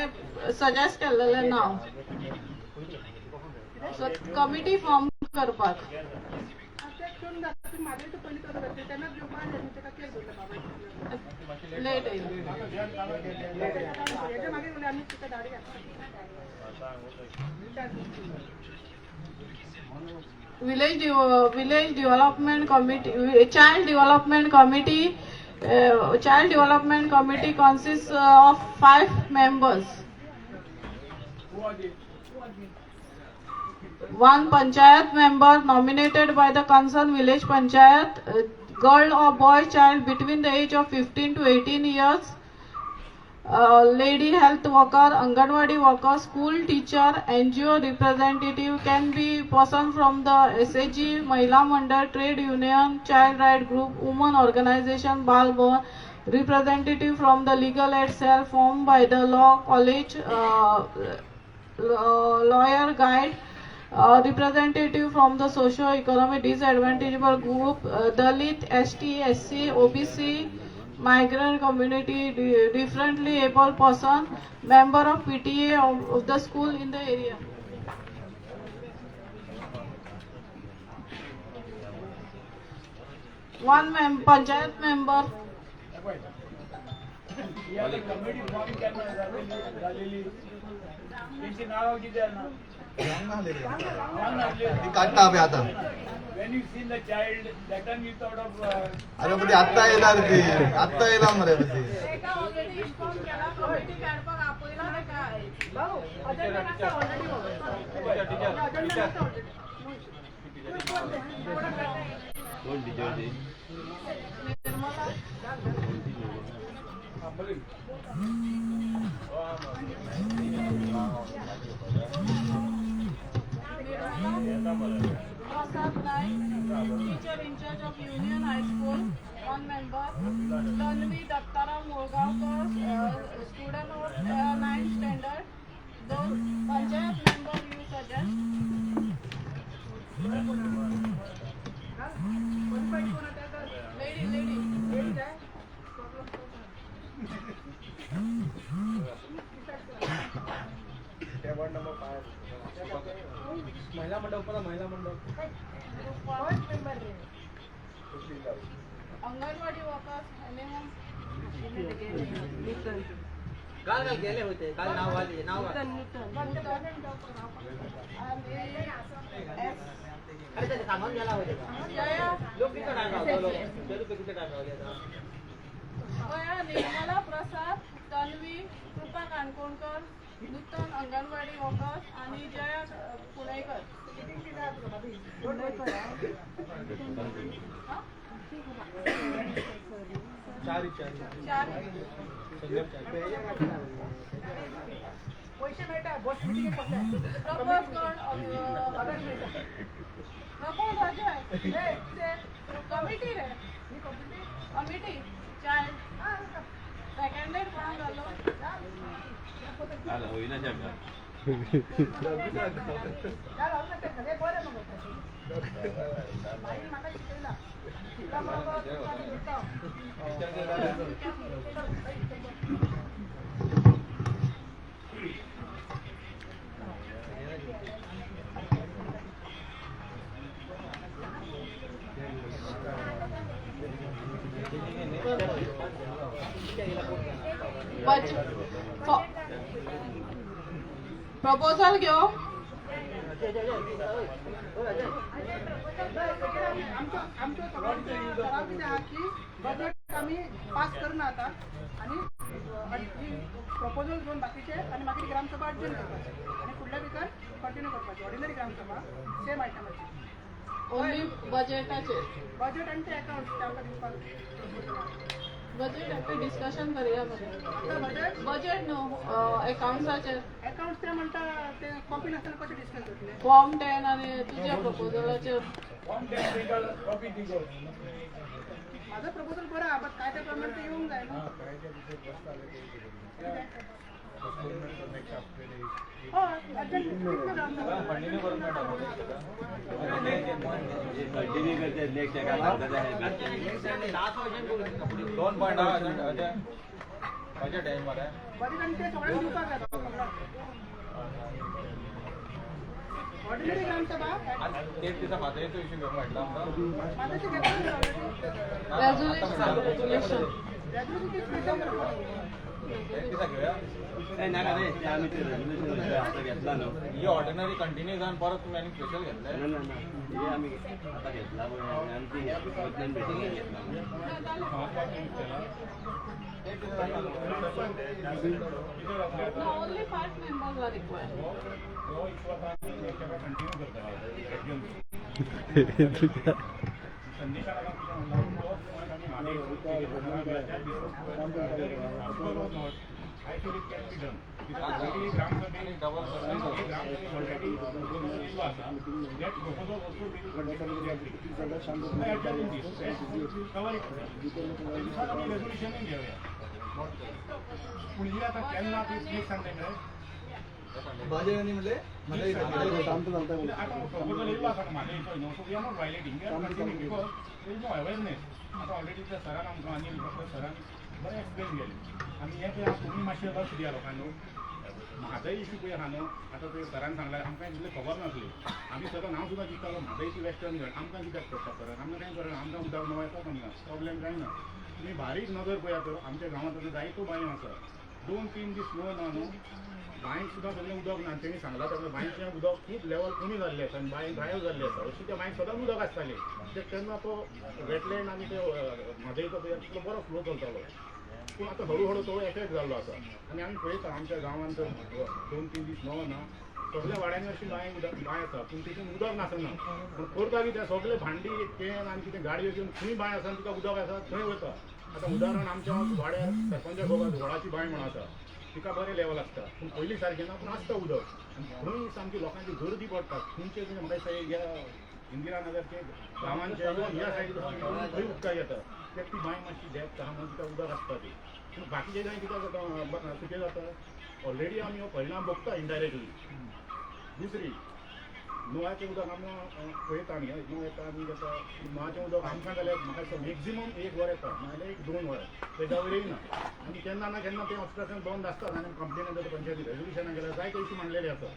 सजेस्ट केल्लेले नांव, सो कमिटी फॉर्म करपाक. ते करून जाता म्हाजे तो पयलीं कसो जाता तेन्नाच घेवपाक जाय ताका कित्याक दवरलें बाबा लेट येयला. हेच्या मागीर म्हणल्यार आमी तुका धाडी घातली. Village development committee, child development committee, child development committee consists of 5 members. 1 panchayat member nominated by the concerned village panchayat, girl or boy child between the age of 15 to 18 years, lady health worker, Anganwadi worker, school teacher, NGO representative, can be person from the SAG, Mahila Mandal, trade union, child right group, woman organization, Bal Bhavan, representative from the legal aid cell formed by the law college, lawyer guide, representative from the socio-economic disadvantaged group, Dalit, ST, SC, OBC, migrant community, differently able person, member of PTA of the school in the area. One panchayat member. Committee form केन्ना जालेली तेंची नांवां कितें ना ती काडटा आमी आतां. When you seen the child, that time you thought of अरे पण ती आत्तां येयला रे, ती आत्तां येयला मरे ती. ताका ऑलरेडी इन्फॉर्म केला, कमिटी काडपाक आपयला ताका. भाऊ अजेंडा आसा ऑलरेडी, अजेंडा आसा ऑलरेडी. कोण टिचर ती? Nirmala. Prasad Naik, teacher in charge of Union High School, 1 member. Tanvi Dattaram Mulgaonkar, student of 9th standard. 2 panchayat member you suggest. Lady, lady. महिला मंडळ उपरा, महिला मंडळ. Anganwadi workers anyone? काल काल गेले होते, काल नाव आले, नाव नूतन. अरे ते सांगून गेला होते. जया. लोक किती टाइम रावतलो, ते लोक किती टाइम रावले आता. जया, निर्मला प्रसाद, तन्वी, कृपा काणकोणकर, नूतन अंगणवाडी वर्कर्स आणि जया पुणेकर. चार चार. चार. पयशे मेळटा बस मिटिंगेक बसले. प्रपोज कोण? प्रपोज अजय. कमिटी रे, कमिटी चायल्ड सेकंडेड कोण घालो? घाल होईना शंकर. बरें मगो बाईन म्हाका शिकयला. तुका मगो तुका करता. प्रपोजल घेऊ. आमचो आमचो सगळ्यांचो ठराव कितें आहा की बजेट आमी पास करना आतां आनी प्रपोजल घेवन बाकीचे आनी मागीर ग्रामसभा अडजर्न करपाची आनी फुडल्या विकार कंटिन्यू करपाची ऑर्डिनरी ग्रामसभा सेम आयटमाची. ओनली बजेटाचेर. बजेट आनी ते अकाउंट ते आमकां दिवपाक. बजेट आपली डिस्कशन करूया मरे. आतां बजेट बजेट न्हू, अकाउंट्साचेर. अकाउंट्स ते म्हणटा ते कॉपी नासतना कशें डिस्कस जातलें? फॉर्म 10 आनी तुज्या प्रपोजलाचेर. फॉर्म 10 दिगो, कॉपी दिगो. म्हाजो प्रपोजल बरो आहा, बट काय त्या प्रमाणे ते येवंक जाय न्हू. हय, अर्जंट कितले ग्रामसभा. कंटिन्यू करून मेळटा. कंटिन्यू करते नेक्स्ट एका सांगता. दोन पॉयंट अजय, बजेट आहे मरे. बजेट आनी ते सगळ्यांक दिवपाक जाय. ऑर्डिनरी ग्रामसभा तेच दिसा म्हादयचो इश्यू घेवंक मेळटलो आमकां. म्हादयचो घेतला Resolution, resolution. Resolution special करपाक. एक दिसा घेवया. नाका रे, ते आमी ते रेजोल्युशन आतां घेतला न्हू. ही ऑर्डिनरी कंटिन्यू जावन परत तुमी आनी स्पेशल घेतले. ना ना ना, हे आमी आतां घेतला पळय आनी ती वचल्यान मिटींगेक घेतला. No, only five members are required. हो इश्यू आतां आमी ताका कंटिन्यू करतले. संदेशा लागून कितें म्हणलां, तो पॉयंट आमी Mhadei I feel it can be done. Because already ग्रामसभेन ग्रामसभेन ऑलरेडी प्रपोजल येयल्लो आसा. That proposal also will continue to agree. Adjourn this. Cover it. दिसाक आमी रेजोल्युशनूय घेवया. पूण ही आतां केन्ना ती प्लीज सांगता मरे. बजेट आनी म्हणले आतां प्रपोजल येयल्लो आसा म्हादयचो न्हू, so we are not violating, we are continuing because there is no awareness. आतां ऑलरेडी त्या सरान आमकां अनिल सरान बरें एक्सप्लेन केलें आनी हें पळय तुमी मातशें लक्ष दिया लोकांनो. म्हादय इशू पळय आहा न्हू, आतां ते सरान सांगला, आमकां इतलें खबर नासली. आमी सदां हांव सुद्दां चिंत्तालो म्हादयची वेस्टर्न घाट आमकां कित्याक पडटा परत, आमकां कांय करना, आमकां उदक नवो येताच, आमकां प्रॉब्लेम कांय ना. तुमी बारीक नजर पळयात तर आमच्या गांवांत आतां जायत्यो बांयो आसा. 2-3 दीस न्हय ना न्हू, बांयक सुद्दां सगळें उदक ना. तेणी सांगलां ताका बांयचें उदक खूब लेवल कमी जाल्लें आसा आनी बांय ड्राय जाल्ली आसा. अशी त्या बांयक सदांच उदक आसतालें कित्याक तेन्ना तो वेटलँड आनी ते म्हादयचो पळय तितलो बरो फ्लो चलतालो. पूण आतां हळू हळू तो एफेक्ट जाल्लो आसा आनी आमी पळयता आमच्या गांवांत तर 2-3 दीस नवो ना, सगल्या वाड्यांनी अशी बांय उदक बांय आसा पूण तितून उदक नासना. पूण करता कितें, सगळे भांडी can आनी कितें गाडयो घेवन खंय बांय आसा आनी तिका उदक आसा थंय वता. आतां उदाहरण आमच्या वाड्यार सरपंचा सोबत व्हडाची बांय म्हूण आसा, तिका बरें लेवल आसता पूण पयलीं सारकें ना, पूण आसता उदक. आनी थंय सामकी लोकांची गर्दी पडटा. खंयचे खंय म्हाका दिसता ह्या इंदिरा नगरचे गांवांचे ह्या सायडीन थंय उदकाक येता कित्याक ती बांय मातशी डेप्थ आहा म्हणून तिका उदक आसता ती. पूण बाकीचे जाय कित्याक जाता, सुकें जाता. ऑलरेडी आमी हो परिणाम भोगता इनडायरेक्टली. दुसरी नळाचें उदक आमी पळयता, आमी नळ येता आनी जाता. नळाचें उदक आमकां जाल्यार म्हाका दिसता मॅक्झिमम 1 वर येता, नाजाल्यार 1-2 वरां, तेज्या वयरय ना. आनी केन्ना ना केन्ना तें ऑब्स्ट्रक्शन बंद आसतात आनी कंप्लेन येता पंचायती रेजोल्युशनां गेल्यार जायते इशू मांडलेले आसा.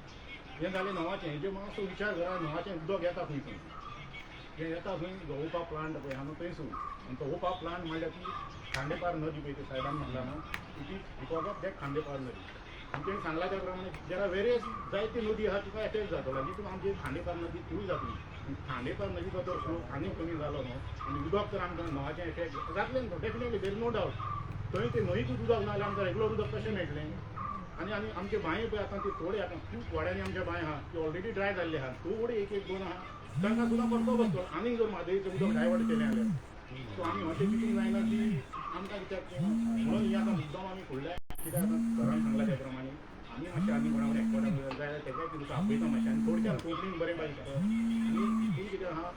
हें जालें नवाचें. हेजेर मातसो विचार करा, नवाचें उदक येता खंयसून, हें येता खंय ओपा प्लांट पळय आहा न्हू थंयसून. आनी तो ओपा प्लांट म्हणल्यार ती खांडेपार नदी पळय, ते सायबान म्हणलां न्हू, it is because of that Khandepar नदी. आनी तेणी सांगलां त्या प्रमाणे there are various जायती नदी आहा तिका एफेक्ट जातलो आनी तितून आमची खांडेपार नदी तिवूय जातली. आनी खांडेपार नदीचो तर फ्लो आनी कमी जालो न्हू आनी उदक तर आमकां नवाचें एफेक्ट जातलें न्हू, definitely there is no doubt. थंय ते न्हंयकूच उदक ना जाल्यार आमकां रेगुलर उदक कशें मेळटलें? आनी आनी आमचे बांये पळय आतां ती थोडे आतां खूब वाड्यांनी आमच्या बांय आहा ती ऑलरेडी ड्राय जाल्ली आहा, थोडे 1-2 आहा तांकां सुद्दां परतो बसतलो आनीक जर म्हादयचें उदक डायवर्ट केलें जाल्यार. सो आमी अशें चिंतूंक जायना की आमकां कित्याक म्हणून ही आतां मुद्दम आमी फुडल्या कित्याक आतां सरान सांगलां त्या प्रमाणे आमी मातशें आनी कोणा कडेन एक्सपर्टाक जाय जाल्यार तेकाय तुमकां आपयता मातशें आनी थोडक्यान कोंकणीन बरें दिसता. आनी हितून कितें आहा,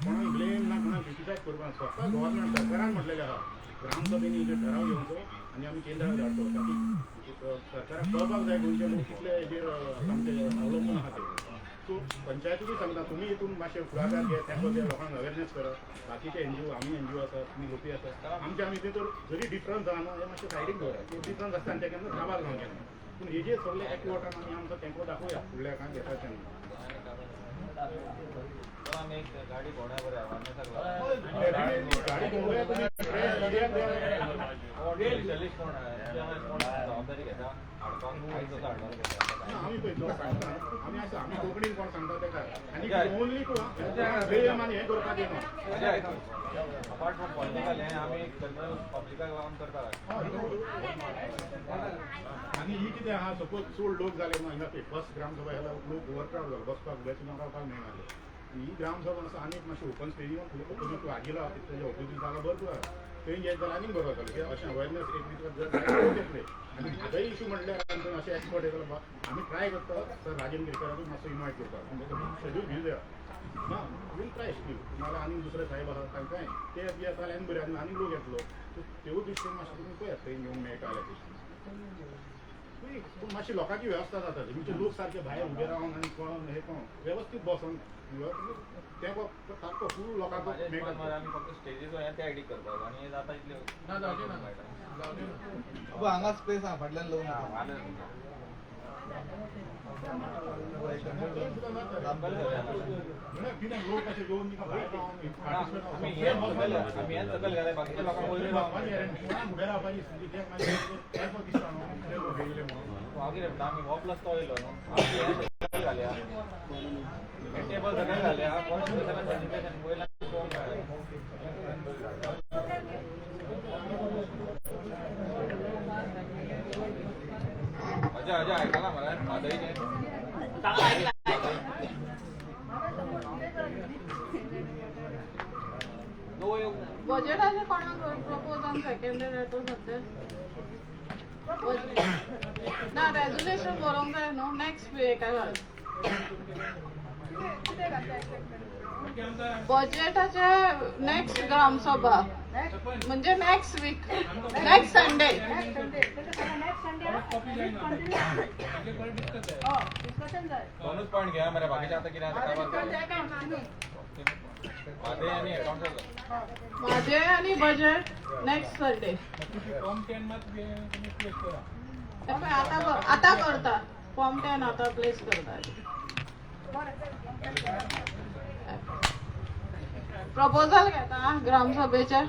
कोणाक ब्लेम ना, कोणाक क्रिटिसायज करपाक, स्वता गव्हर्मेंट सरकारान म्हटलेलें आहा ग्रामसभेनी जे ठराव घेवचो आनी आमी केंद्राक धाडचो ताकी सरकाराक कळपाक जाय गोंयचे लोक कितले हेजेर आमचे अवलंबून आहा ते. सो पंचायतीकूय सांगता तुमी हितून मातशें फुडाकार घेत तेंको ते लोकांक अवेरनेस करा. बाकीचे एनजीओ, आमी एनजीओ आसा, तुमी लोकूय आसा, आमचे आमी तर जरी डिफरन्स आहा न्हू हे मातशें सायडीक दवरात, डिफरन्स आसता आनी ते केन्ना काबार जावचें ना. पूण हेजेर सगळे एकवटान आमी आमचो तेंको दाखोवया फुडल्या कांय घेता तेन्ना. आमी एक गाडी भोंवड्या बरें अवेरनेसाक गाडी भोंवया तुमी स्पेशलिस्ट कोण कोण जबाबदारी घेता हाडपाक, आयज कसो हाडपाक घेता आमी पळय तो सांगता, आमी आसा आमी कोंकणीन कोण सांगता तेका आनी ओनली ब्लेम आनी हें करपाचें न्हू. अपार्ट फ्रॉम पॉलिटिकल हें आमी एक जनरल पब्लिकाक लागून करता. आनी ही कितें आहा, सपोज चड लोक जाले ना हिंगा फर्स्ट ग्रामसभा ह्या लोक ओवरक्रावड जालो, बसपाक बेसून रावपाक मेळनासलें. आनी ही ग्रामसभा आसा आनी एक मातशें ओपन स्टेडियम आगिला तेज्या ऑपोजीट जागा भरपूर आहा, थंय घेत जाल्यार आनीक बरो जातलो. कित्याक अशें अवेरनेस एक भितर जर येतलें. आनी म्हादय इशू म्हणल्यार अशें एक्सपर्ट येतलो आमी ट्राय करता सर राजेंद्र गिरकराकूय मातसो इनवायट करपाक, शेड्यूल घेवन ना वील ट्राय स्टील. नाल्यार आनीक दुसरे साहेब आसा तांकांय ते बी आसा जाल्यार आनी बरें आनी लोक येतलो. सो तेवूय दृश्टीन मातशें तुमी पळयात थंय घेवंक मेळटा जाल्यार पूण मातशी लोकांची वेवस्था जाता. म्हणजे लोक सारके भायर उबे रावन आनी कोण हे कोण वेवस्थीत बसोन तें सारको फूल लोकांक मेळटा. आमी फक्त स्टेजीस हें ते आयडी करपाक आनी जाता इतले हांगा स्पेस आहा फाटल्यान लोक. लोक अशे येवन भायर आमी हेच सकयल घालाय, बाकीच्या लोकांक वयर फुडें रावपाची कित्याक मागीर दिसता न्हू लोक येयले म्हणून. हांव कितें म्हणटा, आमी हो प्लस तो येयलो न्हू, आमी हे सकयल घालया, हे टेबल सकयल घालया, कॉन्स्टिट्युशनान सर्टिफिकेशन वयल्यान पळोवंक मेळ्ळें. अजय अजय आयकला मरे म्हादयचें? बजेटाचे कोणाक प्रपोज आनी सेकंडेड येतो सध्या ना रेजोल्युशन बरोवंक जाय न्हू नेक्स्ट हेका घाल. बजेटाचे नेक्स्ट ग्रामसभा म्हणजे next week, next Sunday. Next Sunday, next Sunday discussion जाय. दोनूच पॉयंट घेया मरे, बाकीचे आतां कितें आसा काबार म्हादय आनी अकाउंट्साचो. म्हादय आनी बजेट नेक्स्ट संडे. फॉर्म 10 मात तुमी प्लेस करा. ते पळय आतां आतां करता फॉर्म 10 आतां प्लेस करता. प्रपोजल घेता ग्रामसभेचे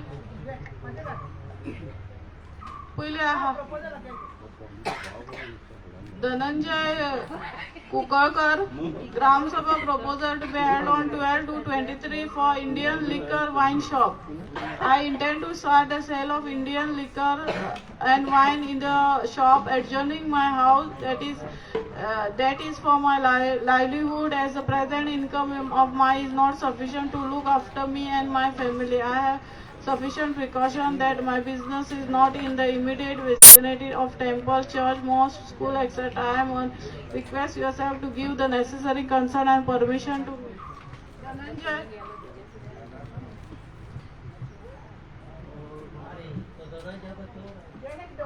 पयले आहा Dhananjay Kukalkar, Gram Sabha proposal to be held on 12/2/23 for Indian liquor wine shop. I intend to start the sale of Indian liquor and wine in the shop adjoining my house. That is for my livelihood, as the present income of mine is not sufficient to look after me and my family. I have sufficient precaution that my business is not in the immediate vicinity of temple, church, mosque, school, etc. I am on request yourself to give the necessary consent and permission to me. Dhananjay.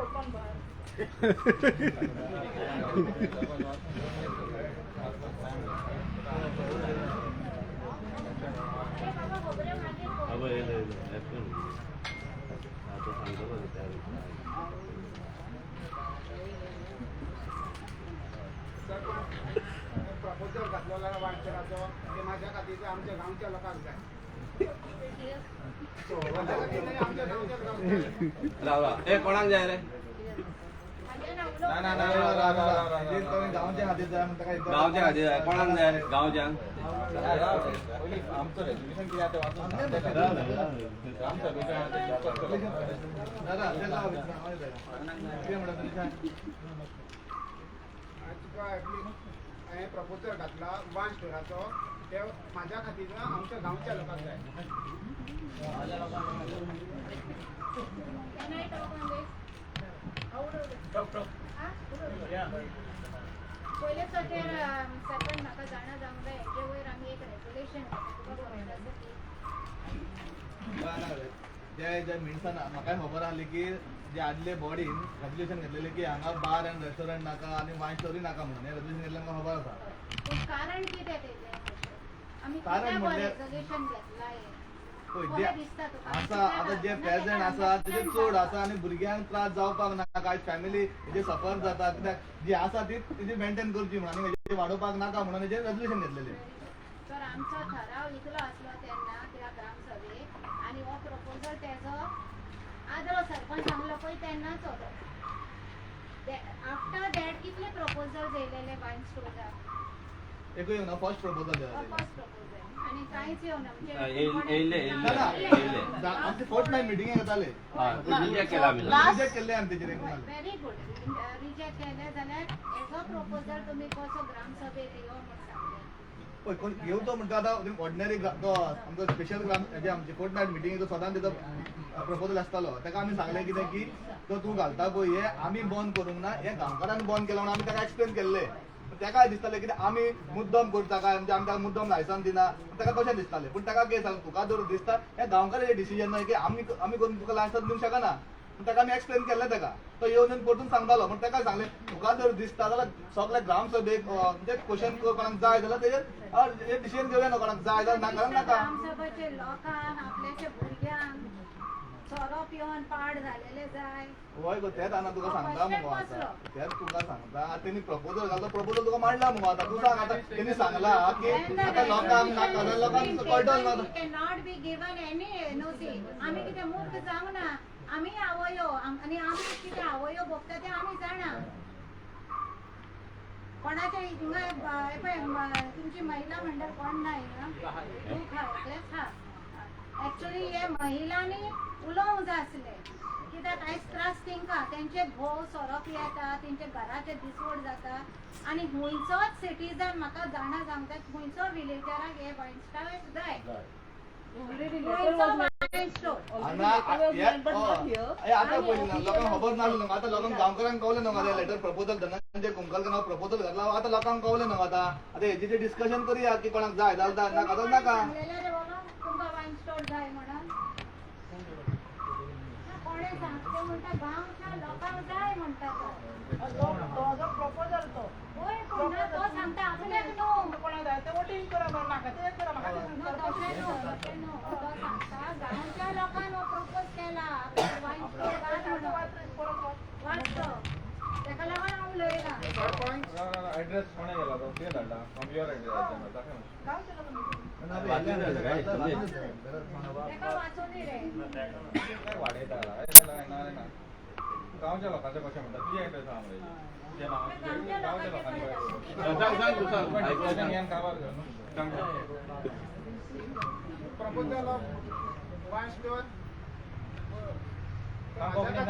Open bar. आतां सांगतलो त्या. Proposal घातलेलो आहा वायन स्टोराचो, ते म्हाज्या खातीर आमच्या गांवच्या लोकांक जाय. म्हाज्या खातीर न्ही, आमच्या गांवच्या लोकांक जाय. राव राव, ए कोणाक जाय रे? ना ना ना, राव राव राव राव राव. गांवच्या खातीर जाय म्हणटा काय? गांवच्या खातीर जाय. कोणाक जाय गांवच्यान? पयलीं आमचो रेजोल्युशन कितें आसा तें वाचून सांगता. ग्रामसभेचें आहा तें डिस्कस करप. दादा, कितें म्हणटा तुमी? तुका हांवें प्रपोजल घातला वायन स्टोराचो, ते म्हाज्या खातीर आमच्या गांवच्या लोकांक जाय. Can I talk on this? Talk, talk. पयले तर सरपंच म्हाका जाणा जावंक जाय, हेजे वयर आमी एक रेजोल्युशन तुका खबर आसा की जे जे मिनसान म्हाकाय खबर आहली की जे आदले बॉडीन रेजोल्युशन घेतलेले की हांगा बार आनी रेस्टॉरंट नाका आनी वायन स्टोरी नाका म्हणून, हें रेजोल्युशन घेतलें म्हाका खबर आसा. पूण कारण कितें तेजें? आमी कारण कित्याक म्हणल्यार- रेजोल्युशन घेतला हें पळय बरें जे दिसता तुका? आसा आतां जे प्रेझेंट आसा तेजे चड आसा आनी भुरग्यांक त्रास जावपाक नाका. आयज फॅमिली हेजे सफर जाता, कित्याक जी आसा ती तेजी मेंटेन करची म्हणून आनी हेजे वाडोवपाक नाका म्हणून हेजेर रेजोल्युशन घेतलेलें. तर आमचो ठराव इतलो आसलो तेन्ना त्या ग्रामसभेक आनी हो प्रपोजल तेजो आदलो सरपंच सांगलो पळय तेन्नाच होतो. आफ्टर that कितले प्रपोजल येयलेले वायन स्टोराक? एकूय येवना, फर्स्ट प्रपोजल. फर्स्ट प्रपोजल आनी कांयच येवना. येयले ना ना. येयले. आमचे फोर्थ नायट मिटिंगेक येताले. रिजेक्ट केला आमी. रिजेक्ट केल्ले आमी तेजेर. Very good. रिजेक्ट केले जाल्यार हेजो प्रपोजल तुमी कसो ग्रामसभेक यो म्हूण सांगले? पळय कोण येवचो म्हणटा, आतां ऑर्डिनरी तो आमचो स्पेशल ग्राम हेजे आमचे फोर्थ नायट मिटिंगेचो सदांच तेजो प्रपोजल आसतालो. ताका आमी सांगलें कितें की तो तूं घालता पळय हे आमी बंद करूंक ना, हे गांवकारान बंद केला म्हणून आमी ताका एक्सप्लेन केल्लें. ताकाय दिसतालें कितें आमी मुद्दम करता काय, म्हणजे आमी ताका मुद्दम लायसन्स दिना, ताका कशें दिसतालें. पूण ताका कितें सांग, तुका जर दिसता हें गांवकाराचें डिसिजन न्हय की आमी आमी करून तुका लायसन्स दिवंक शकना. पूण ताका आमी एक्सप्लेन केल्लें, ताका तो येवन येवन परतून सांगतालो. पूण ताका सांगलें तुका जर दिसता जाल्यार सगळे ग्रामसभेक म्हणजे क्वेश्चन कर, कोणाक जाय जाल्यार तेजेर डिसिजन घेवया न्हू, कोणाक जाय जाल्यार, नाका जाल्यार नाका. ग्रामसभेचे लोकांक आपल्याच्या भुरग्यांक सोरो पिवन पाड झालेले जाय. वय गो, तेच आना तुका सांगता मुगो. आतां तेच तुका सांगता, तेणी प्रपोजल घातलो, प्रपोजल तुका मांडला मुगो. आतां तूं सांग, आतां तेणी सांगला की आतां लोकांक नाका जाल्यार लोकांक कळटलो ना. Cannot be given any NOC. आमी कितें मूर्ख जावंक ना, आमी आवयो आनी आमी कितें आवयो भोगता तें आमी जाणा. कोणाचे हिंगा हे पळय, तुमची महिला मंडळ कोण ना हिंगा? तूं खा, एकलेंच खा. एक्चुअली हे महिलांनी उलोवंक जाय आसलें, कित्याक आयज त्रास तेंकां, तेंचे घोव सोरो पियेता, तेंच्या घराचे दिसवड जाता. आनी खंयचोच सिटीजन म्हाका जाणा सांगता, खंयचो विलेजराक हे वायन स्टोर जाय? खंयचो वायन स्टोर? आतां पयलीं ना लोकांक खबर नासलें न्हू, आतां लोकांक गांवकारांक कवलें न्हू. आतां लेटर प्रपोजल धनंजय कुंकळकर नांव प्रपोजल घातला, आतां लोकांक कवलें न्हू. आतां आतां हेजेर डिस्कशन करुया की कोणाक जाय जाल्यार नाका जाल्यार नाका. सांगलेलें रे बाबा तुमकां वायन स्टोर जाय म्हणून? कोणें सांगचें म्हणटा, गांवच्या लोकांक जाय म्हणटा तो. तो प्रपोजल तो वय, पूण ना, तो सांगता आपल्याक न्हू. कोणाक जाय ते वोटींग करा, नाका ते करा, म्हाका न्हू, तशें न्हू, तशें न्हू. तो सांगता गांवच्या लोकांक हो प्रपोज केला, वायन स्टोर घाल म्हणून. वाचतो, तेका लागून हांव उलयलां. एड्रेस कोणें केला तो? कितें धाडला? फ्रॉम your address दाखय. तेका वाचूनी रे. वाडयता ना गांवच्या लोकांचें कशें म्हणटा? तुजें एड्रेस आहा मरे, तुजें नांव, गांवच्या लोकांनी. सांग सांग तूं सांग. डिस्कशन काबार कर न्हू. सांग. Proposal of wine store.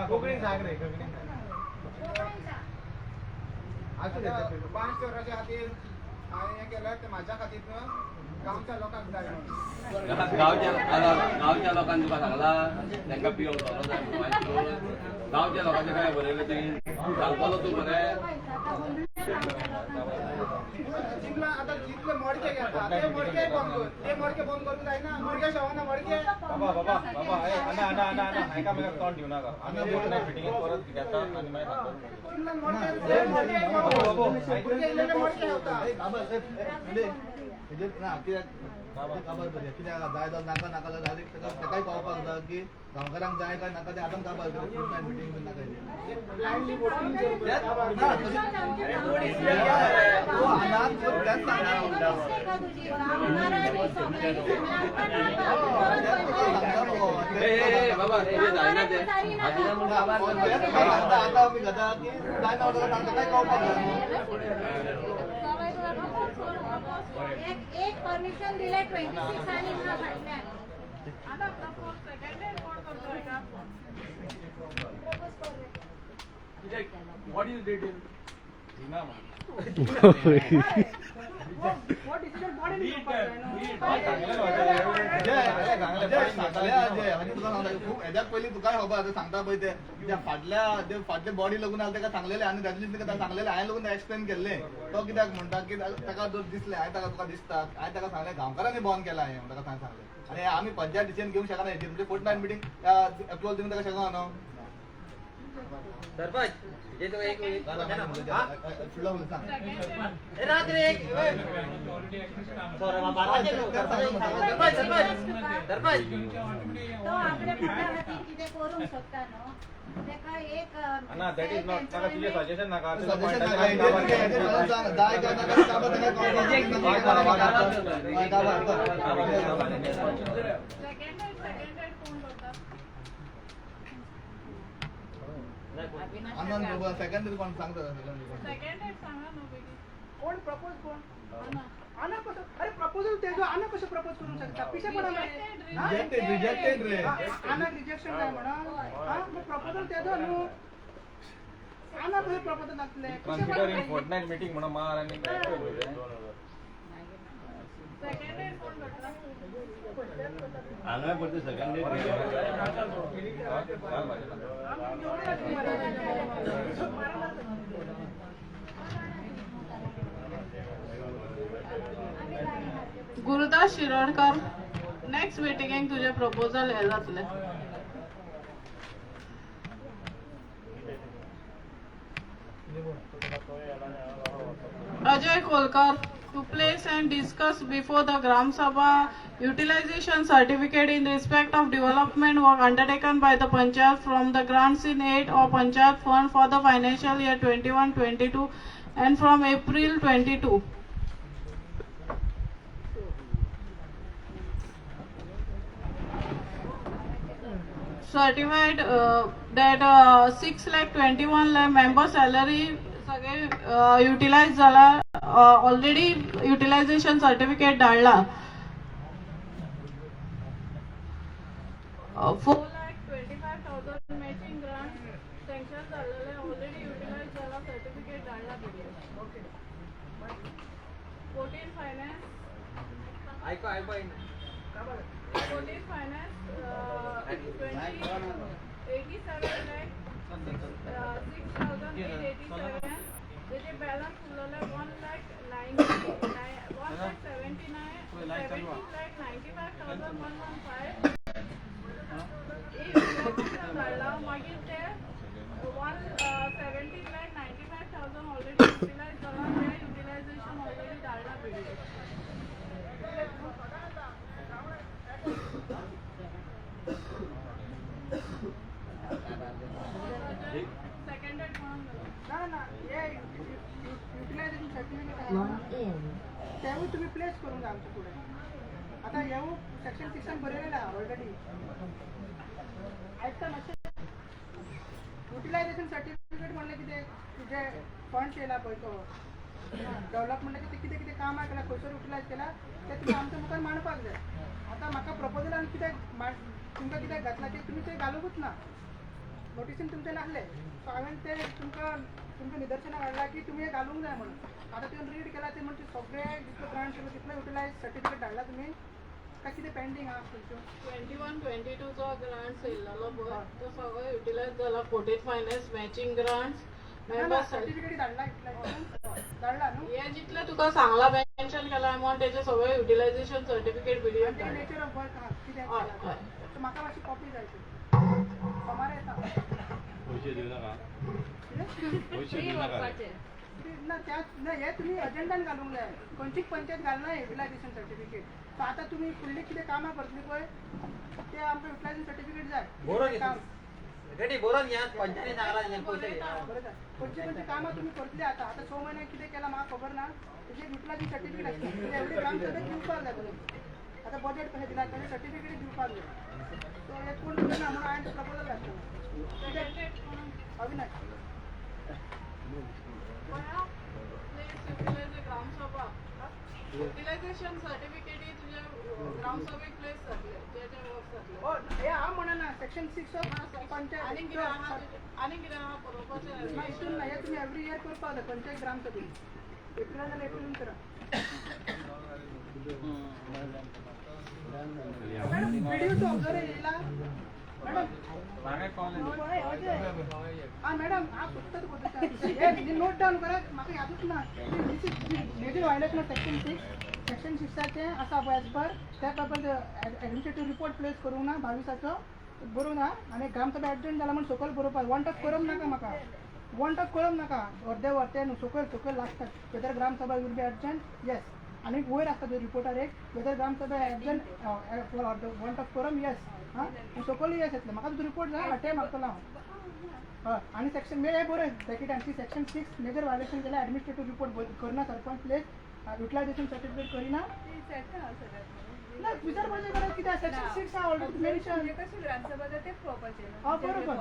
कोंकणीन सांग रे, कोंकणीन. कोंकणीन सांग. वायन स्टोराच्या खातीर हांवें हें केलें तें म्हाज्या खातीर न्हू, गांवच्या लोकांक जाय म्हणून. गांवच्या गांवच्या लोकांनी तुका सांगला तांकां पिवंक सोरो जाय म्हणून? गांवच्या लोकांचें काय बरयलें तुवें? सांगतलो तूं बरें. जिमला आतां जितले मडके घेता ते मडके बंद कर, ते मडके बंद करूंक जायना, भुरगे शेवना मडके. बाबा बाबा बाबा, ए आना आना आना आना, एकामेकाक तोंड दिवं नाका. आमी फोर्टनायट मिटिंगेत परत घेता आनी मागीर सांगता. जिमलान मडके, मडके, भुरगे इल्लेले मडके घेता. हेजेर ना कित्याक काबार करया, कित्याक जाय जाल्यार नाका, नाका जाल्यार ताकाय कळपाक जाय की गांवकारांक जाय काय नाका तें. आतां काबार करया, फोर्टनायट मिटींग बीन नाका. ना तशें तूं आना, तूं तेंच सांगना. तेंच तुका सांगता मगो. ए बाबा, हे जायना ते. तेंच तुका सांगता. आतां आमी घेता की जायना जाल्यार ताकाय कळपाक जाय न्हू. एक एक परमिशन दिले 26 आनी ना फाटल्यान. आतां प्रपोज सेकंडेड कोण करतो हेका? प्रपोज कर रे. What is detail? हो डिसिजन बॉडीन घेवपाक जाय न्हू. सांगले अजय, आनी तुका सांगता, खूब हेज्याक पयलीं तुकाय खबर आसा. सांगता पळय ते त्या फाटल्या ते फाटले बॉडी लागून आसले, ताका सांगलेले आनी ताजे दीस ताका सांगलेले, हांवें लागून एक्सप्लेन केल्लें. तो कित्याक म्हणटा की ताका जर दिसलें, हांवें ताका, तुका दिसता, हांवें ताका सांगलें गांवकारांनी बंद केला हें ताका सांगलें. आनी आमी पंचायत डिसिजन घेवंक शकना हेजेर, म्हणजे फोर्टनायट मिटींग एप्रुवल दिवंक ताका शकना न्हू. सरपंच, हे तुका एक फुडलो उलय, सांग. रात्री एक सरपंच सरपंच सरपंच. तो आपल्या पोटा खातीर कितें करूंक शकता न्हू, तेका एक ना, that is not नाका, तुजें सजेशन नाका. सजेशन नाका हेजेर, हेजेर सांग, जाय काय नाका काबार ताका काबार. सेकंडेड सेकंडेड कोण करता? आनंद बाबा सेकंडरी कोण सांगता? सेकंडरी कोण? सेकंडेड सांगा न्हू बेगीन. कोण प्रपोज कोण? आना. आना कसो? अरे, प्रपोजल तेजो, आना कसो प्रपोज करूंक शकता? पिशेपणा मरे. रिजेक्टेड, रिजेक्टेड रे. आनाक रिजेक्शन जाय म्हणून. हा, मग प्रपोजल तेजो न्हू, आना कसो प्रपोजल नासले? कन्सिडर इन फोर्टनायट मिटींग म्हणून मार आनी सेकंडेड कोण करता? हांगा परते सेकंड. घाल म्हाजें नांव. गुरुदास शिरोडकर, नेक्स्ट मिटिंगेक तुजें प्रपोजल हे जातलें. Ajay कोलकर. to place and discuss before the Gram Sabha utilization certificate in respect of development work undertaken by the Panchayat from the grants in aid or Panchayat fund for the financial year 21-22 and from April 22. Certified that 6 lakh 21 lakh member salary सगळे utilise जाला, already utilisation certificate धाडला. 4,25,000 matching grant sanction झालेले, already utilise जाला, certificate धाडला. 14 finance आयको आयको. 14 finance 20 87 lakh 6,887, त्याचे balance उरलेले 1 lakh 90 1 lakh 79 17,95,115 धाडला. मागीर ते 1 17,95,000 already utilise जाला, ते युटिलायझेशन ऑलरेडी धाडला पीडीएफ. सेकंडेड म्हणून. ना ना, हे युटिलायझेशन सर्टिफिकेट आहे, तेवूय तुमी प्लेस करूंक जाय आमच्या फुडें. आतां हेवूय सेक्शन सिक्सान बरयलेलें आहा ऑलरेडी. आयकता मातशें? युटिलायझेशन सर्टिफिकेट म्हणलें कितें? तुजें फंड्स येयला पळय, तो डेवलपमेंटाचें ते कितें कितें कामां केलां, खंयसर युटिलायज केला, तें तुमी आमच्या मुखार मांडपाक जाय. आतां म्हाका प्रपोजलान कित्याक तुमकां कित्याक घातलां तें तुमी तें घालुंकूच ना. नोटिसीन तुमचें नासलें, सो हांवें तें तुमकां तुमच्या निदर्शनाक हाडलां की तुमी हें घालूंक जाय म्हणून. आतां तुवें रीड केला ते म्हणजे सगळे जितले ग्रांट्स येयला तितले युटिलायज सर्टिफिकेट धाडला तुमी काय कितें पेंडींग आहा खंयच्यो? 21-22चो ग्रांट्स येयल्लो पळय, तो सगळो युटिलायज जाला. 14 finance matching grants member certificate धाडला, युटिलायझेशन धाडला न्हू? हे जितले तुका सांगला, मेन्शन केला अमाउंट, तेचे सगळे युटिलायझेशन सर्टिफिकेट पीडीएफ. आनी नेचर ऑफ वर्क आहा कितें? हय हय. सो म्हाका मातशी कॉपी जाय ती. सोमारा येता. पयशे दिव नाका, पयशे दिव नाका रे. ना, त्या ना, हे तुमी अजेंडान घालूंक जाय. खंयचीच पंचायत घालना युटिलायझेशन सर्टिफिकेट. सो आतां तुमी फुडली कितें कामां करतली पळय, ते आमकां युटिलायझेशन सर्टिफिकेट जाय. बरोवन काम रेडी, बरोवन घ्या. पंचायती सांगला पयशे. बरें जाय. खंयची खंयची कामां तुमी करतली आतां, आतां 6 म्हयने कितें केलां म्हाका खबर ना, तेजें युटिलायझेशन सर्टिफिकेट आसता. एवरी ग्रामसभेक दिवपाक जाय तुमी. आतां बजेट कशें दिलां, तेजें सर्टिफिकेट दिवपाक जाय. सो हे कोण दिना म्हणून हांवें प्रपोजल घातलें. अविनाश. ग्रामसभा युटिलायझेशन सर्टिफिकेट तुझ्या ग्रामसभेक प्लेस जातले, जे जे वर्क जातले. हो, हे हांव म्हणना, सेक्शन 6 ऑफ पंचायत. आनी कितें आहा? आनी कितें आहा बरोवपाचें? ना, हितून ना. हे तुमी एवरी इयर करपाक जाय पंचायत ग्रामसभेन. एप्रिलान जाल्यार एप्रिलान करा. मॅडम, व्हिडिओ ऑब्झर्व येयला मॅडम. हा मॅडम, हांव सोदता तुका. हे नोट डावन करात, म्हाका यादूच ना. This is major violation of section 6. Section सिक्साचें आसा पळय, एज पर त्या प्रमाण एडमिनिस्ट्रेटीव रिपोर्ट प्लेस करूंक ना, 22आचो बरोवंक ना आनी ग्रामसभा एडजर्न जाला म्हूण सकयल बरोवपाक. वन टॉप करोंक नाका म्हाका, वन टॉप करोंक नाका. अर्दे वर ते न्हू, सकयल सकयल लास्टाक whether Gram Sabha will be adjourn, yes. आनी वयर आसता तुजे रिपोर्टार एक, whether Gram Sabha adjourn for want of quorum, yes. हां, सकयल येस येतलें. म्हाका तुजो रिपोर्ट जाय, आरटीआय मागतलो हांव. हय, आनी सेक्शन हे बरय ब्रॅकेटान की सेक्शन 6 मेजर वायलेशन केल्या, एडमिनिस्ट्रेटीव रिपोर्ट करना सरपंच प्लेस, युटिलायझेशन सर्टिफिकेट करिना. ना, विचारपाचें गरज कितें? सेक्शन 6 आहा ऑलरेडी मेन्शन. कशें ग्रामसभा जाता तें पळोवपाचें. हा, बरोबर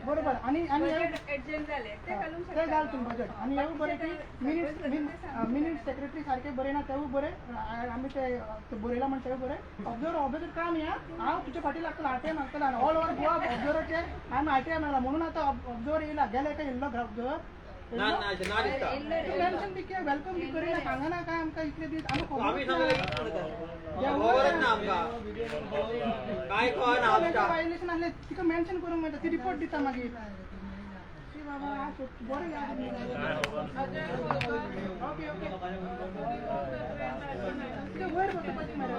बरोबर. आनी आनी एडजर्न जालें तें घालूंक ते घाल तूं बजेट. आनी हेवूय बरें की मिनिट्स मिनिट्स सेक्रेटरी सारके बरयना, तेवूय बरें. आमी ते बरयला म्हण तेवूय बरें. ऑब्जर्वर ऑब्जर्वर काम या, हांव तुजे फाटी लागतलो, आरटीआय मागतलो. आनी ऑल ओवर गोवा ऑब्जर्वराचेर हांवें आरटीआय मागला म्हणून आतां ऑब्जर्वर येयला. गेले काय येयल्लो ऑब्जर्वर? ना ना, अशें ना दिसता. मेन्शन बी कित्याक welcome बी करिना, सांगना काय आमकां इतले दीस आमी आमी सांगलें, खबरच ना आमकां, काय कळना आमकां. वायलेशन आसलें तिका मेन्शन करूंक मेळटा, ती रिपोर्ट दिता मागीर. शी बाबा, बरें. ओके ओके, कितें वयर बसोवपाचें मरे.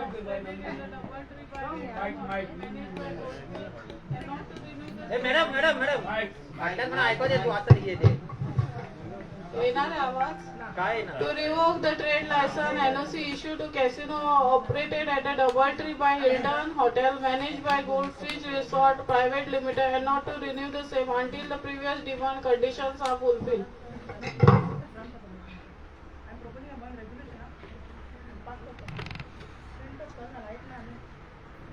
ए मॅडम, मॅडम, मॅडम, फाटल्यान म्हणून आयको दे तूं. आतां कितें ते येणार आहे आवाज? काय ना. To revoke the trade license NOC issued to casino operated at a Doubletree by Hilton Hotel managed by Goldfinch Resort Private Limited and not to renew the same until the previous demand conditions are fulfilled. I am proposing one resolution. Pass करता print करना light ना आमी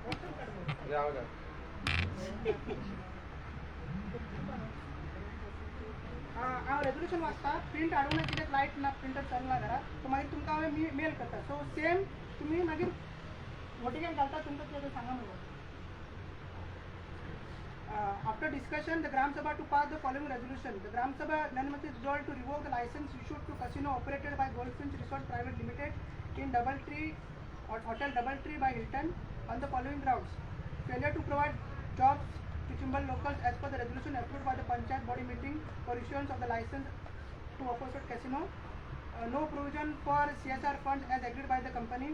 WhatsApp काड. हांव resolution वाचता, print हाडूंक ना कित्याक लायट ना, प्रिंटर चलना घरा. सो मागीर तुमकां हांवें मेल करता. सो सेम तुमी मागीर वोटिंगाक घालता, तुमकां कितें तें सांगा मगो. After discussion, the Gram Sabha to pass the following resolution. The Gram Sabha unanimously resolved to revoke the license issued to casino operated by Goldfinch Resort Private Limited in Doubletree or Hotel Doubletree by Hilton on the following grounds: failure to provide jobs to Chimbel locals as per the resolution approved by the Panchayat body meeting for issuance of the license to opposite casino, no provision for CSR funds as agreed by the company,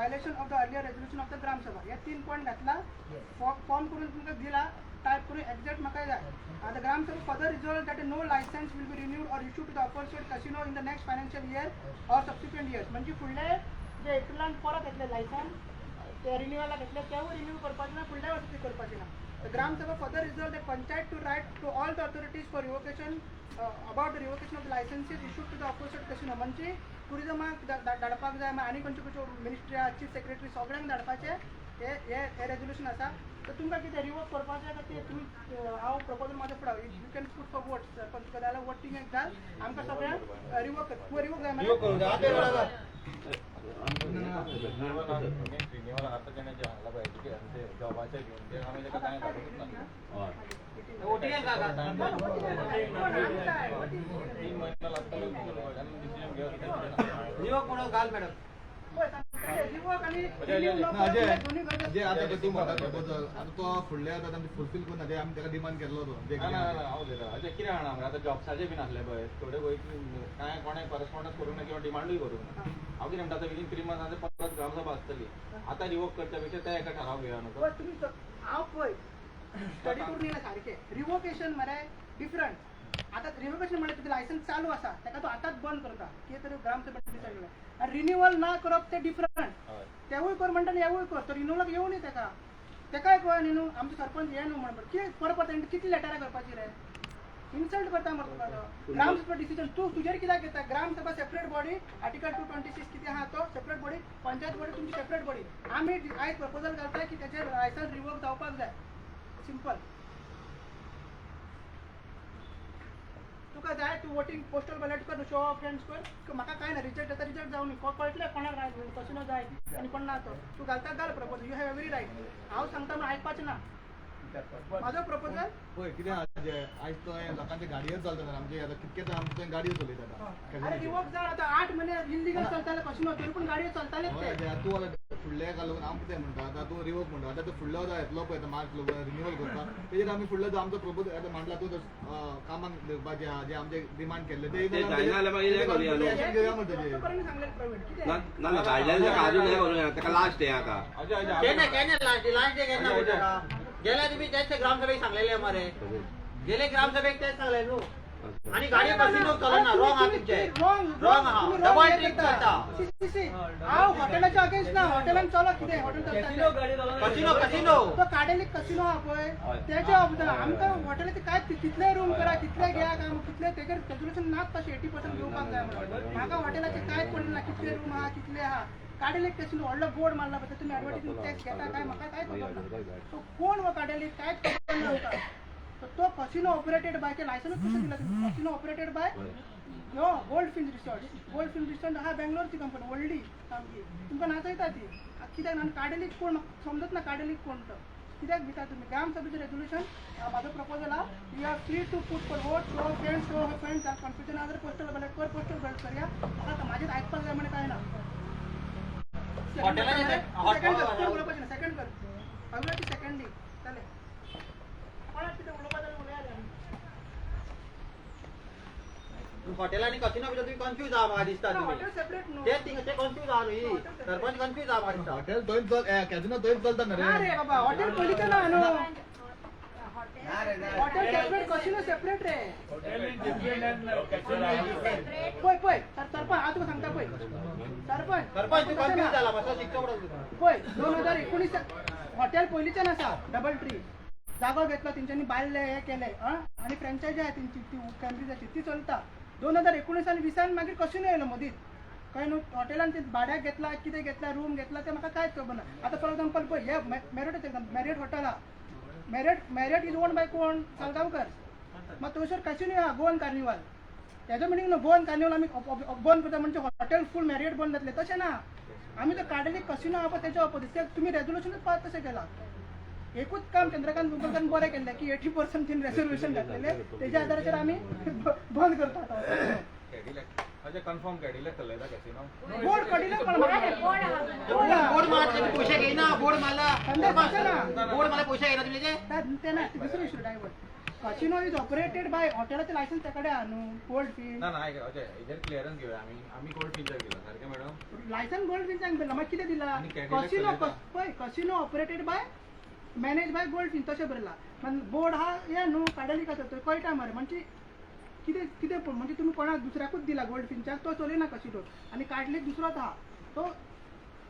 violation of the earlier resolution of the Gram Sabha. हे तीन point घातला, form करून तुमकां दिला, type करून exact म्हाका जाय. The Gram Sabha further resolve that no license will be renewed or issue to the aforesaid casino in the next financial year or subsequent years. म्हणजे फुडले जे एप्रिलान परत येतले लायसन्स ते रिन्युअलाक घेतले, तेवूय रिन्यू करपाचे ना, फुडल्या वर्सा ते करपाचे ना. The Gram Sabha further resolved that Panchayat to write to all the authorities for revocation about the revocation of the licenses issued to the opposite casino. म्हणजे टुरिजमाक धाडपाक जाय, मागीर आनी खंयच्यो खंयच्यो मिनिस्ट्री आहा, चीफ सेक्रेटरी सगळ्यांक धाडपाचें हे हे हे रेजोल्युशन आसा. तर तुमकां कितें रिवोक करपाचें काय ते तुमी, हांव प्रपोजल म्हाजो फुडें you can put for vote. Sarpanch तुका जाल्यार वोटींग एक घाल, आमकां सगळ्यांक रिवोक रिवोक जाय मरे. रिन्युअल आता तेणें जें सांगलां पळय तुगे जॉबाचें घेवन, तें आमी ताका कांय घालूंकच ना. वोटिंग घाल. 3 म्हयने लागतले तेन्ना डिसिजन घेवप. रिवोक म्हणून घाल मॅडम. पळय, रिवोक आनी रिन्यू न ना, करप अजय दोन्ही गरजेचें. जे आतां पळय तूं म्हणटा प्रपोजल, आतां तो फुडले आतां आमी फुलफील करूं ना ते आमी ताका डिमांड केल्लो तो जे ना ना ना, हांव उलयतां अजय. कितें जाणा मरे, आतां जॉब्साचे बीन आसले पळय थोडे पळय, कांय कोणें कॉरेस्पॉन्डन्स करूंक ना किंवा डिमांडूय करूंक ना. हांव कितें म्हणटा, आतां विदीन 3 मंथ्स आतां परत ग्रामसभा आसतली, आतां रिवोक करच्या पेक्षा ते एका ठराव घेवया न्हू. पळय तुमी, हांव पळय स्टडी करून येयला सारकें. रिवोकेशन मरे डिफरंट. आतां रिवोकेशन म्हणल्यार तुजें लायसन्स चालू आसा ताका तूं आतांच बंद करता, कितें तरी ग्रामसभेन डिसायड केलें. आनी रिन्युअल ना करप तें डिफरंट. तेवूय कर म्हणटा आनी हेवूय कर. तो रिन्युअलाक येवनी ताका, ताकाय कळ्ळें न्ही न्हू आमचो सरपंच हे न्हू म्हणून. कितें परत परत कितली लेटरां करपाची रे? इन्सल्ट करता मरे तुका तो. ग्रामसभा डिसिजन तूं तुजेर कित्याक घेता? Gram Sabha separate body, article 226 कितें आहा तो सेपरेट बॉडी, पंचायत बॉडी तुमची सेपरेट बॉडी. आमी आयज प्रपोजल घालता की तेचेर लायसन्स रिवोक जावपाक जाय, सिंपल. तुका जाय तूं वोटींग पोस्टल बॅलेट कर, शो ऑफ हँड्स कर, म्हाका कांय ना. रिजेक्ट जाता रिजेक्ट जावं न्ही, कळटलें कोणाक रायट कसिनो जाय आनी कोण ना तो. तूं घालता घाल proposal, you have every right. हांव सांगता म्हणून आयकपाचें ना म्हाजो प्रपोजल. पळय कितें आहा जें, आयज थंय लोकांचे गाडयोच चलता आमचे, आतां कितके आमचे थंय गाडयो चलयतात. अरे रिवोक जावन आतां 8 म्हयने इल्लिगल चलताले कसिनो, तरी पूण गाडयो चलतालेच हय. ते. ते तूं आतां फुडल्या हेका लागून हांव कितें म्हणटा, आतां तूं रिवोक म्हणटा, आतां तूं फुडलो आतां येतलो पळय आतां मार्च रिन्युअल करपाक, तेजेर आमी फुडलो जो आमचो प्रपोजल आतां मांडला, तूं कामाक घेवपाचें आहा जे आमचे डिमांड केल्ले ते ते जायना जाल्यार मागीर हें करुया न्हू. एक्शन घेवया म्हणटा तेजेर. डॉक्टरांनी सांगलें प्रवीण कितें. ना ना ना, धाडलेलें ताका अजून हें करूया, ताका लास्ट हें आतां. अजय, अजय. केन्ना केन्ना लास्ट लास्ट डे केन्ना म्हणटा? गेल्या तुम्ही तेच ग्रामसभेक सांगलेले मरे, गेले ग्रामसभेक तेच सांगले न्हू. आणि गाडी कसिनो चलना, रॉंग आहा तुमचे. रॉंग. रॉंग आहा, डबल ट्रीप करता. हांव हॉटेलाच्या अगेन्स्ट ना. हॉटेलान चलो, कितें हॉटेल चलता? Casino, casino. तो काडेली कसिनो आहा पळय तेच्या ऑप्शन. आमकां हॉटेलाचे काय कितले रूम करा, कितले घेया काय कितले, तेजेर रेजोल्युशन नाच तशें 80% घेवपाक जाय म्हणून. म्हाका हॉटेलाचे कांय पडलें ना, कितले रूम आहा, कितले आहा. काडेली कसिनो व्हडलो बोर्ड मारला पळय, तुमी एडवर्टीजमेंट टॅक्स घेता काय म्हाका कांय खबर ना. सो कोण हो काडेली कांयच खबर ना आमकां. So तो कसिनो ऑपरेटेड बाय, ते लायसनूच कशें दिलां तुमी? कसिनो ऑपरेटेड बाय यो gold finch resort. Gold finch resort हा बेंगलोरची कंपनी, व्हडली सामकी, तुमकां नाचयता ती. कित्याक आनी काडेलीक कोण म्हाका समजत ना, काडेलीक कोण तो कित्याक दिता तुमी? ग्रामसभेचें रेजोल्युशन म्हाजो प्रपोजल आहा. You are free to put for vote, show of hands, show of hands. Confusion आहा जाल्यार पोस्टल बॅलेट कर, पोस्टल बॅलेट करया. म्हाका म्हाजेच आयकपाक जाय म्हणे काय ना. हॉटेलाचे सेकंड कर, चड उलोवपाचें ना. सेकंड कर, सगळ्याची सेकंड दी जालें. कोणाक कितें उलोवपा जाल्यार उलयात. हॉटेल आणि कसिनो भितर तुम्ही कन्फ्यूज आहा म्हाका दिसता तुम्ही. हॉटेल सेपरेट न्हू. ते थिंगा ते कन्फ्यूज आहा न्हू, सरपंच कन्फ्यूज आहा म्हाका दिसता. हॉटेल थंयच चल, कॅसिनो थंयच चलता ना ना रे. रे बाबा, हॉटेल पयलींचें ना न्हू. Hotel. Hotel separate, casino separate रे. Hotel is different and casino is different. पळय पळय सरपंच, हांव तुका सांगता पळय सरपंच. सरपंच, तूं कन्फ्यूज जाला, मातसो शिकचो पडटलो तुका. पळय, 2019 हॉटेल पयलींच्यान आसा. डबल ट्री जागो घेतलो तेंच्यांनी, बांदले, हे केले आनी फ्रँचायजी आहा तेंची, ती कॅम्ब्रिजाची ती चलता. 2019 आनी 20 मागीर कसिनो येयलो मदींच. कळ्ळें न्हू? हॉटेलान ते भाड्याक घेतला, कितें घेतला, रूम घेतला, ते म्हाका कांयच खबर ना. आतां फॉर एग्जाम्पल पळय, हे मॅरियट, मॅरियट हॉटेल आहा. Marriott is own by कोण? सालगांवकर. मात थंयसर कसिनो आहा, गोवन कार्निवाल. तेजो मिनींग न्हू गोवन कार्निवल आमी बंद करता म्हणजे हॉटेल फूल मॅरियट बंद जातलें, तशें ना. आमी तो काडली कसिनो आहा पळय तेच्या ऑपोजीट, ते तुमी रेजोल्युशनूच पास तशें केलां. एकूच काम चंद्रकांत कुंकळकारान बरें केल्लें की 80% तिने रेजोल्युशन घातलेलें, तेज्या आधाराचेर आमी बंद करता. अजय, कन्फर्म कॅडिलॅक चलयता कॅसिनो? बोर्ड कडिले पण बोर्ड आहा. बोर्ड मारले, पयशे घेयना. बोर्ड मारला. तशें ना. बोर्ड मारला, पयशे घेयना तुमी तेजे. ते ना, दुसरो issue divert. Casino is operated by हॉटेलाचें licence त्या कडेन आहा न्हू, गोल्ड फिन. ना ना, आयक अजय, हेजेर क्लियरन्स घेवया आमी. आमी गोल्ड फिंचाक दिला सारकें मॅडम? लायसन्स गोल्ड फिनच्याक दिला, मागीर कितें दिला? आनी Cadillac casino चलयता. पळय, casino operated by, manage by Gold Fin तशें बरयलां. पण बोर्ड हा हे न्हू काडलिकाचो, तो कळटा मरे. म्हणजे कितें कितें म्हणजे तुमी कोणाक दुसऱ्याकूच दिला, गोल्ड फिनच्याक. तो चलयना कसिनो आनी काडलीक दुसरोच आहा, तो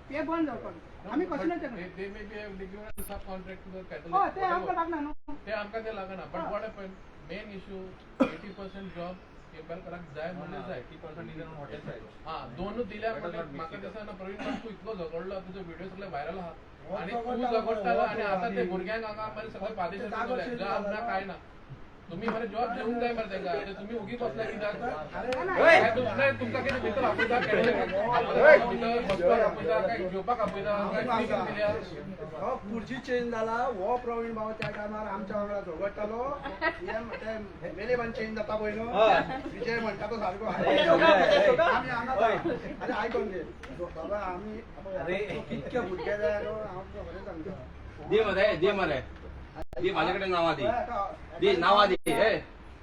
हे बंद जावपाक आमी कसिनोच्या. They may be have given subcontract to the Cadillac. हय, ते आमकां लागना न्हू. ते आमकां ते लागना, but what happen, main issue, 80% job केंपेलकाराक जाय म्हणल्यार जाय. 80% is on hotel side. हा, दोनूच दिल्या म्हणल्यार म्हाका दिसना. प्रवीण, पण तूं इतलो झगडलो, तुजो व्हिडिओ सगळे व्हायरल आहा आनी तूं झगडटालो आनी आतां ते भुरग्यांक हांगा मरे सगळे पादेश, जॉब ना काय ना. तुम्ही मरे जॉब दिवंक जाय मरे तांकां. आतां तुमी ओगी बसला कित्याक? काय नाही, तुमकां कितें भितर आपयता, भितर बसपाक आपयता काय जेवपाक आपयता काय तुमी कितें दिल्या? हो खुर्ची चेंज जाला. हो प्रवीण बाबा त्या टायमार आमच्या वांगडा झगडटालो. हे मेलेबान चेंज जाता पळय न्हू, विजय म्हणटा तो सारको. आमी हांगा आरे, आयकोन घे बाबा, आमी कितके भुरगे जाय न्हू, हांव तुका खरें सांगता. दी मरे, दी मरे, दी माझ्या कडेन नांवां दी, दी नांवां दी. हे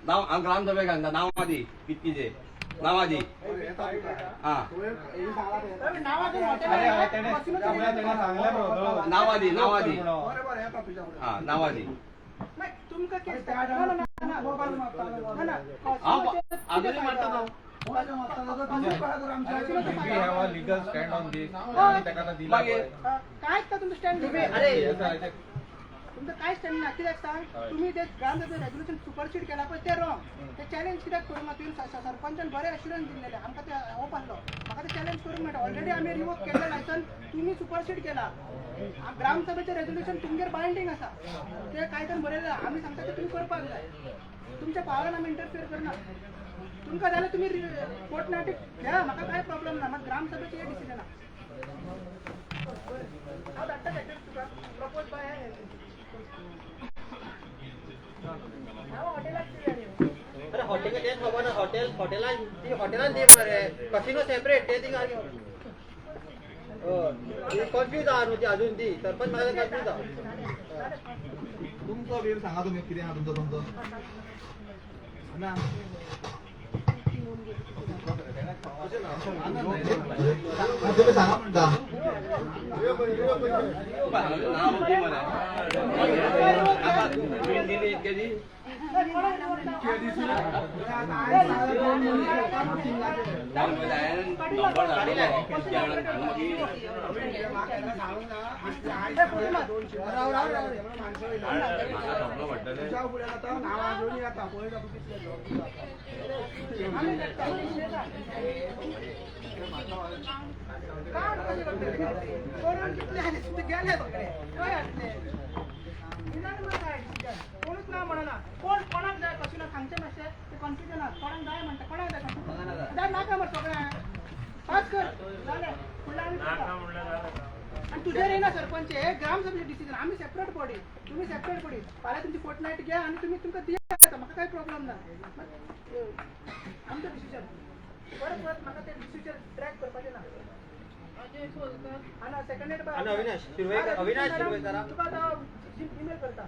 नांव हांव ग्रामसभेक घालता. नांवां दी, कितकी ते नांवां दी. हा, नांवां दी, नांवां दी. बरें बरें, येता तुज्या फुडें. हा, नांवां दी. मागीर तुमकां कितें? ना ना ना ना ना. हांव आजूनय मारता तो. We have a legal stand on this. आमी ताका आतां दिला मागीर? पळय. कांयच ना तुमचं स्टँड. तुम्ही अरे तुमचं काय स्टँड ना. कित्याक सांग, तुम्ही ते ग्रामसभेत रेजोल्युशन सुपरसीड केला पळय, ते रॉंग. ते चॅलेंज कित्याक करूंक ना तुवें? सरपंचान बरें एश्युरन्स दिल्लेलें आमकां, ते होप आसलो म्हाका. ते चॅलेंज करूंक मेळटा. ऑलरेडी आमी रिवोक केल्लें लायसन्स, तुमी सुपरसीड केला. ग्रामसभेचें रेजोल्युशन तुमगेर बायंडींग आसा, ते कायद्यान बरयलें. आमी सांगता ते तुमी करपाक जाय. तुमच्या पावरान आमी इंटरफियर करना. तुमकां जाल्यार तुमी कोर्ट नाटीक घ्या, म्हाका कांय प्रॉब्लम ना. मात ग्रामसभेचें हें डिसिजन आहा. हांव धाडटा लेटर तुका, प्रपोज बाय. हांव हॉटेलाक. अरे, हॉटेल तेच खबर ना. हॉटेल हॉटेलान ती, हॉटेलान दी मरे, कसिनो सेपरेट. ते थिंगा कन्फ्यूज आहा न्हू ती अजून ती. सरपंच म्हाका कन्फ्यूज आहा. तुमचो व्हीव सांगा तुमी, कितें आहा तुमचो तुमचो ना? तुम्ही सांगा म्हणटा. नांव दी मरे. आतां तुवें दिली इतके दी. हांवें नंबर धाडलेलो त्या वेळार हांगा मागीर. म्हाका सपनो पडटलें. तुज्या फुडें आतां नांवां घेवन येता, पळयता तूं कितले जॉब जाता. करून कितले आले ते गेले सगळे, खंय हाडले काय डिसिजन? कोणूच ना म्हणना. कोण कोणाक जाय कशें ना सांगचें मातशें. ते कन्फ्युजन आहा. कोणाक जाय म्हणटा, कोणाक जाय? जाय नाका मरे, सगळ्यांक पास कर, जालें. फुडलें आमी करता. आनी तुजेर येयना सरपंच, हे ग्रामसभेचें डिसिजन. आमी सेपरेट बॉडी, तुमी सेपरेट बॉडी. फाल्यां तुमची फोर्टनायट घ्या आनी तुमी तुमकां दिया, म्हाका कांय प्रॉब्लम ना. आमचो डिसिजन परत परत म्हाका ते डिसिजन ट्रॅक करपाचें ना. अजय सोलकर. आनी सेकंडेड बाय आनी अविनाश शिरवयकर, अविनाश शिरवयकर. तुका आतां इमेल करता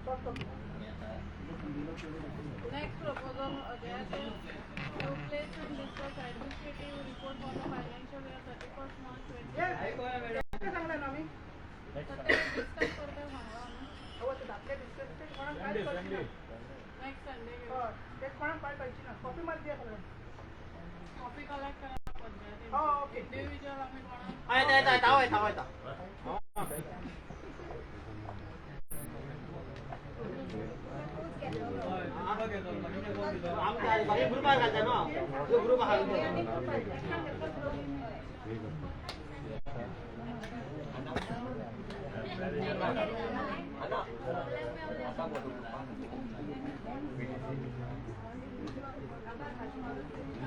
soft copy. Next proposal अजयाचे, to place and discuss administrative report for the financial year 31st March 20. हे सांगलें ना आमी. तर ते डिस्कस करता सांगला आमी. हय, ते धाकले डिस्कस कोणाक कांयच कळना. कोणाक पाय कळची ना. कॉपी मात दिया सगळ्यांक. कॉपी कलेक्ट करा पंचायतीन. हो, ओके. इंडिव्हिज्युअल आमी कोणाक येता येता येता, हांव येता, हांव येता. आमच्या ग्रुपार घालता न्हू, जो ग्रुप आहा तो.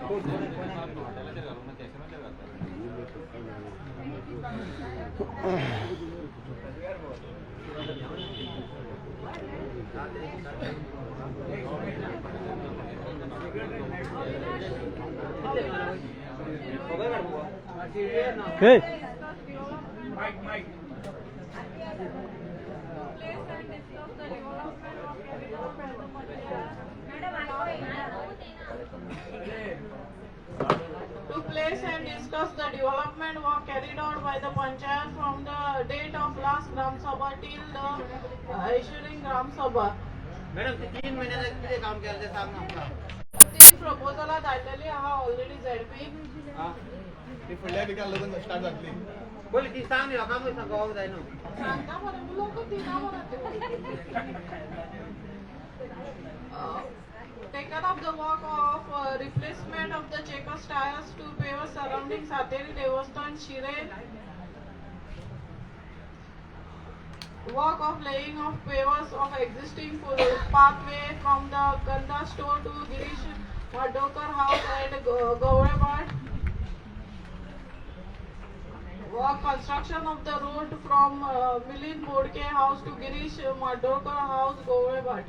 हॉटेलाचेर घालूंक ना, कॅसिनोचेर घालता. Mike mike. Place and discuss the development of carried out by the panchayat. To place and discuss the development work carried out by the panchayat from the date of last Gram Sabha till the issuing Gram Sabha. Madam, ते 3 महिन्यात कितें काम केलें तें सांग आमकां. ती प्रपोजलां धाडलेली आहा ऑलरेडी झेडपी. आं, ती फुडल्या विकाक लगून स्टार्ट जातली. पयलीं ती सांग न्ही, लोकांकूय कळोंक जाय न्हू. सांगता मरे, उलोवंकूच दिना मरे तूं. Taken up the work of replacement of the checkers tires to pave surrounding Sateri Devasthan, Shire. Work of laying of pavers of existing pathway from the Ganda store to Girish Madokar house at Gowrebad. Work construction of the road from Milind Bodke house to Girish Madokar house, Gowrebad.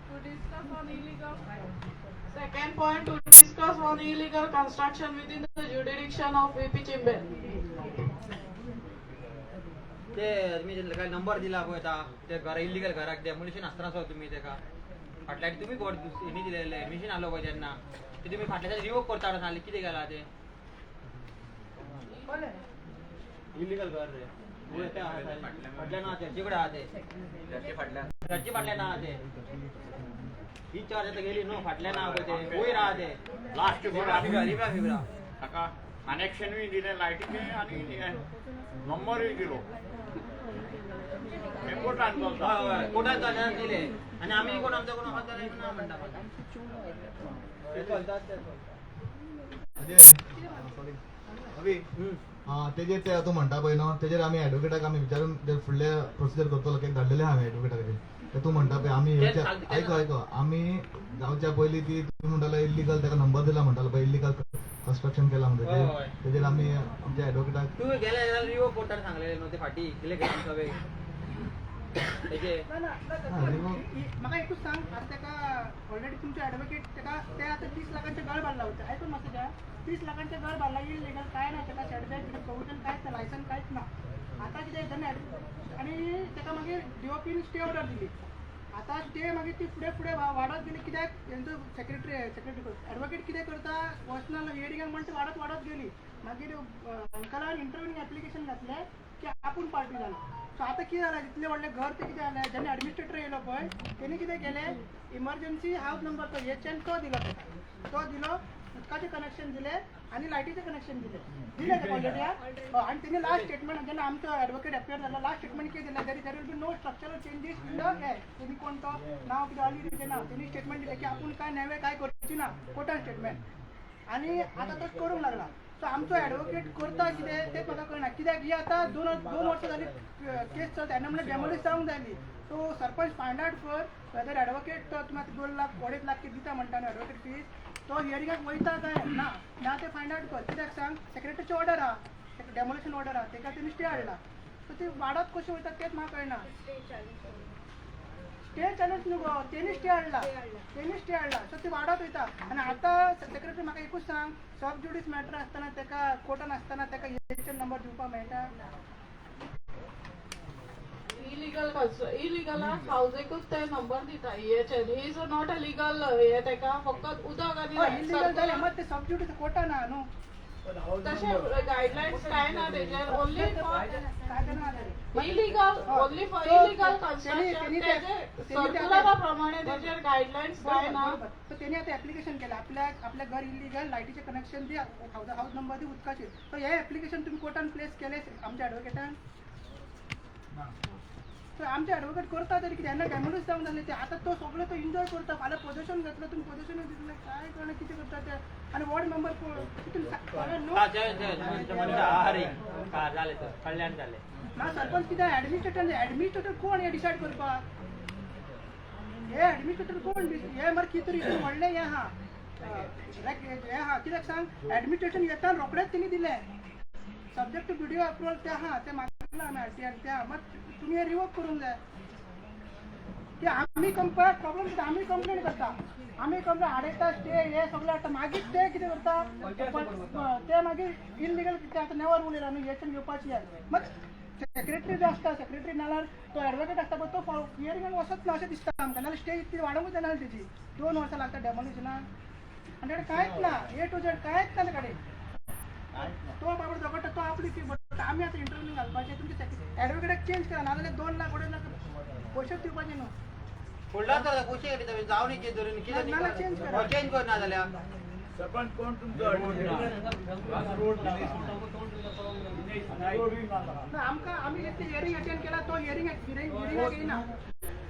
To discuss on illegal. Second point, to discuss on illegal construction within the jurisdiction of VP Chimbe. ते तुमी काय number दिला पळय आतां, ते घरा illegal घराक demolition आसतना सुद्दां तुमी तेका फाटल्यान तुमी कोण हेणी दिलेले एडमिशन आलो पळय तेन्ना, ते तुमी फाटल्यान रिवोक करता म्हणून सांगलें, कितें केलां तें? इल्लिगल घर रे, वयर ते आहा फाटल्यान आहा ते, कडेन आहा ते, चर्ची फाटल्यान आहा ते. ही चर्च आतां गेली न्हू, फाटल्यान आहा पळय ते, वयर आहा ते लास्ट रिब्रा फिब्रा. ताका कनेक्शनूय दिलें लायटीचें आनी नंबरूय दिलो. हे कोर्टान चलता. हय हय, कोर्टान चलता दिले आनी आमी कोण आमचो कोण आसा जाल्यार ना म्हणटा. ते चलतात ते चलता. अजय, सॉरी अवी, तेजेर ते तूं म्हणटा पळय न्हू, तेजेर आमी एडवोकेटाक आमी विचारून ते फुडले प्रोसिजर करतलो. केक धाडलेले आहा आमी एडवोकेटाक. ते तूं म्हणटा पळय आमी येवच्या, आयको आयको, आमी जावच्या पयलीं ती तूं म्हणटालो इल्लिगल, ताका नंबर दिला म्हणटालो पळय, इल्लिगल कन्स्ट्रक्शन केला म्हणटा ते, तेजेर आमी आमच्या एडवोकेटाक तूं गेले जाल्यार रिवोक कोर्टान सांगलेलें न्हू ते फाटीं गेले ग्रामसभेक तेजे. ना ना, म्हाका एकूच सांग, आतां ताका ऑलरेडी तुमचे एडवोकेट ताका ते आतां 30 लाखांचें घर बांदला वयता. आयकून मातशें घ्या, 30 लाखांचें घर बांदला इल्लिगल, कांय ना ताका सेटबॅक प्रोविजन कांयच ना, लायसन कांयच ना. आतां कितें जेन्ना आनी ताका मागीर डीओपीन स्टे ऑर्डर दिली. आतां स्टे मागीर ती फुडें फुडें वाडत गेली, कित्याक हेंचो सेक्रेटरी सेक्रेटरी एडवोकेट कितें करता वचना हियरिंगाक म्हण ती वाडत वाडत गेली. मागीर अंकलान इंटरव्यूइंग एप्लिकेशन घातलें की आपूण पार्टी जालो. सो आतां कितें जालें, इतलें व्हडलें घर तें कितें जालें, जेन्ना एडमिनिस्ट्रेटर येयलो पळय तेणी कितें केलें, इमर्जन्सी हावस नंबर तो एच एन तो दिलो ताका, तो दिलो, उदकाचें कनेक्शन दिलें आनी लायटीचें कनेक्शन दिलें दिलें ताका ऑलरेडी. आनी तेणी लास्ट स्टेटमेंट जेन्ना आमचो एडवोकेट एपियर जालो, लास्ट स्टेटमेंट कितें दिलें, there will be no structural changes in the हे. तेणी कोण तो नांव कितें अली तेजें नांव, तेणी स्टेटमेंट दिलें की आपूण कांय नवें कांय करची ना, कोर्टान स्टेटमेंट. आनी आतां तो करूंक लागला. सो आमचो एडवोकेट करता कितें तें म्हाका कळना, कित्याक ही आतां दोन वर्सां जाली केस चलता, तेन्ना म्हणल्यार डेमोलिश जावंक जाय आसली. सो सरपंच फायंड आवट कर वेदर एडवोकेट तो तुमी आतां 2 लाख 2.5 लाख कितें दिता म्हणटा न्हू एडवोकेट फीज, तो हियरिंगाक वयता काय ना ना तें फायंड आवट कर. कित्याक सांग, सेक्रेटरीची ऑर्डर आहा, डेमोलिशन ऑर्डर आहा, तेका तेणी स्टे हाडला. सो ती वाडत कशी वयता तेंच म्हाका कळना. स्टे चॅलेंज न्हू गो, तेणी स्टे हाडला, तेणी स्टे हाडला. सो ती वाडत वयता. आनी आतां सेक्रेटरी म्हाका एकूच सांग, सब ज्युडीस मॅटर आसतना ताका कोर्टान आसतना ताका एच एन नंबर दिवपाक मेळटा? इलिगल इलिगल हावजेकूच ते नंबर दिता EHN is not a legal हे, ताका फकत उदक आनी इलिगल जालें मात ते सब ज्युडीस कोर्टान आहा न्हू. तशें गायडलायन्स काय ना तेजेर, only for illegal, only for illegal construction. तेजे सर्क्युलरा प्रमाणे तेजेर गायडलायन्स काय ना. तर त्यांनी आता ऍप्लिकेशन केलं आपल्या आपल्या घर इलिगल, लायटीचे कनेक्शन दी, हाऊस नंबर दी, उदकाचे. तर हे ऍप्लिकेशन तुम्ही कोर्टान प्लेस केले आमच्या ॲडव्होकेटान? तर आमचे ॲडव्होकेट करता तरी कितें? तेन्ना डॅमेजूच जावंक जालें ते. आतां तो सगळो तो एन्जॉय करता. फाल्यां पोजेशन घेतलो, तुमी पोजेशन दितले, काय कळना कितें करता ते. आनी वॉर्ड मेंबर तितून न्हू ना. सरपंच कितें ऍडमिनिस्ट्रेटर? ऍडमिनिस्ट्रेटर कोण हे डिसायड करपाक? हे ऍडमिनिस्ट्रेटर कोण हे मरे? कितें तरी हितून व्हडलें हें आहा, हें आहा. कित्याक सांग, ऍडमिनिस्ट्रेशन येता रोखडेच तेणी दिलें सब्जेक्ट टू बीडीओ अप्रुवल. ते आहा, ते मागला आमी आरटीआय ते आहा. मात तुमी हे रिवोक करूंक जाय की आमी कंपेर प्रॉब्लम कितें, आमी कंप्लेन करता, आमी कंप्लेन हाडयता, स्टे हे सगळें हाडटा. मागीर ते कितें करता ते मागीर इलिगल कितें आतां नेवर उलयला न्हू हेच्यान घेवपाची. मात सेक्रेटरी जो आसता, सेक्रेटरी नाल्यार तो एडवोकेट आसता पळय, तो हियरिंगाक वचत ना अशें दिसता आमकां. नाल्यार स्टे इतली वाडोवंकूच जायना तेजी. 2 वर्सां लागता डेमोलिशनाक आनी ताणें कांयच ना, ए टू झेड कांयच ना ते कडेन. तो बाबडो झगडटा, तो आपली फी भरता. आमी आतां इंटरव्यू घालपाचें. तुमचे एडवोकेटाक चेंज करा, नाजाल्यार 2 लाख 2.5 लाख पयशेच दिवपाचे न्हू. फुडला तर पयशे घेता जावन धरून कितें? नाल्यार चेंज करा. चेंज कर ना जाल्यार. सरपंच कोण तुमचो? दिनेश नाईक. ना, आमकां आमी इतलें हियरींग अटेंड केला, तो हियरींग हियरिंगाक येयना.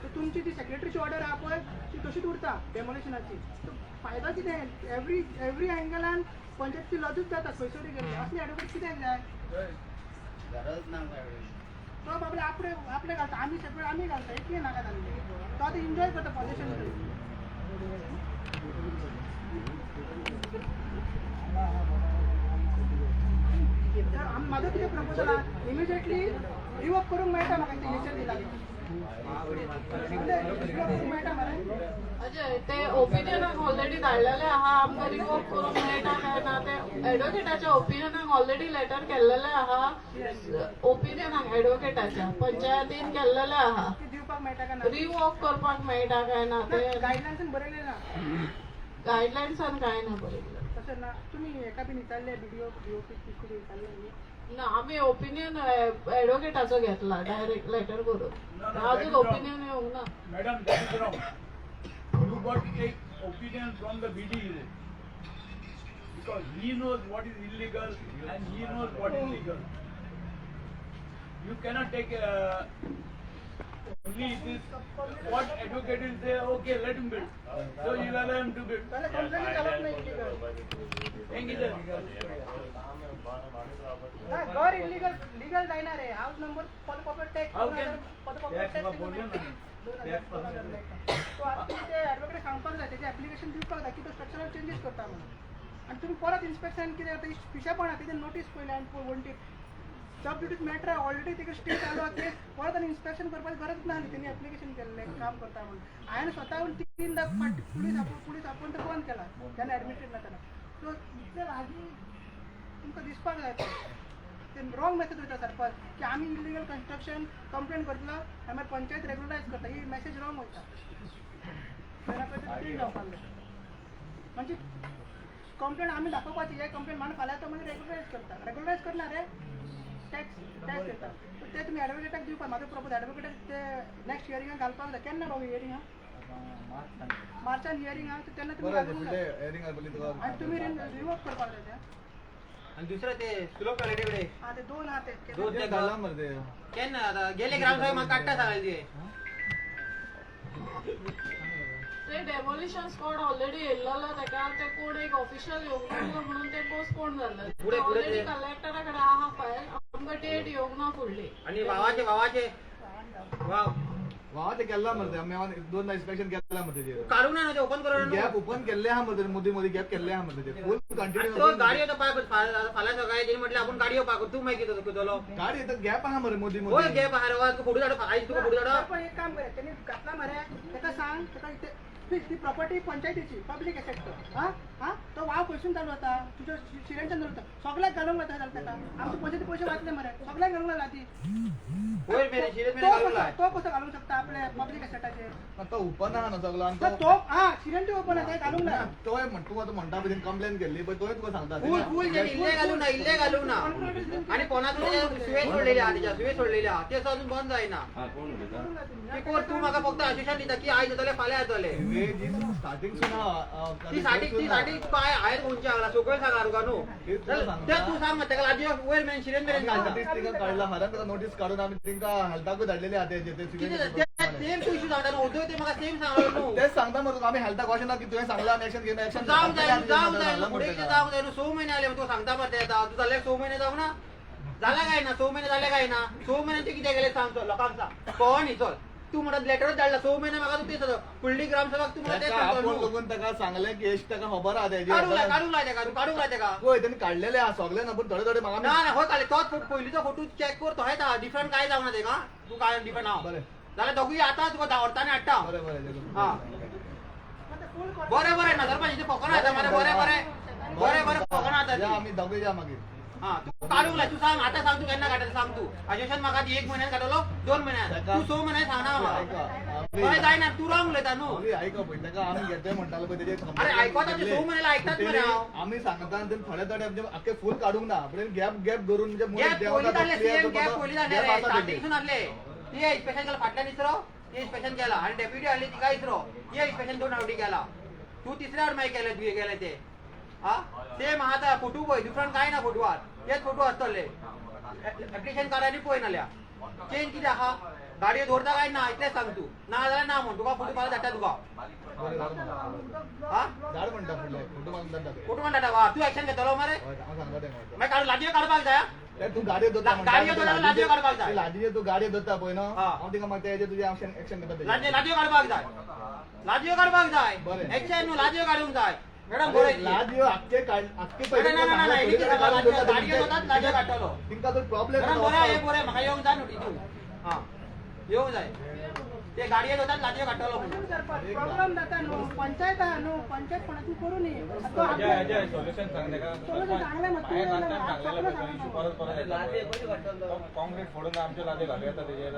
सो तुमची ती सेक्रेटरीची ऑर्डर आहा पळय, ती तशीच उरता डेमोलिशनाची. सो फायदो कितें? एवरी एवरी एंगलान पंचायत लजूच जाता खंयसरूय गेल्ले. असले एडवोकेट कित्याक जाय? गरज ना. तो बाबडे आपले आपले घालता, आमी सगळे आमी घालता, इतलें नाका जाल्लें. तो आतां एन्जॉय करता पॉझिशन. म्हाजो कितें प्रपोजल आहा, इमिजिएटली रिवोक करूंक मेळटा म्हाका सिग्नेचर दिला, रिवोक करूंक मेळटा मरे? अजय, ते ओपिनियनाक ऑलरेडी धाडलेले आहा. आमकां रिवोक करूंक मेळटा काय ना ते एडवोकेटाच्या ओपिनियनाक ऑलरेडी लेटर केल्लेले आहा. ओपिनियनाक एडवोकेटाच्या पंचायतीन केल्लेले आहा. ते दिवपाक मेळटा काय ना? रिवोक करपाक मेळटा काय ना ते गायडलायन्सान बरयलें ना. गायडलायन्सान काय ना बरयलें. तशें ना. तुमी हेका बीन विचारले, बीडीओ बीओपी कितें विचारलें न्ही? ना, आमी ओपिनियन एडवोकेटाचो घेतला डायरेक्ट लेटर करून. अजून ओपिनियन येवंक ना. Madam, that is wrong. You got to take opinion from the BDO. Because he knows what is illegal and he knows what is legal. You cannot take only this, what advocate will say, okay, let him build. So you allow him to build. जाल्यार कंप्लेनूच घालप ना illegal. Thank you, sir. ना, घर illegal legal जायना रे. House number for proper tax How can- for proper tax 2000 2000. तो आतां तुमी ते एडवोकेट सांगपाक जाय, तेजें एप्लिकेशन दिवपाक जाय की तो स्ट्रक्चरल चेंजीस करता म्हणून. आनी तुमी परत इन्स्पेक्शन कितें आतां पिशेपणा. तेजें नोटीस पयलें आनी वण्टीर सब ड्युटीज मॅटर ऑलरेडी तेका स्टे चालू आहा. ते परत आनी इन्स्पेक्शन करपाची गरज ना. तेणी एप्लिकेशन केल्लें काम करता म्हणून. हांवें स्वताहून तीनदा फाटी पुलीस आपोवन, पुलीस आपोवन ते बंद केला जेन्ना एडमिटेड ना तेन्ना. सो इतले लागीं तुमकां दिसपाक जाय. ते रॉंग मेसेज वयता सरपंच की आमी इलिगल कन्स्ट्रक्शन कंप्लेन करतलो आनी मागीर पंचायत रेगुलरायज करता. ही मेसेज रॉंग वयता. तेन्ना जावपाक जाय म्हणजे कंप्लेन आमी दाखोवपाची. हे कंप्लेन मागीर फाल्यां तो मागीर रेगुलरायज करता. रेगुलरायज करना रे, टॅक्स टॅक्स येता. सो ते तुमी एडवोकेटाक दिवपाक. म्हाजो प्रपोज, एडवोकेटाक ते नेक्स्ट हियरिंगाक घालपाक जाय. केन्ना बाबू हियरिंग आहा? मार्चान हियरिंग आहा. तेन्ना तुमी घालूंक जाय आनी तुमी रिवोक करपाक जाय ते. आणि दुसरं ते सुलभ क्वालिटी कडे. आं, ते दोन आहा ते. दोन ते केन्ना आता गेले ग्रामसभा म्हाका काडटा सांगले ते. ते डेमोलिशन स्क्वॉड ऑलरेडी येयल्लो तेका ते कोण एक ऑफिशियल येवंक नासलो म्हणून ते पोस्टपोन जाल्ले. फुडें फुडें ऑलरेडी ते- कलेक्टरा कडेन आहा फायल. आमकां डेट येवंक ना फुडली. आणि वावाचे वावाचे वाव. वाव, ते केल्ला मरे, आमी दोनदा इन्स्पेक्शन केला मरे तेजेर. काढूंक ना न्हू ते, ओपन करून. गॅप ओपन केल्ले आहा मरे, मदीं मदीं गॅप केल्ले आहा मरे ते फूल कंटिन्यू. तो गाडयो तो पाय फाल्यां सकाळी तेणी म्हटलें आपूण गाडयो पाक तूं मागीर कितें करतलो? गाडी तर गॅप आहा मरे मदीं होय. मदीं. गॅप आहा रे वा, तुका फोटो धाडू आयज, तुका फोटो धाडू. पण एक काम करूया, त्यांनी घातला मरे, ताका सांग, ताका ती ती प्रॉपर्टी पंचायतीची, पब्लीक एसेट तो. हा हा, तो वाव. खंयसून चालू जाता, तुज्या शिऱ्यांच्यान चालू जाता, सगळ्याक घालूंक जाता जाल्यार ताका आमचे पंचायती पयशे वाचले मरे, सगळ्याक घालूंक लागला ती. वयर मेरेन शिरेन मेरेन घालूंक लाय. तो कसो घालूंक शकता आपले पब्लीक एसेटाचेर? तो ओपन आहा न्हू सगळो आनी तो हा शिऱ्यांचे ओपन आहा, ते घालूंक ना. तोय म्हण तूं आतां म्हणटा पळय कंप्लेन केल्ली पळय, तोय तुका सांगता फूल फूल इल्ले घालूंक ना, इल्ले घालूंक ना. आनी कोणातून सुवेज सोडलेली आहा, तेच्या सुवेज सोडलेली आहा, ते अजून बंद जायना. कोण तूं म्हाका फक्त आश्वासन दिता की आयज जातले फाल्यां जातले. स्टार्टिंग ती साठी ती साठी तुका हांवें खंयची हांगा सकयल सांगला तुका न्हू, ते तूं सांग ताका लागीं वयर मेरेन शिरेन मेरेन घालता. नोटीस तिका काडला, फाल्यां ताका नोटीस काडून आमी तिंका हेल्थाकूय धाडलेली आहा. ते सेम तूं इशू सांगता न्हू, ओदोय ते म्हाका सेम सांगलो न्हू. तेच सांगता मरे तुका, आमी हेल्थाक अशें ना की तुवें सांगलां आमी एक्शन घेयना. एक्शन जावंक जाय, जावंक जाय न्हू, फुडें कितें जावंक जाय न्हू. 6 म्हयने जाले तुका सांगता मरे, ते आतां तूं जाल्यार 6 म्हयने जावंक ना, जाला काय ना? 6 म्हयने जाले काय ना? 6 म्हयन्याचें कितें केलें सांग, चल लोकांक सांग. कळो न्ही, चल तूं म्हणत लेटरूच धाडला 6 म्हयने म्हाका तूं तें सांगता. फुडली ग्रामसभाक तूं म्हाका तें सांगता न्हू. लोकून ताका सांगलें की एश ताका खबर आहा तेजी. काडूंक लाय, काडूंक लाय तेका, काडूंक लाय तेका. पळय तेणी काडलेले आहा सगळे ना, पूण थोडे थोडे म्हाका ना ना हो काडले. तोच पयलींचो फोटो चॅक कर, तो येता डिफरंट काय जावना तेका, तूं काय डिफरंट हांव बरें जाल्यार दोगूय आतां तुका धांवतानी हाडटा. बरें बरें हां बरें बरें, नजरपाचें फकना येता मरे. बरें बरें बरें बरें फकना येता. आमी दोगूय या मागीर. हां तूं काडूंक लाय, तूं सांग आतां, सांग तूं केन्ना काडटा सांग. तूं आश्वासन म्हाका 1 म्हयन्यान काडटलो, 2 म्हयन्यान, तूं 6 म्हयन्यान सांगना म्हाका. हय जायना, तूं रॉंग उलयता न्हू. आयक पळय ताका आमी घेतोय म्हणटालो पळय तेजेर. अरे आयकता ते 6 म्हयने आयकतात मरे. हांव आमी सांगता आनी थोडे थोडे आमचे आख्खे फूल काडूंक ना, पूण गॅप गॅप धरून म्हणजे गॅप पयलीं जाल्ले, सेम गॅप पयलीं जाल्ले रे, स्टार्टिंगसून आहले. ते इन्स्पेक्शन केला फाटल्यान इसरो, ते इन्स्पेक्शन केला आनी डेप्युटी हाडली तिका इसरो, ते इन्स्पेक्शन 2 फावटी केला. तूं तिसऱ्या फावट मागीर केलें तुवें केलें तें. हा सेम आहा फोटो पळय, डिफरंट कांय ना फोटवार, तेच फोटो आसतले. एप्लिकेशन काड आनी पळय, नाल्यार चेंज कितें आहा. गाडयो दवरता काय ना इतलें सांग तूं, ना जाल्यार ना म्हण तुका फोटो फाल्यां धाडटा तुका. हा धाड म्हणटा फोटो फोटो म्हणटा वा तूं एक्शन घेतलो मरे. मागीर काडून लादयो काडपाक जाय. तूं गाडयो दवरता, गाडयो दवरता, लादयो काडपाक जाय. लादयो तूं गाडयो दवरता पळय न्हू, हांव तिका मागीर तेजेर तुजें एक्शन घेता. लादयो काडपाक जाय, लादयो काडपाक जाय, एक्शन न्हू, लादयो काडूंक जाय मॅडम. बरें लादयो आख्खे आख्खे पयलीं गाडयो दवरतात, लादयो काडटलो. तिंका तो प्रॉब्लेम बरें बरें म्हाका येवंक जाय न्हू तितून. हां येवंक जाय, ते गाडये दवरतात, लादयो काडटलो. प्रॉब्लेम जाता न्हू, पंचायत आहा न्हू, पंचायत कोणातून करूं न्ही. सोल्युशन सांग ताका. कॉन्क्रीट फोडून आमच्यो लादयो घालूं येता तेजेर.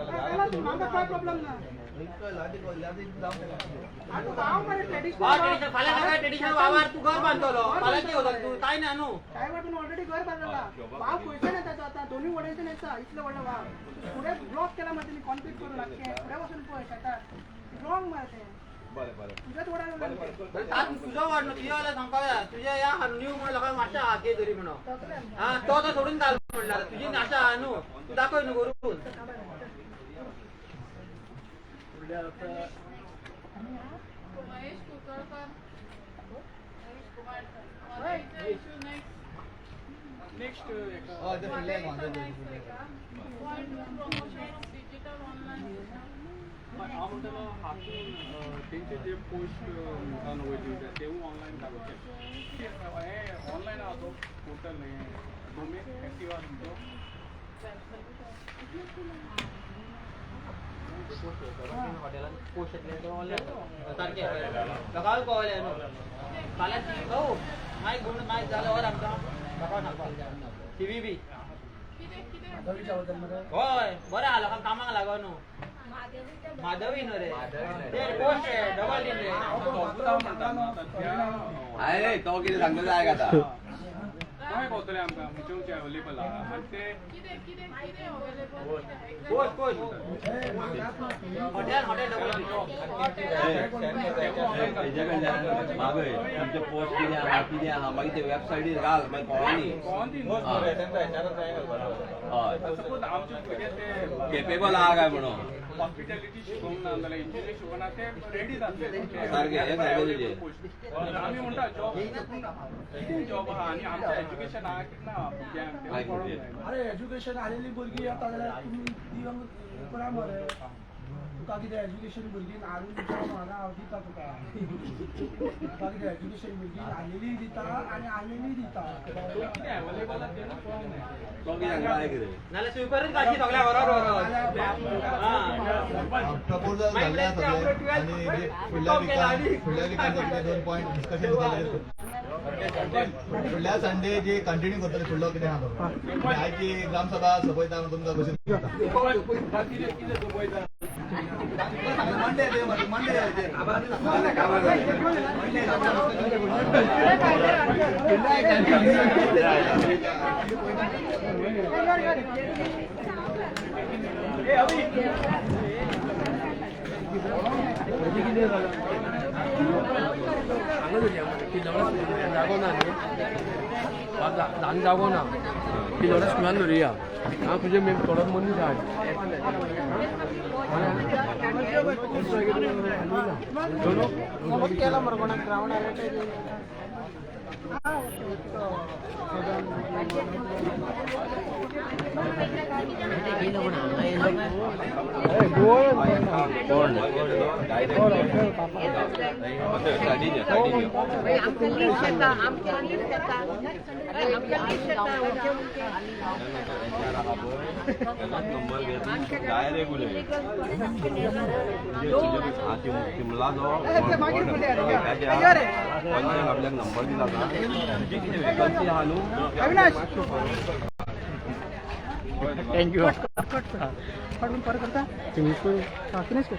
म्हाका काय प्रॉब्लेम ना. फाल्यां ट्रेडिशनल वावर तूं घर बांदतलो, फाल्यां कितें करतलो तूं? कांय ना न्हू. काय वाटून ऑलरेडी घर बांदला, वाव पयशे येता तो आतां दोनूय वडेच्यान येता इतलो व्हडलो वाव. फुडें ब्लॉक केला मागीर तेणी कॉन्क्रीट करून आख्खें, फुडें वचून पळय शेतार रॉंग मरे तें. बरें बरें तुज्याच वडार तुजो वाड न्हू, तुज्या जाल्यार सांगपाक जाय. तुज्या ह्या न्यू म्हणून लोकांक आशा आहा कितें तरी म्हणून. आं तो तो सोडून घाल म्हणल्यार तुजी आशा आहा न्हू, तूं दाखय न्हू करून. Mahesh Kunkalkar, issue next. Next promotion of digital online system. हांव म्हणटलो हातून तेंचे जे पोस्ट म्हणटा न्हू वयले तेवूय ऑनलायन दाखोवचे. हें ऑनलायन आहा तो पोर्टल, हें डोमेन एक्टिव आहा तुमचो. हॉटेलान पोस्ट येतले ते ऑनलायन सारकें लोकांक कळलें न्हू. फाल्यां भाऊ मायक घेवन मायक जालें वर आमकां लोकांक सांगपाक सी बी. हय बरें आहा लोकांक कामाक लागो न्हू. माधवी न्हू रे ते पोस्ट रे डबल इन रे. अरे तो कितें सांगता तें आयक आतां. कशें कळटलें आमकां खंयचे खंयचे अवेलेबल आहा आनी ते post post hotel hotel double मागय तुमचे पोस्ट कितें आहा कितें आहा मागीर ते वेबसायटीर घाल, मागीर कळनी. हय सपोज आमचे भुरगे ते केपेबल आहा काय म्हणून हॉस्पिटॅलिटी शिकोवंक ना जाल्यार इंजिनियर शिकोवंक ना, ते रेडी जातले. सारकें हें सारकें तुजें. आमी म्हणटा जॉब कितें जॉब आहा आनी आमचें एज्युकेशन आहा कितें ना भुरग्यांक तें कळोंक जाय. अरे एज्युकेशन आलेली भुरगीं येता जाल्यार तुमी दिवंक करा मरे. तुका कितें एज्युकेशन भुरगीं हाडून दिता हांगा हांव दिता तुका. तुका कितें एज्युकेशन भुरगीं आलेली दिता आनी आलेली दिता. कितें अवेलेबल आहा तें कळोंक जाय. तो कितें सांगता आयक रे. नाल्यार स्वीपरूच घालची सगळ्या घरार व्हरोन. प्रपोजल जाल्ले आसा सगळे आनी फुडल्या विकान सगळे 2 पॉयंट डिस्कशन जातलें. फुडल्या संडे जी कंटिन्यू करतले, फुडलो कितें आहा तो आयची ग्रामसभा सोंपयता म्हणून तुमकां घोशीत करता. कितें कितें सोंपयता? Monday, Monday. जागो ना न्ही, धान जागो ना, किल्लोडा स्कुलान धरुया. हांव तुजे थोडो मनीस हाड. केला मरे कोणाक ग्रावंडार. कोण सायडीन, सायडीन. आमकां लिस्ट येता, आमकां लिस्ट येता, आमकां लिस्ट येता. नंबर घे, डायरेक्ट उलय. चिमलाचो पंचाक आपल्याक नंबर दिला ना, तुजी कितें वेकन्सी आहा न्हू. अविनाश. Thank you. परत करता. फिनिश करू. फिनिश कर.